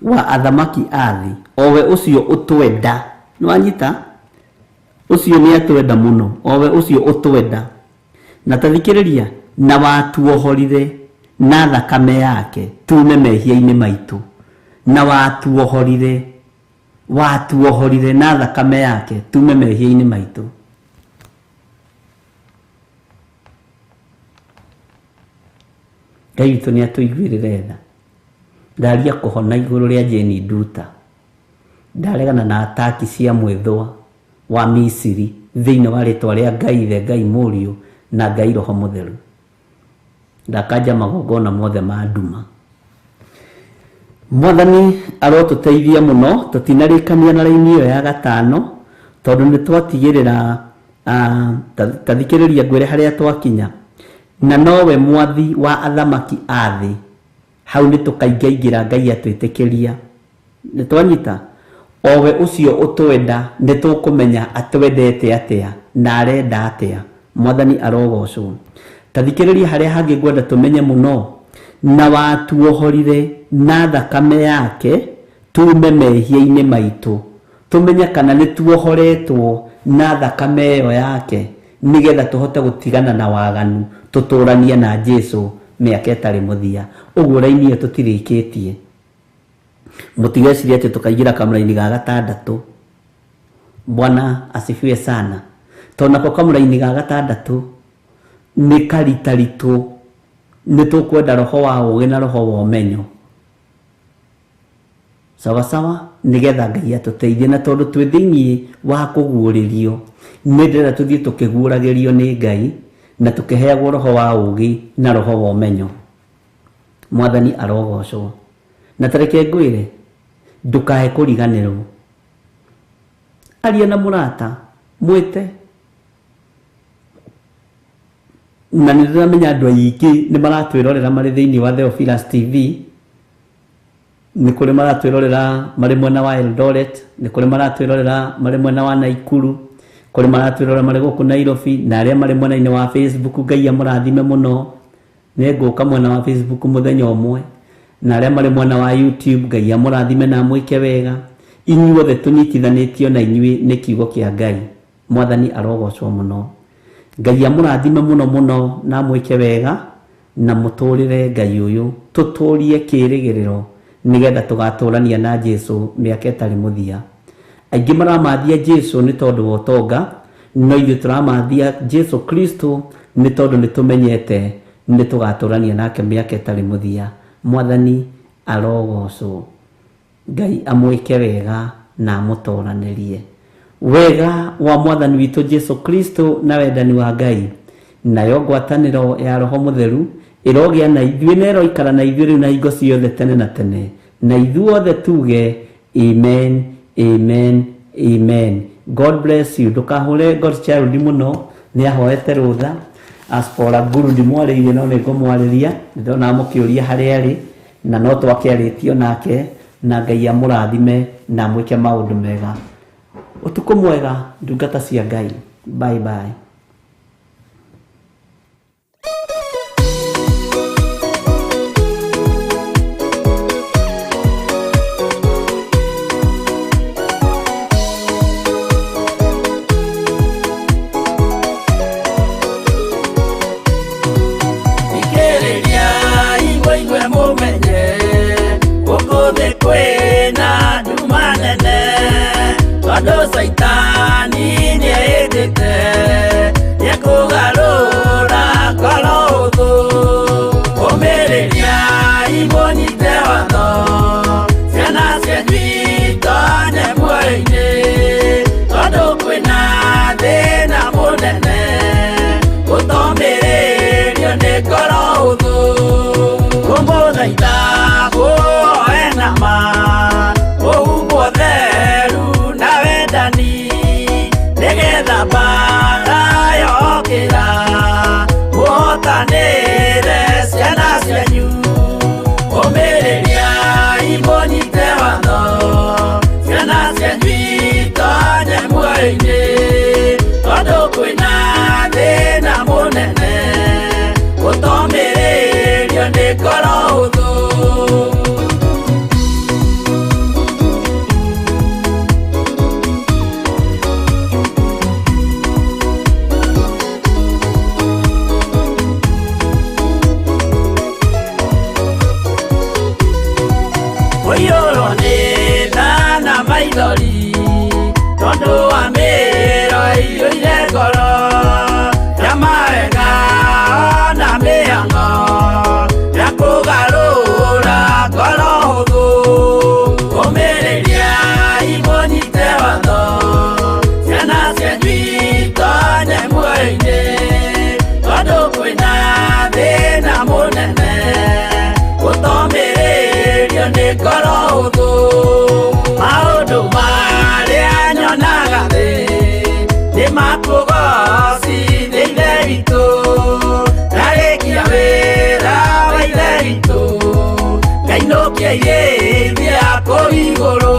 wa athamaki a thĩ, owe ũcio ũtwenda. Nĩwanyita? Ũcio nĩ atwenda mũno, owe ũcio ũtwenda. Na tathikĩrĩria, na watuohorire na thakame yake tume mehia-inĩ maitũ. Na watuohorire, watuohorire na thakame yake tume mehia-inĩ maitũ. Ngai witũ nĩ atũiguĩrĩre tha. Ndaria kũhona igũrũ rĩa Jane Nduta. Ndaregana na ataki cia mwĩthwa wa Misiri thĩinĩ wa rĩtwa rĩa Ngai Ithe, Ngai Mũriũ na Ngai Roho Mũtheru. Ndakanja magongona mothe ma nduma. Mwathani arotũteithia mũno, tũtinarĩkania na raini ĩyo ya gatano tondũ nĩ twatigĩrĩra tathikĩrĩria ngwĩre harĩa twakinya. Na nowe mwathi wa athamaki a thĩ. Hau nĩ tũkaingaingĩra Ngai atwĩtĩkĩria. Nĩ twanyita? Owe ũcio ũtwenda nĩ tũkũmenya atwendete atĩa na arenda atĩa. Mwathani arogocwo. Tathikĩrĩria harĩa hangĩ ngwenda tũmenye mũno. Na watuohorire na thakame yake tume mehia-inĩ maitũ. Tũmenye kana nĩ tuohoretwo na thakame ĩyo yake nĩgetha tũhote gũtigana na waganu tũtũranie na Jesu mĩaka ĩtarĩ mũthia. Ũguo raini ĩyo tũtirĩkĩtie. Mũtigecirie atĩ tũkaingĩra kamũraini ga gatandatũ. Bwana asifiwe sana. Tondũ nako kamũraini ga gatandatũ nĩ karitaritũ. Nĩ tũkwenda roho wa ũũgĩ na roho wa ũmenyo. Sawa sawa, nĩgetha Ngai atũteithie. Na tondũ twĩ thĩinĩ wa kũguũrĩrio, nĩ ndĩrenda tũthiĩ tũkĩguũragĩrio nĩ Ngai na tũkĩheagwo roho wa ũũgĩ na roho wa ũmenyo. Mwathani arogocwo. Na ta reke ngwĩre, ndũkae kũriganĩrwo. Aria na mũrata, mwĩte. Na nĩ ndĩramenya andũ aingĩ nĩ maratwĩrorera marĩ thĩinĩ wa Theophilus TV. Nĩ kũrĩ maratwĩrorera marĩ mwena wa Eldoret, nĩ kũrĩ maratwĩrorera marĩ mwena wa Nakuru, kũrĩ maratwĩrorera marĩ gũkũ Nairobi, na arĩa marĩ mwena-inĩ wa Facebook, Ngai amũrathime mũno. Nĩ ngũka mwena wa Facebook mũthenya ũmwe. Na arĩa marĩ mwena wa YouTube, Ngai amũrathime na amwĩke wega. Inyuothe tũnyitithanĩtio na inyuĩ nĩ kiugo kĩa Ngai. Mwathani arogocwo mũno. Ngai amũrathime mũno mũno na amwĩke wega na mũtũrĩre Ngai ũyũ. Tũtũrie kĩĩrĩgĩrĩro nĩgetha tũgatũrania na Jesu mĩaka ĩtarĩ mũthia. Aingĩ maramathia Jesu nĩ tondũ wa ũtonga, no ithuĩ tũramathia Jesu Kristo nĩ tondũ nĩ tũmenyete nĩ tũgatũrania nake mĩaka ĩtarĩ mũthia. Mwathani arogocwo. Ngai amwĩke wega na amũtoranĩrie. Wega wa Mwathani witũ Jesu Kristo na wendani wa Ngai nayo ngwatanĩro ya Roho Mũtheru ĩrogĩa na ithuĩ na ĩroikara na ithuĩ rĩu na hingo ciothe tene na tene. Na ithuothe tuge Amen, amen, amen. God bless you. Ndũkahũre God child mũno, nĩ ahoete rũtha. Aspora Guru ndimwarĩirie no nĩ ngũmwarĩria, ndĩrona mũkĩũria harĩa arĩ na no twakĩarĩtio nake, na Ngai amũrathime na amwĩke maũndũ mega. Ũtukũ mwega ndungata cia Ngai. Bye bye. Ikĩrĩria igwe mũmenye gũkũ thĩ kwĩna nduma nene, tondũ caitani nĩehĩtĩte nĩekũgarũra ngoro ũthũ. Ũmĩrĩria imũnyite watho, ciana cianyu itonye muoyo-inĩ, tondũ kwĩna thĩna mũnene gũtomĩrĩrio nĩ ngoro ũthũ. Kũmũthaitha kũhoe na ma, kũhumbwo theru na wendani, nĩgetha mbaara yokĩra mũhotanĩre ciana cianyu. Ũmĩrĩria imũnyite watho, ciana cianyu itonye muoyo-inĩ, tondũ kwĩna thĩna mũnene gũtomĩrĩrio nĩ ngoro ũthũ. Kũiyũrwo nĩ tha na maithori, tondũ wa mĩĩro ĩiyũire ngoro, ya mawega na mĩhang'o ya kũgarũra ngoro hũthũ. Ũmĩrĩria imũnyite watho, ciana cianyu itonye muoyo-inĩ, tondũ kwĩna thĩna mũnene gũtomĩrĩrio nĩ ngoro hũthũ. Maũndũ marĩa nyonaga thĩ nĩ makũgocithia Ithe witũ, ndarĩkia wĩra wa Ithe witũ, ngainũkia irĩithia kũu igũrũ.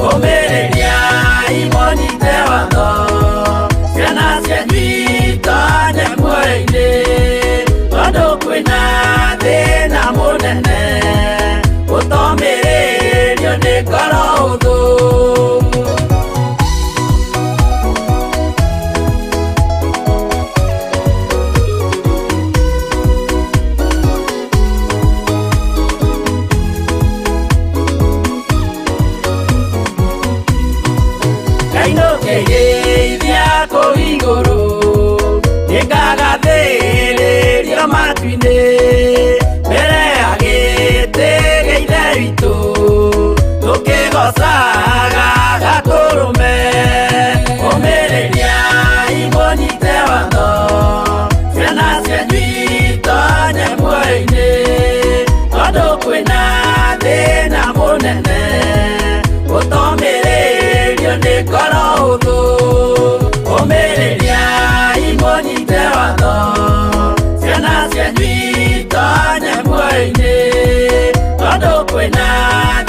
Ũmĩrĩria imũnyite watho, ciana cianyu itonye muoyo-inĩ, tondũ kwĩna thĩna mũnene gũtomĩrĩrio nĩ ngoro hũthũ. Ngainũkĩrĩithia kũu igũrũ, nĩngagathĩrĩrio matu-inĩ, mbere ya gĩtĩ gĩa Ithe witũ, tũkĩgocaga Gatũrũme. Ũmĩrĩria imũnyite watho, ciana cianyu itonye muoyo-inĩ, tondũ kwĩna thĩna mũnene gũtomĩrĩrio nĩ ngoro hũthũ. Ũmĩrĩria imũnyite watho, ciana cianyu itonye muoyo-inĩ, tondũ kwĩna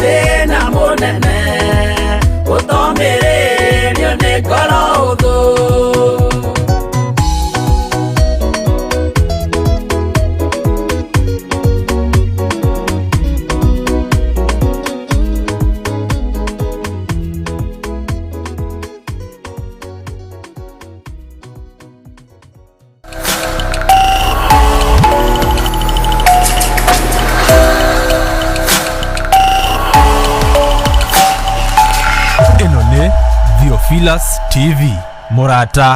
thĩna mũnene gũtomĩrĩrio nĩ ngoro hũthũ. Ĩno nĩ Theophilus TV, mũrata.